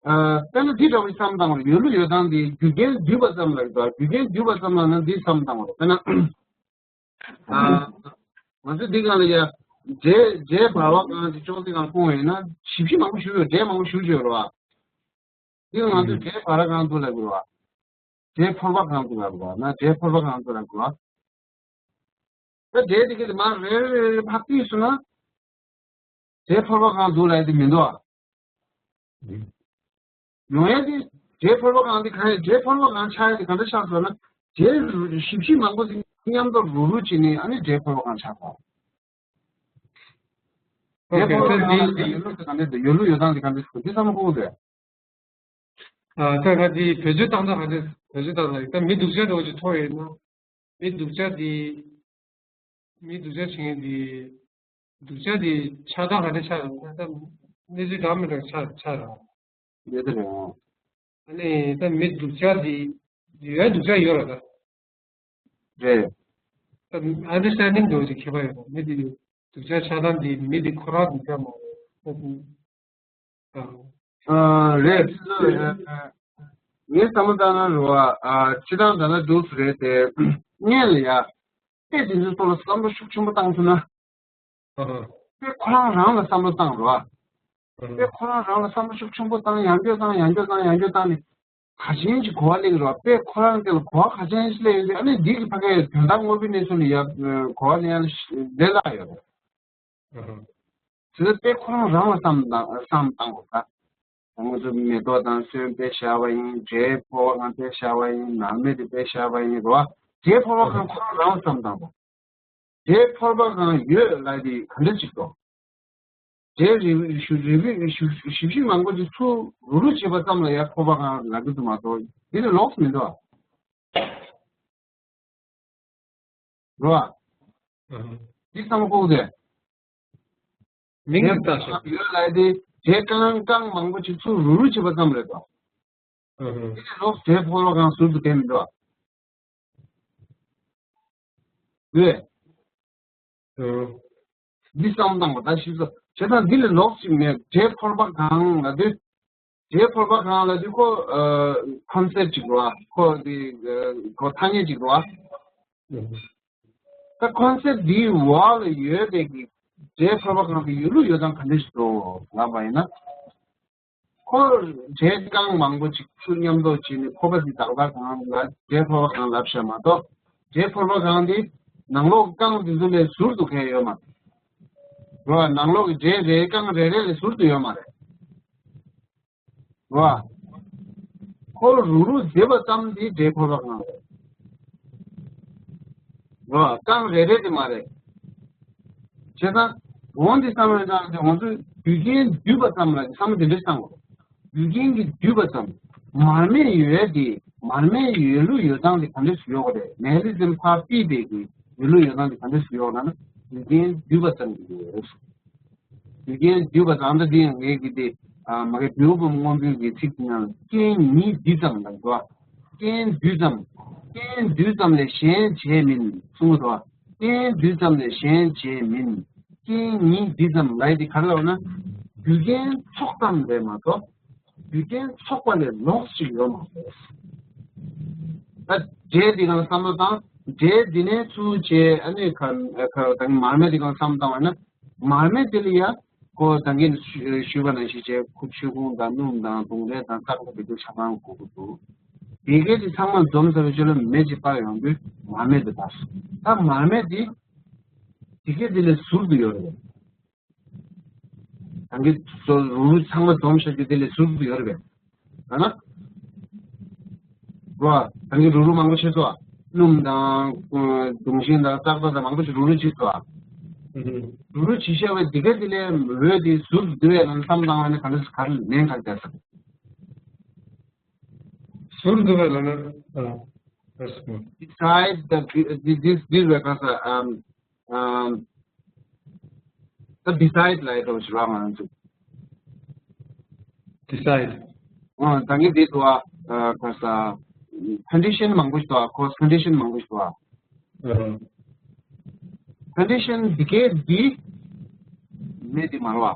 ཨ། དཔེར་ན་འདི་འདྲ་བའི་བསམ་སྟངས་ཡོད་ལུགས་ཡོད་སྟངས་དེ་རྒྱུ་རྐྱེན་བསྡུས་པ་ཙམ་ལ་ཡོད་པ། རྒྱུ་རྐྱེན་བསྡུས་པ་ཙམ་ལ་ན་འདི་བསམ་སྟངས་རེད། དཔེར་ན། ཨ། ང་ཚོ་འདི་སྒང་ལ་ཡ། རྒྱའི་རྒྱའི་བར་པ་སྒང་གི་ཅོག་འདི་སྒང་སྤུངས་པ་ཡིན་ན་ཞིབ་ཞིབ་མང་པོ་ཞུ་ཡོད། རྒྱའི་མང་པོ་ཞུ་ཡོད་རེད་བ། འདི་ང་ཚོ་རྒྱའི་བར་པ་སྒང་འདུག་ལབ་དགོས་རེད་བ། རྒྱའི་ཕོར་པ་སྒང་འདུག་ལབ་དགོས་རེད་བ། ན་རྒྱའི་ཕོར་པ་སྒང་འདུག་ལབ་དགོས་རེད་བ། ད་རྒྱའི་འདི་གི་མར་རེ་རེ་རེ་རེ་ཕར་བཏུས་སོང་ན། རྒྱའི་ཕོར་པ་སྒང་འདུག་ལབ་ཡ་དེ་མི་འདུག་ཨ། ཡོང་ཡ་དེ། རྒྱའི་ཕོར་པ་སྒང་དེ་གང་ཡིན། རྒྱའི་ཕོར་པ་སྒང་ཆགས་ཡ་དེ་ག་འདྲ་ཆགས་སོང་ན། རྒྱའི་ཞིབ་ཞིབ་མང་པོ་ཞིག་མཉམ་དུ་རུག་རུག་བྱས་ནས་ཨ་ནི་རྒྱའི་ཕོར་པ་སྒང་ཆགས་སོང་། ཨོ་ཁེ། རྒྱའི་ཕོར་པ་ད་སྒང་དེ་འདི། ཡོད་ལུགས་དེ་ག་འདྲ་འདུག་ཡོད་ལུགས་ཡོད་སྟངས་དེ་ག་འདྲ་འདུག་འདི་བསམ་བློ་འཁོར་དགོས་རེད། ཨ། ད་ང་འདི་བེད་སྤྱོད་བཏང་སྟངས་ག་འདྲ། བེད་སྤྱོད་བཏང་སྟངས་ད་མི་སྡུག་ཅག་འདྲ་བོ་ཅིག་མཐོང་ཡོད་ན། མི་སྡུག་ཅག་འདི། མི་སྡུག་ཅག་བྱེད་མཁན་འདི། སྡུག་ཅག་འདི་ཆགས་སྟངས་ག་འདྲ་ཆགས་ཡོད་ན། ད་གནས་ཚུལ་འདྲ་མི་འདྲ་ཆགས་ཆགས་ར། ཡོད་དེ་རེད། ཨ་ནི་ད་མི་སྡུག་ཅག་འདི་ཡོད། སྡུག་ཅག་ཡོད་ར་ད། རེད། ད་ཨན་ཌར་སི་ཊེན་ཌིང་འདྲ་བོ་ཅིག་ཁྱད་པར་ཡོད་པ། མི་འདི་སྡུག་ཅག་ཆགས་སྟངས་འདི་མི་འདི་ཁོ་རང་སྡུག་ཅག་མ་རེད། ཨ། རེད། ངས་བསམ་བློ་བཏང་ན་རེད་བ། ཨ། སྤྱིར་བཏང་ད་ལྟ་འདུག་སེ་རེད་དེ། སྔོན་ལ་ཡ། དཔེ་དེ་ཚོའི་ཐོག་ལ་བསམ་བློ་ཤུགས་ཆེན་པོ་བཏང་ཐུབ་ན། ཨ་ཧ། དཔེ་ཁོ་རང་རང་ལ་བསམ་བློ་བཏང་རེད་བ། ཨ་ཧ། དཔེ་ཁོ་རང་རང་ལ་བསམ་བློ་ཤུགས་ཆེན་པོ་བཏང་། ཡང་བསྐྱར་བཏང་། ཡང་བསྐྱར་བཏང་། ཡང་བསྐྱར་བཏང་ནས། ག་ཅན་ཅིག་གོ་བ་ལེན་རོགས། དཔེ་ཁོ་རང་སྐད་ལ་གོ་བ་ག་ཅན་ཞིག་ལེན་ཡོད་དུས། ཨ་ནི་འདི་གི་ཕ་གའི་དོན་དག་དངོས་པོའི་གནས་ཚུལ་ལ་ཡ་གོ་བ་ལེན་ཡ་ལ་ལས་སླ་ཡོད་རེད། ཨ་ཧ། དེ་ལ་དཔེ་ཁོ་རང་རང་ལ་བསམ་བཏང་བསམ་བཏང་དགོས་ད། ང་ཚོ་མེ་ཏོག་དང་སོན་དཔེ་བཞག་པ་ཡིན། འབྲས་ཕོར་པ་གང་དཔེ་བཞག་པ་ཡིན། ནང་མི་དེ་དཔེ་བཞག་པ་ཡིན་རོ། འབྲས་ཕོར་པ་གང་ཁོ་རང་རང་ལ་བསམ་བཏང་དགོས། འབྲས་ཕོར་པ་གང་ཡོད་ལབ་དེ་ག་འདྲ་ཅིག་འདུག་འབྲས་རིལ་བུ་ཞིབ་ཞིབ་མང་པོ་ཅིག་ཚུར་རུག་རུག་བྱེད་པ་ཙམ་ལ་ཡ་ཕོར་པ་གང་ལབ་ཀྱི་འདུག་མ་གཏོགས། འདི་ལས་ལོགས་མི་འདུག་རོ། ཨ་ཧ། འདི་བསམ་བློ་འཁོར་དེ། མིང་དེ་ལྟ་ཞོག་ཡོད་ལབ་དེ། འབྲས་རྐང་རྐང་མང་པོ་ཅིག་ཚུར་རུག་རུག་བྱེད་པ་ཙམ་རེད་དོ། ཨ་ཧ། འདི་ལས་ལོགས་འབྲས་ཕོར་པ་གང་ཟུར་དུ་བསྡད་མི་འདུག་ཡོད། ཨ་ཧ། འདི་བསམ་བཏང་བ་ད་ཤི་སོ། བྱས་ཙང་འདི་ལས་ལོགས་ཤིག་མེད། འབྲས་ཕོར་པ་གང་ལབ་དུས། འབྲས་ཕོར་པ་གང་ལབ་དུས་ཁོ། ཨ། ཀོན་སེབ་ཅིག་རེད་བ། ཁོ་འདི། ཨ། ཁོ་ཐ་སྙད་ཅིག་རེད་བ། ད་ཀོན་སེབ་འདིའི་འོག་ལ་ཡོད་པའི་གི་འབྲས་ཕོར་པ་གང་གི་ཡོད་ལུགས་ཡོད་སྟངས་ག་འདྲ་ཞིག་འདུག་ལབ་པ་ཡིན་ན། ཁོ་འབྲས་རྐང་མང་པོ་ཅིག་ཚུར་མཉམ་འདོགས་བྱས་ནས་ཕོར་པ་འདི་ཏག་ཏག་གང་ལ་འབྲས་ཕོར་པ་གང་ལབ་བཞག་མ་གཏོགས། འབྲས་ཕོར་པ་གང་འདི་ནང་ལོགས་རྐང་འདི་ཚོ་ལས་ཟུར་དུ་གང་ཡོད་མ་རེད། རོ། ནང་ལོགས་ཀྱི་འབྲས་རེ་རྐང་རེ་རེ་ལས་ཟུར་དུ་ཡོད་མ་རེད། རོ། ཁོ་རུག་རུག་བྱེད་པ་ཙམ་འདི་འབྲས་ཕོར་པ་གང་རེད། རོ། རྐང་རེ་རེ་དེ་མ་རེད། བྱས་ཙང་འོང་འདི་བསམ་བློ་བཏང་སྟེ་ང་ཚོས་རྒྱུ་རྐྱེན་བསྡུས་པ་ཙམ་ལ་བསམ་བློ་དེ་འདྲ་བཏང་དགོས། རྒྱུ་རྐྱེན་གྱིས་བསྡུས་པ་ཙམ། མར་མེ་ཡོད་དེ། མར་མེ་ཡོད་ལུགས་ཡོད་སྟངས་དེ་ག་འདྲ་ཞིག་ཡོད་རེད། མེ་ལི་ཙམ་ཕར་ཕུད་པའི་གི་ཡོད་ལུགས་ཡོད་སྟངས་དེ་ག་འདྲ་ཞིག་ཡོད་ལབ་ན། རྒྱུ་རྐྱེན་བསྡུས་པ་ཙམ་གྱིས་ཡོད་རེད། རྒྱུ་རྐྱེན་བསྡུས་པ་ཙམ། ད་འདི་ཡང་ངས་གི་དེ། ཨ། མ་གི་བེའུ་བུམ་སྔོན་པོའི་གི་ཚིག་ནང་རྐྱེན་ཉིད་འདི་ཙམ་ལ་འགྲོ། རྐྱེན་བསྡུས་ཙམ། རྐྱེན་བསྡུས་ཙམ་ལས་གཞན་བྱས་མིན་གསུངས་འདུག་རྐྱེན་བསྡུས་ཙམ་ལས་གཞན་བྱས་མིན། རྐྱེན་ཉིད་འདི་ཙམ་ལབ་ཡ་དེ་ག་རེ་ལབ་ན། རྒྱུ་རྐྱེན་ཚོགས་ཙམ་རེད་མ་གཏོགས། རྒྱུ་རྐྱེན་ཚོགས་པ་ལས་ལོགས་ཤིག་ཡོད་མ་རེད། ད་འབྲས་འདི་གང་བསམ་བློ་བཏང་། འབྲས་འདི་ནས་ཚུར་བྱས་ཨ་ནི་ཁ་ཁ་ད་མར་མེ་དེ་གང་བསམ་བཏང་བ་ན་མར་མེ་དེ་ལ་ཡ་ཁོ་ད་གིན་ཞུས་པ་ནང་བཞིན་བྱས་ཁོ་ཆུ་ཁུང་དང་སྣུམ་དང་བུང་རྫས་དང་ཙག་པ་དེ་ཚོ་ཆ་ཚང་དགོས་ཀྱི་འདུག་དེ་གས་དེ་ཚང་མ་འཛོམས་ཚར་བའི་རྗེས་ལ་མེ་ཅིག་སྤར་ཡོང་དུས་མར་མེ་དེ་སྤར་སོང་། ད་མར་མེ་དེ་དེ་གས་དེ་ལས་ཟུར་དུ་ཡོད་རེད། ད་གིན་རུ་རུ་ཚང་མ་འཛོམས་བཞག་རྒྱུ་དེ་ལས་ཟུར་དུ་ཡོད་རེད་པས། ད་ན། རོ། ད་གིན་རུ་རུ་མང་པོ་ཕྱེ་སོང་། སྣུམ་དང་། དུང་ཞེན་དང་ཙག་ཙག་དང་མང་པོ་ཞིག་རུ་རུ་ཕྱེ་སོང་། རུ་རུ་ཕྱེ་བཞག་པའི་འདི་ག་དེ་ལས་འོད་དེ་ཟུར་དུ་བསྡུ་བའི་ལམ་བསམ་བཏང་བ་ནི་ག་འདྲ་ག་རེ་ལན་ག་རེ་བྱ་ས། ཟུར་དུ་བསྡུ་བའི་ལམ་ན། Beside the, this, this, this, um, um, the beside ལ་ཡོད་པ་ཞིག་རང་ང་ཚོ། Beside. ཨ། ད་གིན་དེ་དུ་ཨ། ཁ་ས། Condition མང་པོ་ཞིག་འདུག་ཨ། Cause condition མང་པོ་ཞིག་འདུག་ཨ། Condition འདི་གས་འདི་མེད་དེ་མ་རེད་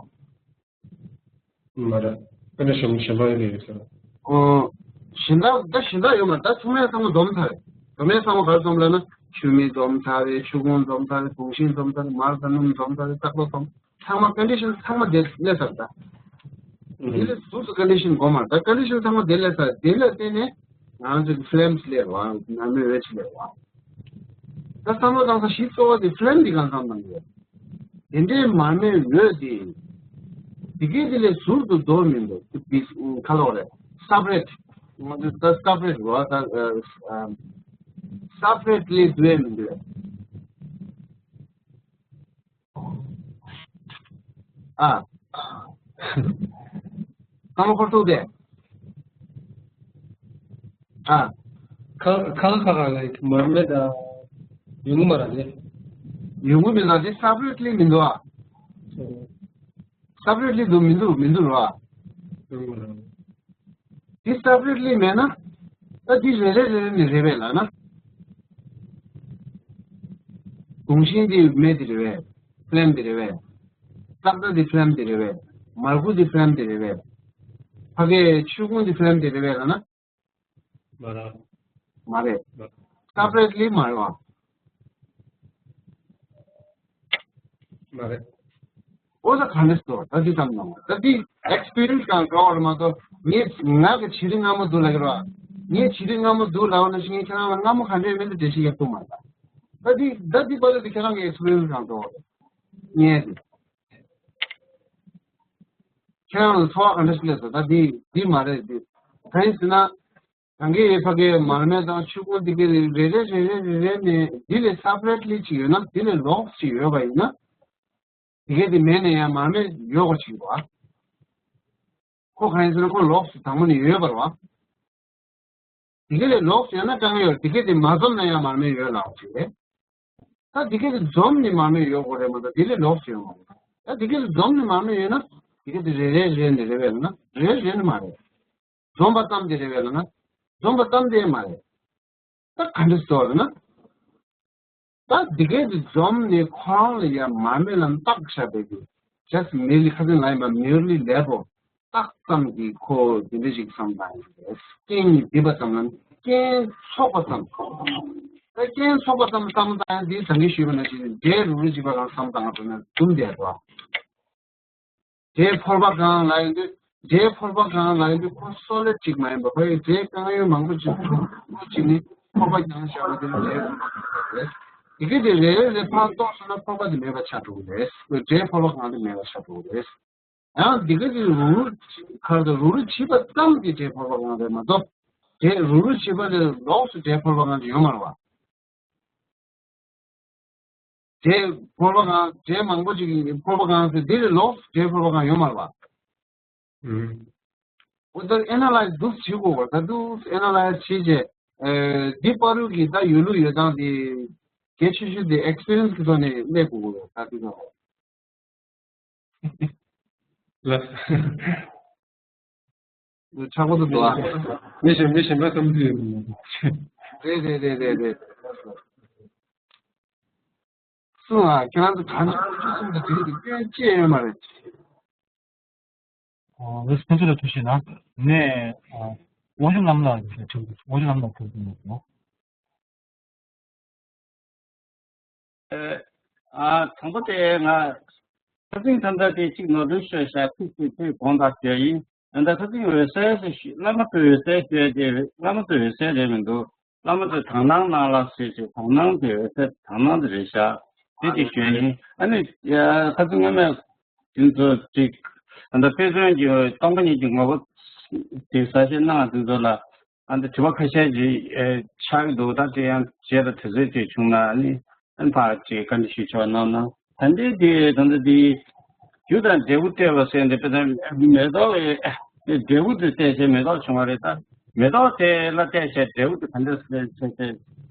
བ། མ་རེད། ཨ་ནི་གཞན་གཞན་པ་ཡོད་ཡོད་ཟེར། ཨོ། གཞན་དག་ད་གཞན་དག་ཡོད་མ་རེད། ད་ཚང་མས་ཚང་མ་འཛོམས་ཚར་རེད། འཛོམས་ཡས་ཚང་མ་ག་རེ་འཛོམས་ལབ་ན་ཆུ་མིག་འཛོམས་ཚར་རེད། ཆུ་ཁུང་འཛོམས་ཚར་རེད། དུང་ཞེན་འཛོམས་ཚར་རེད། མར་དང་སྣུམ་འཛོམས་ཚར་རེད། ཙག་ལོ་འཛོམས་ཚང་མ་condition ཚང་མ་དེ་སླེབས་ཚར་རེད་ད། དེ་ལས་ཟུར་དུ་condition དགོས་མ་རེད། ད་condition ཚང་མ་དེ་སླེབས་ཚར་རེད། དེ་ལ་བརྟེན་ནས་ང་ཚོ་གི་flames སླེབས་རེད་བ། མར་མེ་འོད་ཅིག་སླེབས་རེད་བ། ད་བསམ་བློ་བཏང་ས་གཞི་གཙོ་བོ་དེ་flame འདི་གང་བསམ་བཏང་གི་ཡོད། དེ་འདྲའི་མར་མེའི་འོད་དེ། དེ་གས་དེ་ལས་ཟུར་དུ་བསྡུ་མི་འདུག་དེ་བི་ཁ་ལོག་རེད། separate ང་ཚོ་ད་separate རོ་ད་separately བསྡུ་ཡས་མི་འདུག་ཨ། ཁ་ལོ་ཁོར་ཐུག་དེ། ཨ། ཁ་ཁ་ཁ་ཁ་like མར་མེ་ད་ཡོང་གི་མ་རེད་ལེ། ཡོང་གི་མི་འདུག་དེ་separately མི་འདུག་ཨ། separately འདུག་མི་འདུག་མི་འདུག་ར། ཡོང་གི་མ་རེད། དེ་separately མེད་ན། ད་དེ་རེ་རེ་རེ་རེ་ནས་རེད་པས་ལབ་ན། དུང་ཞེན་དེ་མེ་དེ་རེད་པས། flame དེ་རེད་པས། ཙག་སྒྲ་དེ་flame དེ་རེད་པས། མར་ཁུ་དེ་flame དེ་རེད་པས། ཕ་གའི་ཆུ་ཁུང་དེ་flame དེ་རེད་པས་ལབ་ན། མ་རེད། མ་རེད། མ་རེད། separately མ་རེད་བ། མ་རེད། ཨོ་ད་ག་འདྲ་སོ་ད་འདི་ཙམ་ནང་ད་འདི་experience གང་ག་བར་མ་གཏོགས་ངས་ང་གི་བྱི་རི་མངར་མོ་འདུག་ལབ་ཀྱི་རེད་བ། ངས་བྱི་རི་མངར་མོ་འདུག་ལབ་པ་ནང་བཞིན་ངས་ཁྱེད་རང་ལ་མངར་མོ་ག་འདྲས་མིན་འདུག་འགྲེལ་བཤད་རྒྱག་ཐུབ་མ་རེད། ད་འདི་ད་འདི་པ་ལ་འདི་ཁྱེད་རང་གི་experience གང་འདུག་ངས་འདི་ཁྱེད་རང་ལ་ཚོར་བ་ག་འདྲ་ཞིག་སླེབས་སོང་ད་འདི་འདི་མ་རེད་འདི་གང་ཡིན་ཟེར་ན། གང་གི་ཕ་གའི་མར་མེ་དང་ཆུ་ཁུང་འདི་གའི་རེ་རེ་རེ་རེ་རེ་རེ་ནས་འདི་ལས་separately ཅིག་ཡོད་ན་འདི་ལས་ལོགས་ཅིག་ཡོད་པ་ཡིན་ན། འདི་གའི་དེ་མེད་ནས་ཡང་མར་མེ་ཡོད་པ་ཅིག་ཡོད་པ། ཁོ་གང་ཡིན་ཟེར་ན་ཁོ་ལོགས་སུ་དང་པོ་ནས་ཡོད་པ་རེད་བ། འདི་གའི་ལས་ལོགས་ཡོད་ན་གང་ཡོད་འདི་གའི་དེ་མ་འཛོམས་ན་ཡང་མར་མེ་ཡོད་ལབ་ཅིག་རེད། ད་འདི་གའི་དེ་འཛོམས་ནས་མར་མེ་ཡོད་དགོས་རེད་མ་གཏོགས་འདི་ལས་ལོགས་ཡོད་མ་རེད། ད་འདི་གའི་དེ་འཛོམས་ནས་མར་མེ་ཡོད་ན་འདི་གའི་དེ་རེ་རེ་རེ་ནས་རེད་པས་ལབ་ན་རེ་རེ་ནས་མ་རེད། འཛོམས་པ་ཙམ་དེ་རེད་པས་ལབ་ན། འཛོམས་པ་ཙམ་དེ་མ་རེད། ད་ག་འདྲ་ཟེར་ན། ད་འདི་གའི་དེ་འཛོམས་ནས་ཁོ་རང་ལ་ཡང་མར་མེ་ལ་བཏགས་བཞག་པའི་གི་just merely ཁ་སང་ལ་ཡིན་པ་merely level བཏགས་ཙམ་གྱིས་ཁོ་འདི་འདྲ་ཞིག་བསམ་བཏང་ཡོད་རེད། རྐྱེན་གཉིས་བསྡུས་པ་ཙམ་ལ་རྐྱེན་ཚོགས་པ་ཙམ། ད་རྐྱེན་ཚོགས་པ་ཙམ་བསམ་བཏང་ཡང་འདི་ད་གིན་ཞུས་པ་ནང་བཞིན་འབྲས་རུ་རུ་གཅིག་པ་རང་བསམ་བཏང་བ་ན་འཛོམས་བསྡད་འགྲོ། འབྲས་ཕོར་པ་གང་ལ་ཡིན་དུས་འབྲས་ཕོར་པ་གང་ལ་ཡིན་དུས་ཁོ་སོ་ལེ་གཅིག་མ་ཡིན་པ་ཁོ་ཡི་འབྲས་རྐང་ཡོལ་མང་པོ་ཅིག་ཁོ་གཅིག་ནི་ཕོར་པ་རྐྱང་བཞག་པ་དེ་ལ་འབྲས་རེད། དེ་གི་དེ་རེ་རེ་རེ་ཕར་གཏོགས་སོང་ན་ཕོར་པ་དེ་མེད་པ་ཆགས་འགྲོ་གི་རེད། འབྲས་ཕོར་པ་གང་དེ་མེད་པ་ཆགས་འགྲོ་གི་རེད། ཡང་དེ་གི་དེ་རུ་རུ་ཁར་དུ་རུ་རུ་བྱིས་པ་ཙམ་གྱི་འབྲས་ཕོར་པ་གང་རེད་མ་གཏོགས་འབྲས་རུ་རུ་བྱིས་པ་དེ་ལོགས་སུ་འབྲས་ཕོར་པ་གང་དེ་ཡོད་མ་རེད་བ། འབྲས་ཕོར་པ་གང་འབྲས་མང་པོ་ཅིག་ཕོར་པ་གང་ཟེར་འདི་ལས་ལོགས་འབྲས་ཕོར་པ་གང་ཡོད་མ་རེད་པ། ཨུམ། འོ་ད་ཨེ་ན་ལའིཛ་འདུག་བྱེད་དགོས་པ་ད་འདུག་ཨེ་ན་ལའིཛ་བྱེད་རྗེས་ཨེ་འདི་བར་དུ་གི་ད་ཡོད་ལུགས་ཡོད་སྟངས་དེ་གལ་ཆེ་ཤོས་དེ་ཨེག་སི་པི་རི་ཡན་སི་གི་ཐོག་ནས་གླེང་དགོས་ཀྱི་རེད་ད་འདི་ཚོ། ལ། ཆགས་པོ་དུ་འདུག་ཨ། མི་གཞན་མི་གཞན་པ་བསམ་རྒྱུ་ཡོད་མ་རེད། རེད་རེད་རེད་རེད་རེད། སུ་ཨ་ཁྱེད་རང་ཚོ་གང་ཅི་ཅི་གསུང་དུ་དེ་དུ་སྐྱོན་ཅི་ཡོད་མ་རེད། ཨོ་ལགས་ཕན་ཚུན་ལ་ཐུགས་ཞེ་ན་ནས་ཨོ་དབང་ཕྱུག་ལམ་ལ་དབང་ཕྱུག་ལམ་ལ་ཐུགས་རྗེ་གནང་། ཨ། དང་པོ་དེ་ང་། ཁ་སང་ད་ལྟ་དེ་གཅིག་ནོར་འཁྲུལ་ཤོར་ཤག་ཁུག་ཁུག་ཁུག་དགོངས་དག་ཞུ་ཡ་ཡིན། ད་ལྟ་ཁ་སང་འོད་གསལ་ཟེར་ཞུ། བླ་མ་ཚོའི་འོད་གསལ་ཞུ་ཡ་དེ་བླ་མ་ཚོའི་འོད་གསལ་རེད་མི་འདུག་བླ་མ་ཚོས་དག་སྣང་གནང་ལགས་ཟེར་ཞུ། དག་སྣང་དེ་འོད་གསལ་དག་སྣང་དེ་རེད་ཤག་དེ་གཅིག་ཞུ་ཡ་ཡིན། ཨ་ནི་ཡ་ཁ་སང་སྔོན་མ་དེ་ཚོ་གཅིག་ད་ལྟ་དཔེ་མཚོན་གྱི་སྟོང་པ་ཉིད་ཀྱི་ངོ་བོ་དེ་གསལ་བཤད་གནང་བ་དེ་ཚོ་ལ། ཨ་འདི་དྲི་བ་ཁ་ཤས་ཅིག་ཨེ་ཆགས་ཀྱི་འདུག་ད་དེ་ཡང་རྗེས་ལ་དུས་ཚོད་ཅིག་བྱུང་ན་ཨ་ནི་ཨ་ནི་ཕར་ཅིག་བཀའ་འདྲི་ཞུ་ཆོག་གནང་ན། ད་འདི་དེ་ད་ལྟ་དེ་རྒྱུ་དང་འབྲས་བུ་བལྟས་པ་ཟེར་འདི་དཔེ་ད་མེ་ཏོག་ཨེ་འབྲས་བུ་དེ་བལྟས་བྱས་མེ་ཏོག་བྱུང་བ་རེད། ད་མེ་ཏོག་དེ་ལ་བལྟས་བྱས་འབྲས་བུ་དེ་ག་འདྲ་ཟེར་བྱས་བྱས་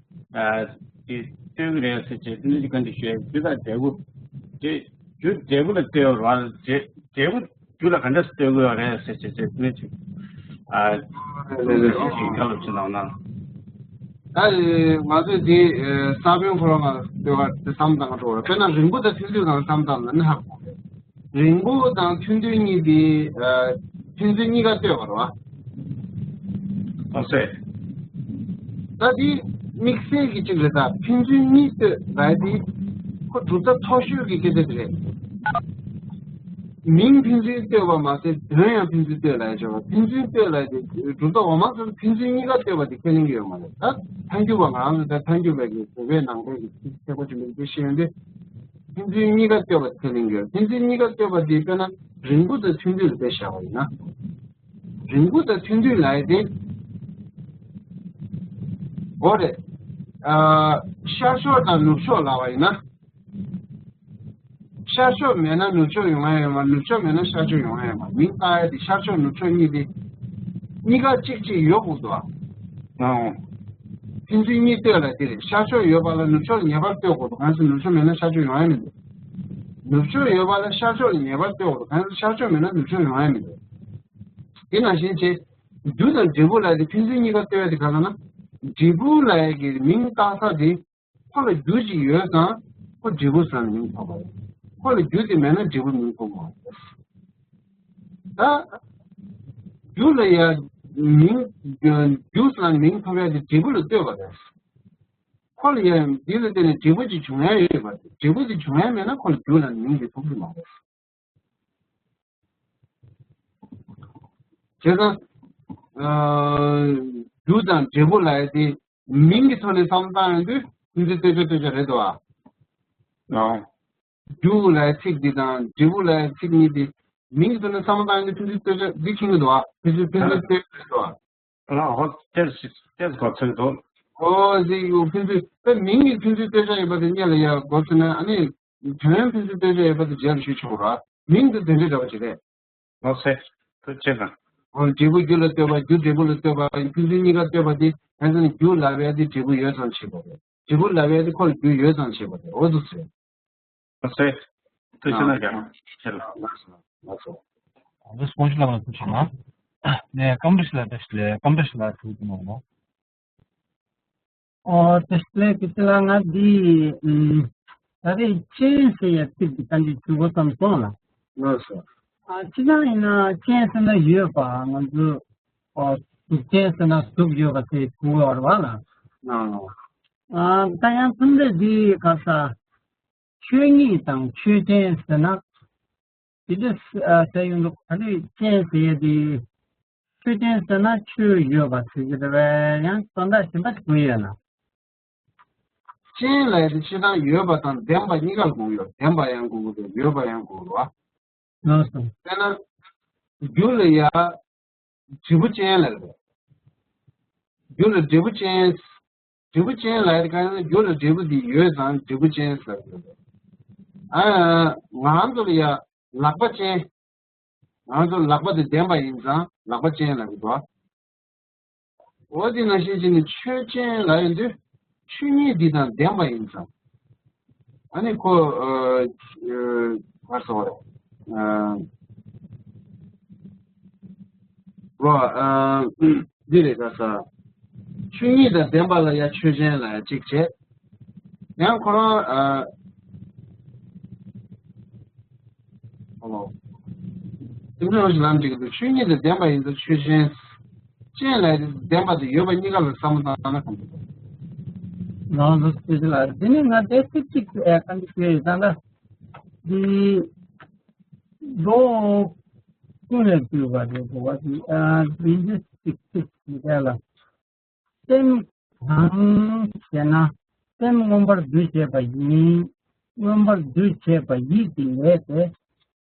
ཨ་དེ་ལྟོས་ཀྱི་རེད་ཟེར་བྱས་དེ་འདྲ་ཅིག་བཀའ་འདྲི་ཞུ་ཡ། རྒྱུ་དང་འབྲས་བུ་དེ་རྒྱུ་འབྲས་བུ་ལ་ལྟོས་པ་རེད། འབྲས་འབྲས་བུ་རྒྱུ་ལ་ག་འདྲ་སེ་ལྟོས་དགོས་ཡོད་རེད་ཟེར་བྱས་བྱས་དེ་ཅིག་ཨ་ལས་ལས་ཞིག་བཀའ་སློབ་ཅིག་གནང་ན། ད་ང་ཚོས་འདི་ས་བོན་ཁོ་རང་ལ་ལྟོས་པ་དེ་བསམ་བཏང་འགྲོ་བ་རེད། དཔེར་ན་རིང་པོ་དང་ཐུང་ཐུང་གང་བསམ་བཏང་ན་ནི་ཧ་གོ་རེད། རིང་པོ་དང་ཐུང་ཐུང་གཉིས་དེ་ཕན་ཚུན་གཉིས་ཀ་ལྟོས་པ་རེད་བ། ཨ་སེ། ད་འདི་དམིགས་བསལ་གྱི་གཅིག་རེད། ད་ཕན་ཚུན་གཉིས་ལྟོས་ལབ་ཡ་དེ་ཁོ་གྲུབ་མཐའ་མཐོ་ཤོས་ཀྱི་སྐད་ཆ་དེ་རེད། མིང་ཕན་ཚུན་ལྟོས་པ་མ་ཟད་དོན་ཡང་ཕན་ཚུན་ལྟོས་ལབ་ཡ་བྱས་པ། ཕན་ཚུན་ལྟོས་ལབ་ཡ་དེ་གྲུབ་མཐའ་འོག་མ་ཚོར་ཕན་ཚུན་གཉིས་ཀ་ལྟོས་པ་དེ་ཁས་ལེན་གྱི་ཡོད་མ་རེད། ད་ཐལ་འགྱུར་བ་ང་རང་ཚོ་ད་ཐལ་འགྱུར་བའི་གི་བོད་པའི་ནང་པའི་གི་ཚིག་ཐེག་པ་ཆེན་པོའི་གི་དེ་ཤེས་ཡོན་དེ་ཕན་ཚུན་གཉིས་ཀ་ལྟོས་པ་དེ་ཁས་ལེན་གྱི་ཡོད། ཕན་ཚུན་གཉིས་ཀ་ལྟོས་པ་དེ་དཔེར་ན་རིང་པོ་དང་ཐུང་ཐུང་ལ་དཔེ་བཞག་པ་ཡིན་ན། རིང་པོ་དང་ཐུང་ཐུང་ལབ་ཡ་དེ། འོ་རེད། ཨ། ཤར་ཕྱོགས་དང་ནུབ་ཕྱོགས་ལབ་པ་ཡིན་ན། ཤར་ཕྱོགས་མེད་ན་ནུབ་ཕྱོགས་ཡོང་ཡ་ཡོད་མ། ནུབ་ཕྱོགས་མེད་ན་ཤར་ཕྱོགས་ཡོང་ཡ་ཡོད་མ། མིང་བཏགས་ཡ་དེ་ཤར་ཕྱོགས་ནུབ་ཕྱོགས་གཉིས་དེ། གཉིས་ཀ་གཅིག་གཅིག་ཡོད་དགོས་འདུག་ཨ། ཨང་། ཕན་ཚུན་གཉིས་ལྟོས་ལ་དེ་རེད། ཤར་ཕྱོགས་ཡོད་པ་ལ་ནུབ་ཕྱོགས་ལ་ངེས་པར་ལྟོས་དགོས་འདུག་གང་ཟེར་ནུབ་ཕྱོགས་མེད་ན་ཤར་ཕྱོགས་ཡོང་ཡ་མི་འདུག་ནུབ་ཕྱོགས་ཡོད་པ་ལ་ཤར་ཕྱོགས་ལ་ངེས་པར་ལྟོས་དགོས་འདུག་གང་ཟེར་ཤར་ཕྱོགས་མེད་ན་ནུབ་ཕྱོགས་ཡོང་ཡ་མི་འདུག་དེ་ནང་བཞིན་བྱས། རྒྱུ་དང་འབྲས་བུ་ལ་དེ་ཕན་ཚུན་གཉིས་ཀ་ལྟོས་ཡ་དེ་ག་ལ་ན། འབྲས་བུ་ལབ་ཡ་གི་མིང་བཏགས་ས་དེ། ཁོ་ལ་རྒྱུ་ཅིག་ཡོད་ཙང་ཁོ་འབྲས་བུ་ཟེར་ནས་མིང་ཐོགས་པ་རེད། ཁོ་ལ་རྒྱུ་དེ་མེད་ན་འབྲས་བུ་མིང་ཐོགས་མ་རེད། ད་རྒྱུ་ལ་ཡ་མིང་རྒྱུ་ཟེར་ནས་མིང་ཐོགས་ཡ་དེ་འབྲས་བུ་ལ་ལྟོས་པ་རེད། ཁོ་ལ་ཡ་འདི་ལ་བརྟེན་ནས་འབྲས་བུ་ཅིག་འབྱུང་ཡ་ཡོད་པ་རེད། འབྲས་བུ་དེ་འབྱུང་ཡ་མེད་ན་ཁོ་ལ་རྒྱུ་ལ་མིང་དེ་ཐོགས་ཀྱི་མ་རེད། བྱས་ཙང་། ཨ། རྒྱུ་དང་འབྲས་བུ་ལབ་ཡ་དེ་མིང་གི་ཐོག་ནས་བསམ་བློ་བཏང་ཡོང་དུས་ཕན་ཚུན་ལྟོས་ཆ་ལྟོས་ཆ་རེད་དོ། ཨ། རྒྱུ་ལབ་ཡ་ཚིག་འདི་དང་འབྲས་བུ་ལབ་ཡ་ཚིག་གཉིས་དེ་མིང་གི་ཐོག་ནས་བསམ་བློ་བཏང་ཡོང་དུས་ཕན་ཚུན་ལྟོས་ཆ་འདི་མཁྱེན་གྱི་འདུག་ཨ། ཕན་ཚུན་ཕན་ཚུན་ལྟོས་ཆ་རེད་དོ། ཨ། ལགས་ཧོ་ཏེར་ཏེར་གོ་ཚོད་འདུག་ཨོ་ཟེར་ཡོད། ཕན་ཚུན་ད་མིང་གི་ཕན་ཚུན་ལྟོས་ཆ་ཡོད་པ་དེ་སྔོན་ལ་ཡ་གོ་ཚོད་ན་ཨ་ནི། དོན་ཕན་ཚུན་ལྟོས་ཆ་ཡོད་པ་དེ་རྗེས་ལ་ཞུས་ཆོག་ར། མིང་དེ་དེ་འདྲའི་འདྲ་པོ་ཅིག་རེད། ལགས་སེ། ཐུགས་རྗེ་གནང་། འོ་འབྲས་བུ་རྒྱུ་ལ་ལྟོས་པ། རྒྱུ་འབྲས་བུ་ལ་ལྟོས་པ། ཕན་ཚུན་གཉིས་ཀ་ལྟོས་པ་དེ་ཕན་ཚུན་རྒྱུ་ལབ་ཡ་དེ་འབྲས་བུ་ཡོད་ཙང་བྱེད་པ་རེད། འབྲས་བུ་ལབ་ཡ་དེ་ཁོ་ལ་རྒྱུ་ཡོད་ཙང་བྱེད་པ་རེད། འོ་འདུག་ཟེར། ལགས་སེ། ཐུགས་རྗེ་གནང་། རྒྱལ་བ་ཆེ་ལ། ལགས་སོ། ལགས་སོ། འདི་སྤོན་ཆུ་ལགས་ལ་ཐུགས་རྗེ་གནང་། ནས་ཀམ་བཀྲ་ཤིས་ལགས་བཀྲ་ཤིས་བདེ་ལེགས། ཀམ་བཀྲ་ཤིས་ལགས་ཐུགས་རྗེ་གནང་། ཨོ་དེ་ལས་ཀི་ཏི་ལ་ང་འདི་ཨམ་ད་རེས་སྤྱན་ཟེར་ཡ་ཚིག་འདི་ད་འདི་ཞུ་དགོས་བསམ་སོང་ལ། ལགས་སོ། ཨ་སྤྱིར་བཏང་ཡིན་ན་སྤྱན་ཟེར་ན་ཡོད་པ། ང་ཚོ་ཨོ་གཟུགས་ཅན་ཟེར་ན་གཟུགས་ཡོད་པ་ཟེར་གོ་བ་རེད་བ་ལ། ལགས། ཨ་ད་ཡང་མཚམས་རེ་འདི་ག་ས་ཆོས་ཉིད་དང་ཆོས་ཅན་ཟེར་ན། དེ་འདྲ་ཟེར་ཡོང་དུས་ད་ནི་སྤྱན་ཟེར་ཡས་དེ་ཆོས་ཅན་ཟེར་ན་ཆོས་ཡོད་པ་ཟེར་གྱི་རེད་པས། ཡང་དོན་དག་གཞན་པ་ཞིག་ཡོད་ན། སྤྱན་ལབ་ཡས་དེ་སྤྱིར་བཏང་ཡོད་པ་དང་ལྡན་པ་གཉིས་ཀ་ལ་གོ་གི་ཡོད། ལྡན་པ་ཡང་གོ་གི་རེད། ཡོད་པ་ཡང་གོ་གི་རེད་བ། ལགས་སོ། དཔེར་ན། རྒྱུ་ལ་ཡ། འབྲས་བུ་ཅན་ལབ་རེད། རྒྱུ་ལ་འབྲས་བུ་ཅན། འབྲས་བུ་ཅན་ལབ་ཡ་དེ་གང་ཡིན་ན་རྒྱུ་ལ་འབྲས་བུ་འདི་ཡོད་ཙང་འབྲས་བུ་ཅན་ཟེར་གྱི་རེད། ཨ། ང་རང་ཚོ་ལ་ཡ་ལག་པ་ཅན། ང་ཚོ་ལག་པ་དེ་ལྡན་པ་ཡིན་ཙང་ལག་པ་ཅན་ལབ་ཀྱི་འདུག་འོ་དེ་ནང་བཞིན་བྱས་ནས་ཆོས་ཅན་ལབ་ཡོང་དུས་ཆོས་ཉིད་འདི་དང་ལྡན་པ་ཡིན་ཙང་། ཨ་ནི་ཁོ་ཨ་ཨ་ག་རེ་ཟེར་དགོས་རེད། ཨ་རོ་ཨ་འདི་རེད་ད་ས། ཆོས་ཉིད་དང་ལྡན་པ་ལ་ཡ་ཆོས་ཅན་ལབ་ཡ་གཅིག་བྱས། ཡང་ཁོ་རང་ཨ། ཨོ། དེ་འདྲ་ཞིག་ལབ་འགྲིག་གི་འདུག་ཆོས་ཉིད་དང་ལྡན་པ་ཡིན་ཙང་ཆོས་ཅན། ཅན་ལབ་ཡ་དེ་ལྡན་པ་དང་ཡོད་པ་གཉིས་ཀ་ལ་བསམ་བློ་བཏང་ན་གང་འདུག་ལགས་སོ། དེ་ལ་དེ་ནི་ང་དེ་ཚིག་གཅིག་ཨེ་གང་གི་ཞུ་ཡོད་ད་ལ། འདི་ལོ་ཀུན་ལས་བཏུས་པ་རེད་འདུག་བ། འདི་ཨ་འདི་འདི་ཚིག་གཅིག་ཞུ་ཡ་ལ། སེམས་གང་ཞེ་ན། སེམས་མངོན་པར་འདུ་བྱེད་པ་ཡིན། མངོན་པར་འདུ་བྱེད་པ་ཡིད་ཀྱི་ལས་ཏེ།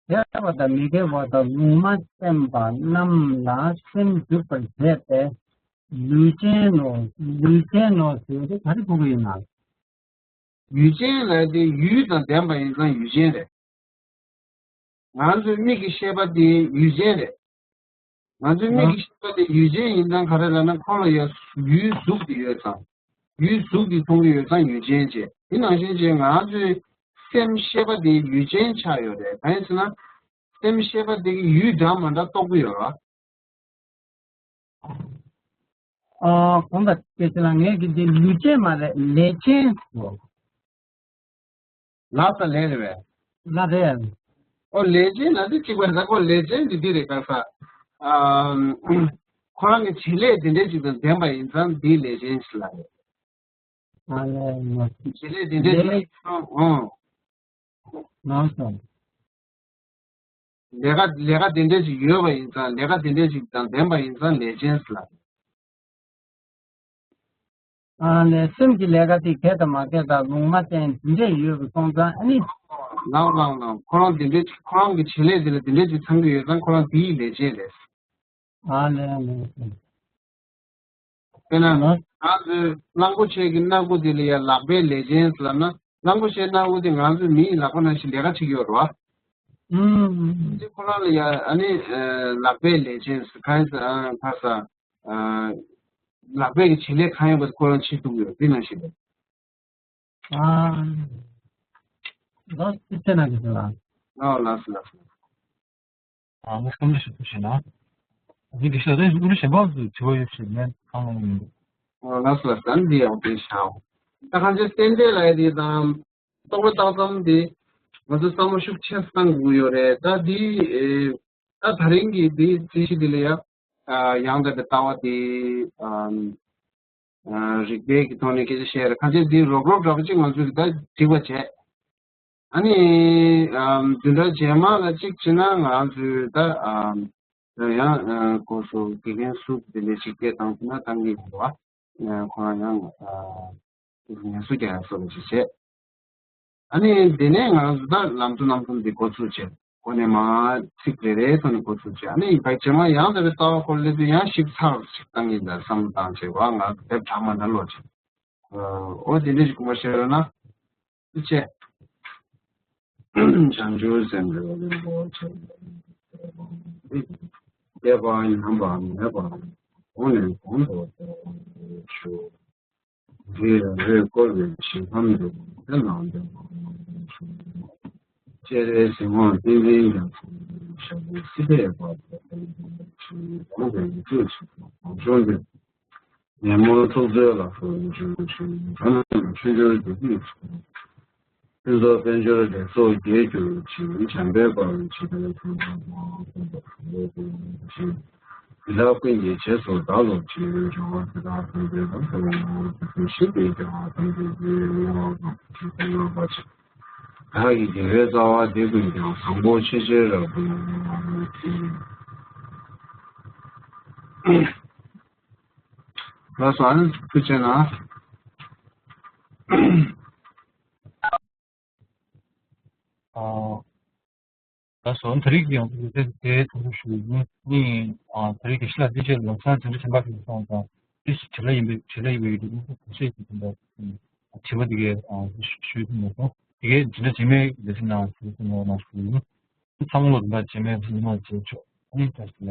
དགེ་བ་དང་མི་དགེ་བ་དང་ལུང་མ་བསྟན་པ་རྣམས་ལ་སེམས་འཇུག་པར་བྱེད་པས་ལུས་ཅན་ནོ། ལུས་ཅན་ནོ་ཟེར་དེ་ག་རེ་གོ་གི་ཡིན་ན། ཡུལ་ཅན་ལ་དེ་ཡུལ་དང་ལྡན་པ་ཡིན་ཙང་ཡུལ་ཅན་རེད། ང་ཚོའི་མིག་གི་ཤེས་པ་དེ་ཡུལ་ཅན་རེད། ང་ཚོའི་མིག་གི་ཤེས་པ་དེ་ཡུལ་ཅན་ཡིན་ཙང་ག་རེ་ལབ་ན་ཁོ་ལ་ཡ་ཡུལ་གཟུགས་དེ་ཡོད་ཙང་། ཡུལ་གཟུགས་དེ་མཐོང་གི་ཡོད་ཙང་ཡུལ་ཅན་བྱས། དེ་ནང་བཞིན་བྱས་ང་ཚོའི་སེམས་ཤེས་པ་དེ་ཡུལ་ཅན་ཆགས་ཡོད་རེད། གང་ཡིན་ཟེར་ན། སེམས་ཤེས་པ་དེ་གི་ཡུལ་འདྲ་མ་འདྲ་རྟོགས་ཀྱི་ཡོད་རེད། ཨ། གོང་དུ་སྐད་ཆ་ལ་ངས་ཀྱི་འདི་ལུས་ཅན་མ་རེད། ལས་ཅན་ཟེར། ལ་ས་ལས་རེད་པས། ལ་རེད། ཨོ་ལས་ཅན་ལ་འདི་གཅིག་པ་རེད། ཁོ་ལས་ཅན་འདི་འདི་རེད་ག་ས། ཨ། ཁོ་རང་གི་བྱེད་ལས་འདི་འདྲའི་ཅིག་དང་ལྡན་པ་ཡིན་ཙང་འདི་ལས་ཅན་ཞིག་ལ་རེད། ཨ་ལས་ངོ་། བྱེད་ལས་འདི་འདྲའི་ཅིག་ལས། ཨོ། ལགས་སོ། ལས་ཀ་ལས་ཀ་དེ་འདྲ་ཞིག་ཡོད་པ་ཡིན་ཙང་། ལས་ཀ་དེ་འདྲ་ཞིག་དང་ལྡན་པ་ཡིན་ཙང་ལས་ཅན་ཟེར་ལ། ཨ་ནས་སེམས་ཀྱི་ལས་ཀ་དེ་གལ་དང་མ་གལ་དང་ལུང་མ་བསྟན་དེ་འདྲ་ཡོད་པ་སོང་ཙང་ཨ་ནི། ལགས་ལགས་ལགས། ཁོ་རང་དེ་འདྲ་ཁོ་རང་གི་བྱེད་ལས་དེ་ལ་དེ་འདྲ་ཞིག་ཚང་གི་ཡོད་ཙང་ཁོ་རང་དེའི་ལས་ཅན་རེད། ཨ་ལས་ལས། དཔེར་ན། ང་ཚོའི་གླང་པོ་ཆེ་གི་སྣ་ཁུག་དེ་ལ་ཡ་ལག་པའི་ལས་ཅན་ཟེར་ལབ་ན། གླང་པོ་ཆེའི་སྣ་ཁུག་དེ་ང་ཚོའི་མིའི་ལག་པ་ནང་བཞིན་ལས་ཀ་བྱེད་ཀྱི་ཡོད་རེད་བ། ཨུམ། དེ་ཁོ་རང་ལ་ཡ་ཨ་ནི་ལག་པའི་ལས་ཅན་ཟེར། གང་ཡིན་ཟེར་ན་ཁ་ས། ལག་པའི་གི་བྱེད་ལས་གང་ཡོད་པ་ཁོ་རང་བྱེད་ཐུབ་ཀྱི་ཡོད། དེ་ནང་བཞིན་རེད། ཨ། ལགས་སོ། ཅི་བྱས་ན་གི་ཟེར་ལ། ཨ་ལགས་སོ་ལགས་སོ། ཨ་ངས་བསམ་བློ་ཞིག་ཐུབ་ཤེས་ན། འདི་འདི་ཤ་རེ་རེ་གཞན་པ་ཚོས་དྲི་བ་ཡོད་ཤེས་མེད་ཁང་ལ་ཡིན། ཨ་ལགས་སོ་ལགས་སོ། ཨ་འདི་ཡག་པོ་ཤག་ད་གང་ཅི་རྟེན་འབྲེལ་ལ་ཡ་འདི་དང་། རྟོགས་པ་རྟགས་ཙམ་འདི་ང་ཚོ་བསམ་བློ་ཤུགས་ཆེ་བཏང་དགོས་ཡོད་རེད། ད་འདི་ཨེ། ད་ད་རིང་གི་འདི་རྩིས་གཞི་འདི་ལ་ཡ། ཨ་ཡང་དག་པའི་ལྟ་བ་འདི། ཨ། ཨ་རིགས་པའི་གི་ཐོག་ནས་སྐད་ཆ་བཤད་རེད། གང་ཅི་འདི་རོབ་རོབ་འདྲ་པོ་ཅིག་ང་ཚོས་ད་འགྲིག་པ་བྱས། ཨ་ནི། ཨ་བདུན་ཕྲག་རྗེས་མ་ལ་གཅིག་བྱས་ན་ང་ཚོས་ད། ཨ་ཡང་ཨ་སྐོར་སོ་དགེ་རྒན་སུ་དེ་འདྲ་ཞིག་སྐད་བཏང་ཐུབ་ན་བཏང་གི་ཡོད་པ། ཁོ་རང་ཡང་ཨ་ངལ་གསོ་རྒྱག་ཡ་སོགས་པ་ཞིག་བྱས། ཨ་ནི་དེ་ནས་ང་ཚོ་ད་ལམ་གཙོ་རྣམ་གསུམ་འདི་འགོ་ཚུགས་བྱས། འོ་ནས་མ་ཚིག་རེ་རེའི་ཐོག་ནས་འགོ་ཚུགས་བྱས། ཨ་ནི་ཡིན་པ་རྗེས་མ་ཡང་དག་པའི་ལྟ་བ་སྐོར་སླེབས་དུས་ཡང་ཞིབ་ཚགས་ཞིག་བཏང་གི་ཡིན་ད་བསམ་བློ་བཏང་བྱས་པ། ང་དེབ་གྲངས་མ་འདྲ་ཀློག་བྱས། འོ་དེ་འདྲ་ཞིག་དགོངས་པ་བཞེས་རོགས་གནང་། ཐུགས་རྗེ་ཆེ། བྱང་ཆུབ་སེམས་མཆོག་རིན་པོ་ཆེ། སྐྱེས་པ་ཉམས་པ་མེད་པར་གོང་ནས་གོང་དུ་འཕེལ་བར་ཤོག་དེ་ཡང་རེས་བསྐོར་བའི་ཞིང་ཁམས་འདིར་དེ་ནང་བདེ་བ་ཤོག་སྤྱན་རས་གཟིགས་དབང་བསྟན་འཛིན་རྒྱ་མཚོ་ཞབས་པད་སྲིད་མཐའི་བར་དུ་བརྟན་པར་ཤོག་གོང་དུ་ཡིད་ཆེས་ཞུ་བ་གོང་ཆུང་འདིར། ཉན་མོངས་འཁྲུག་རྩོད་ལ་སོགས་འབྱུང་ཞིང་འགྲོ་རྣམས་ཆོས་འབྱོར་བདེ་སྐྱིད་ཕུན་ཚོགས་དཔལ་འབྱོར་ལེགས་ཚོགས་རྒྱས་གྱུར་ཅིག་བྱམས་པའི་དཔལ་ཞི་བདེ་ཐོབ་པར་ཤོག་ཞིང་། འདི་དག་ཀུན་གྱི་རྗེས་སུ་བདག་སློབ་ཅིང་། འབྱོར་པ་དེ་དག་ཐམས་ཅད་ལ་སོགས་པ་ཞིག་པའི་རྒྱལ་བ་ཐམས་ཅད་ཀྱིས་ཡོངས་སུ་བརྩམས་པ་ཅིག་བདག་གི་དགེ་བའི་རྩ་བ་འདི་ཀུན་ཀྱང་བཟང་པོ་ཆེ་ཆེར་རབ་ཏུ་བསྔོ་བར་བགྱི། ལགས་སོ། ཨ་ནི་ཐུགས་རྗེ་གནང་། ཨ། ལགས་སོ། ད་རེས་ཀྱི་ཡང་དེ་དེ་ཐུགས་རྗེ་ཞུ་ཡིན། ནི་ཨ་ད་རེས་ཀྱི་ཤི་ལ་འདི་ཆེད་ལམ་སང་དེ་འདྲ་ཆེན་པ་ཞིག་སོང་ཙང་དེ་ཞིག་བྱེད་ལ་ཡིན་པའི་བྱེད་ལ་ཡིན་པའི་དུས་སུ་ཞེས་ཀྱི་དེ་འདྲ་དྲི་བ་དེ་གའི་ཨ་ཞུ་ཐུབ་མ་སོང་། དེ་གའི་ཇི་འདྲ་ཇི་མའི་ལས་སེམས་ནང་ཞུ་ཐུབ་མ་མ་ཞུ་ཡིན། ཚང་མ་ལ་དེ་འདྲ་ཇི་མའི་ལས་མ་བྱེད་ཆོག་ཨ་ནི་ད་ཞིག་ལ།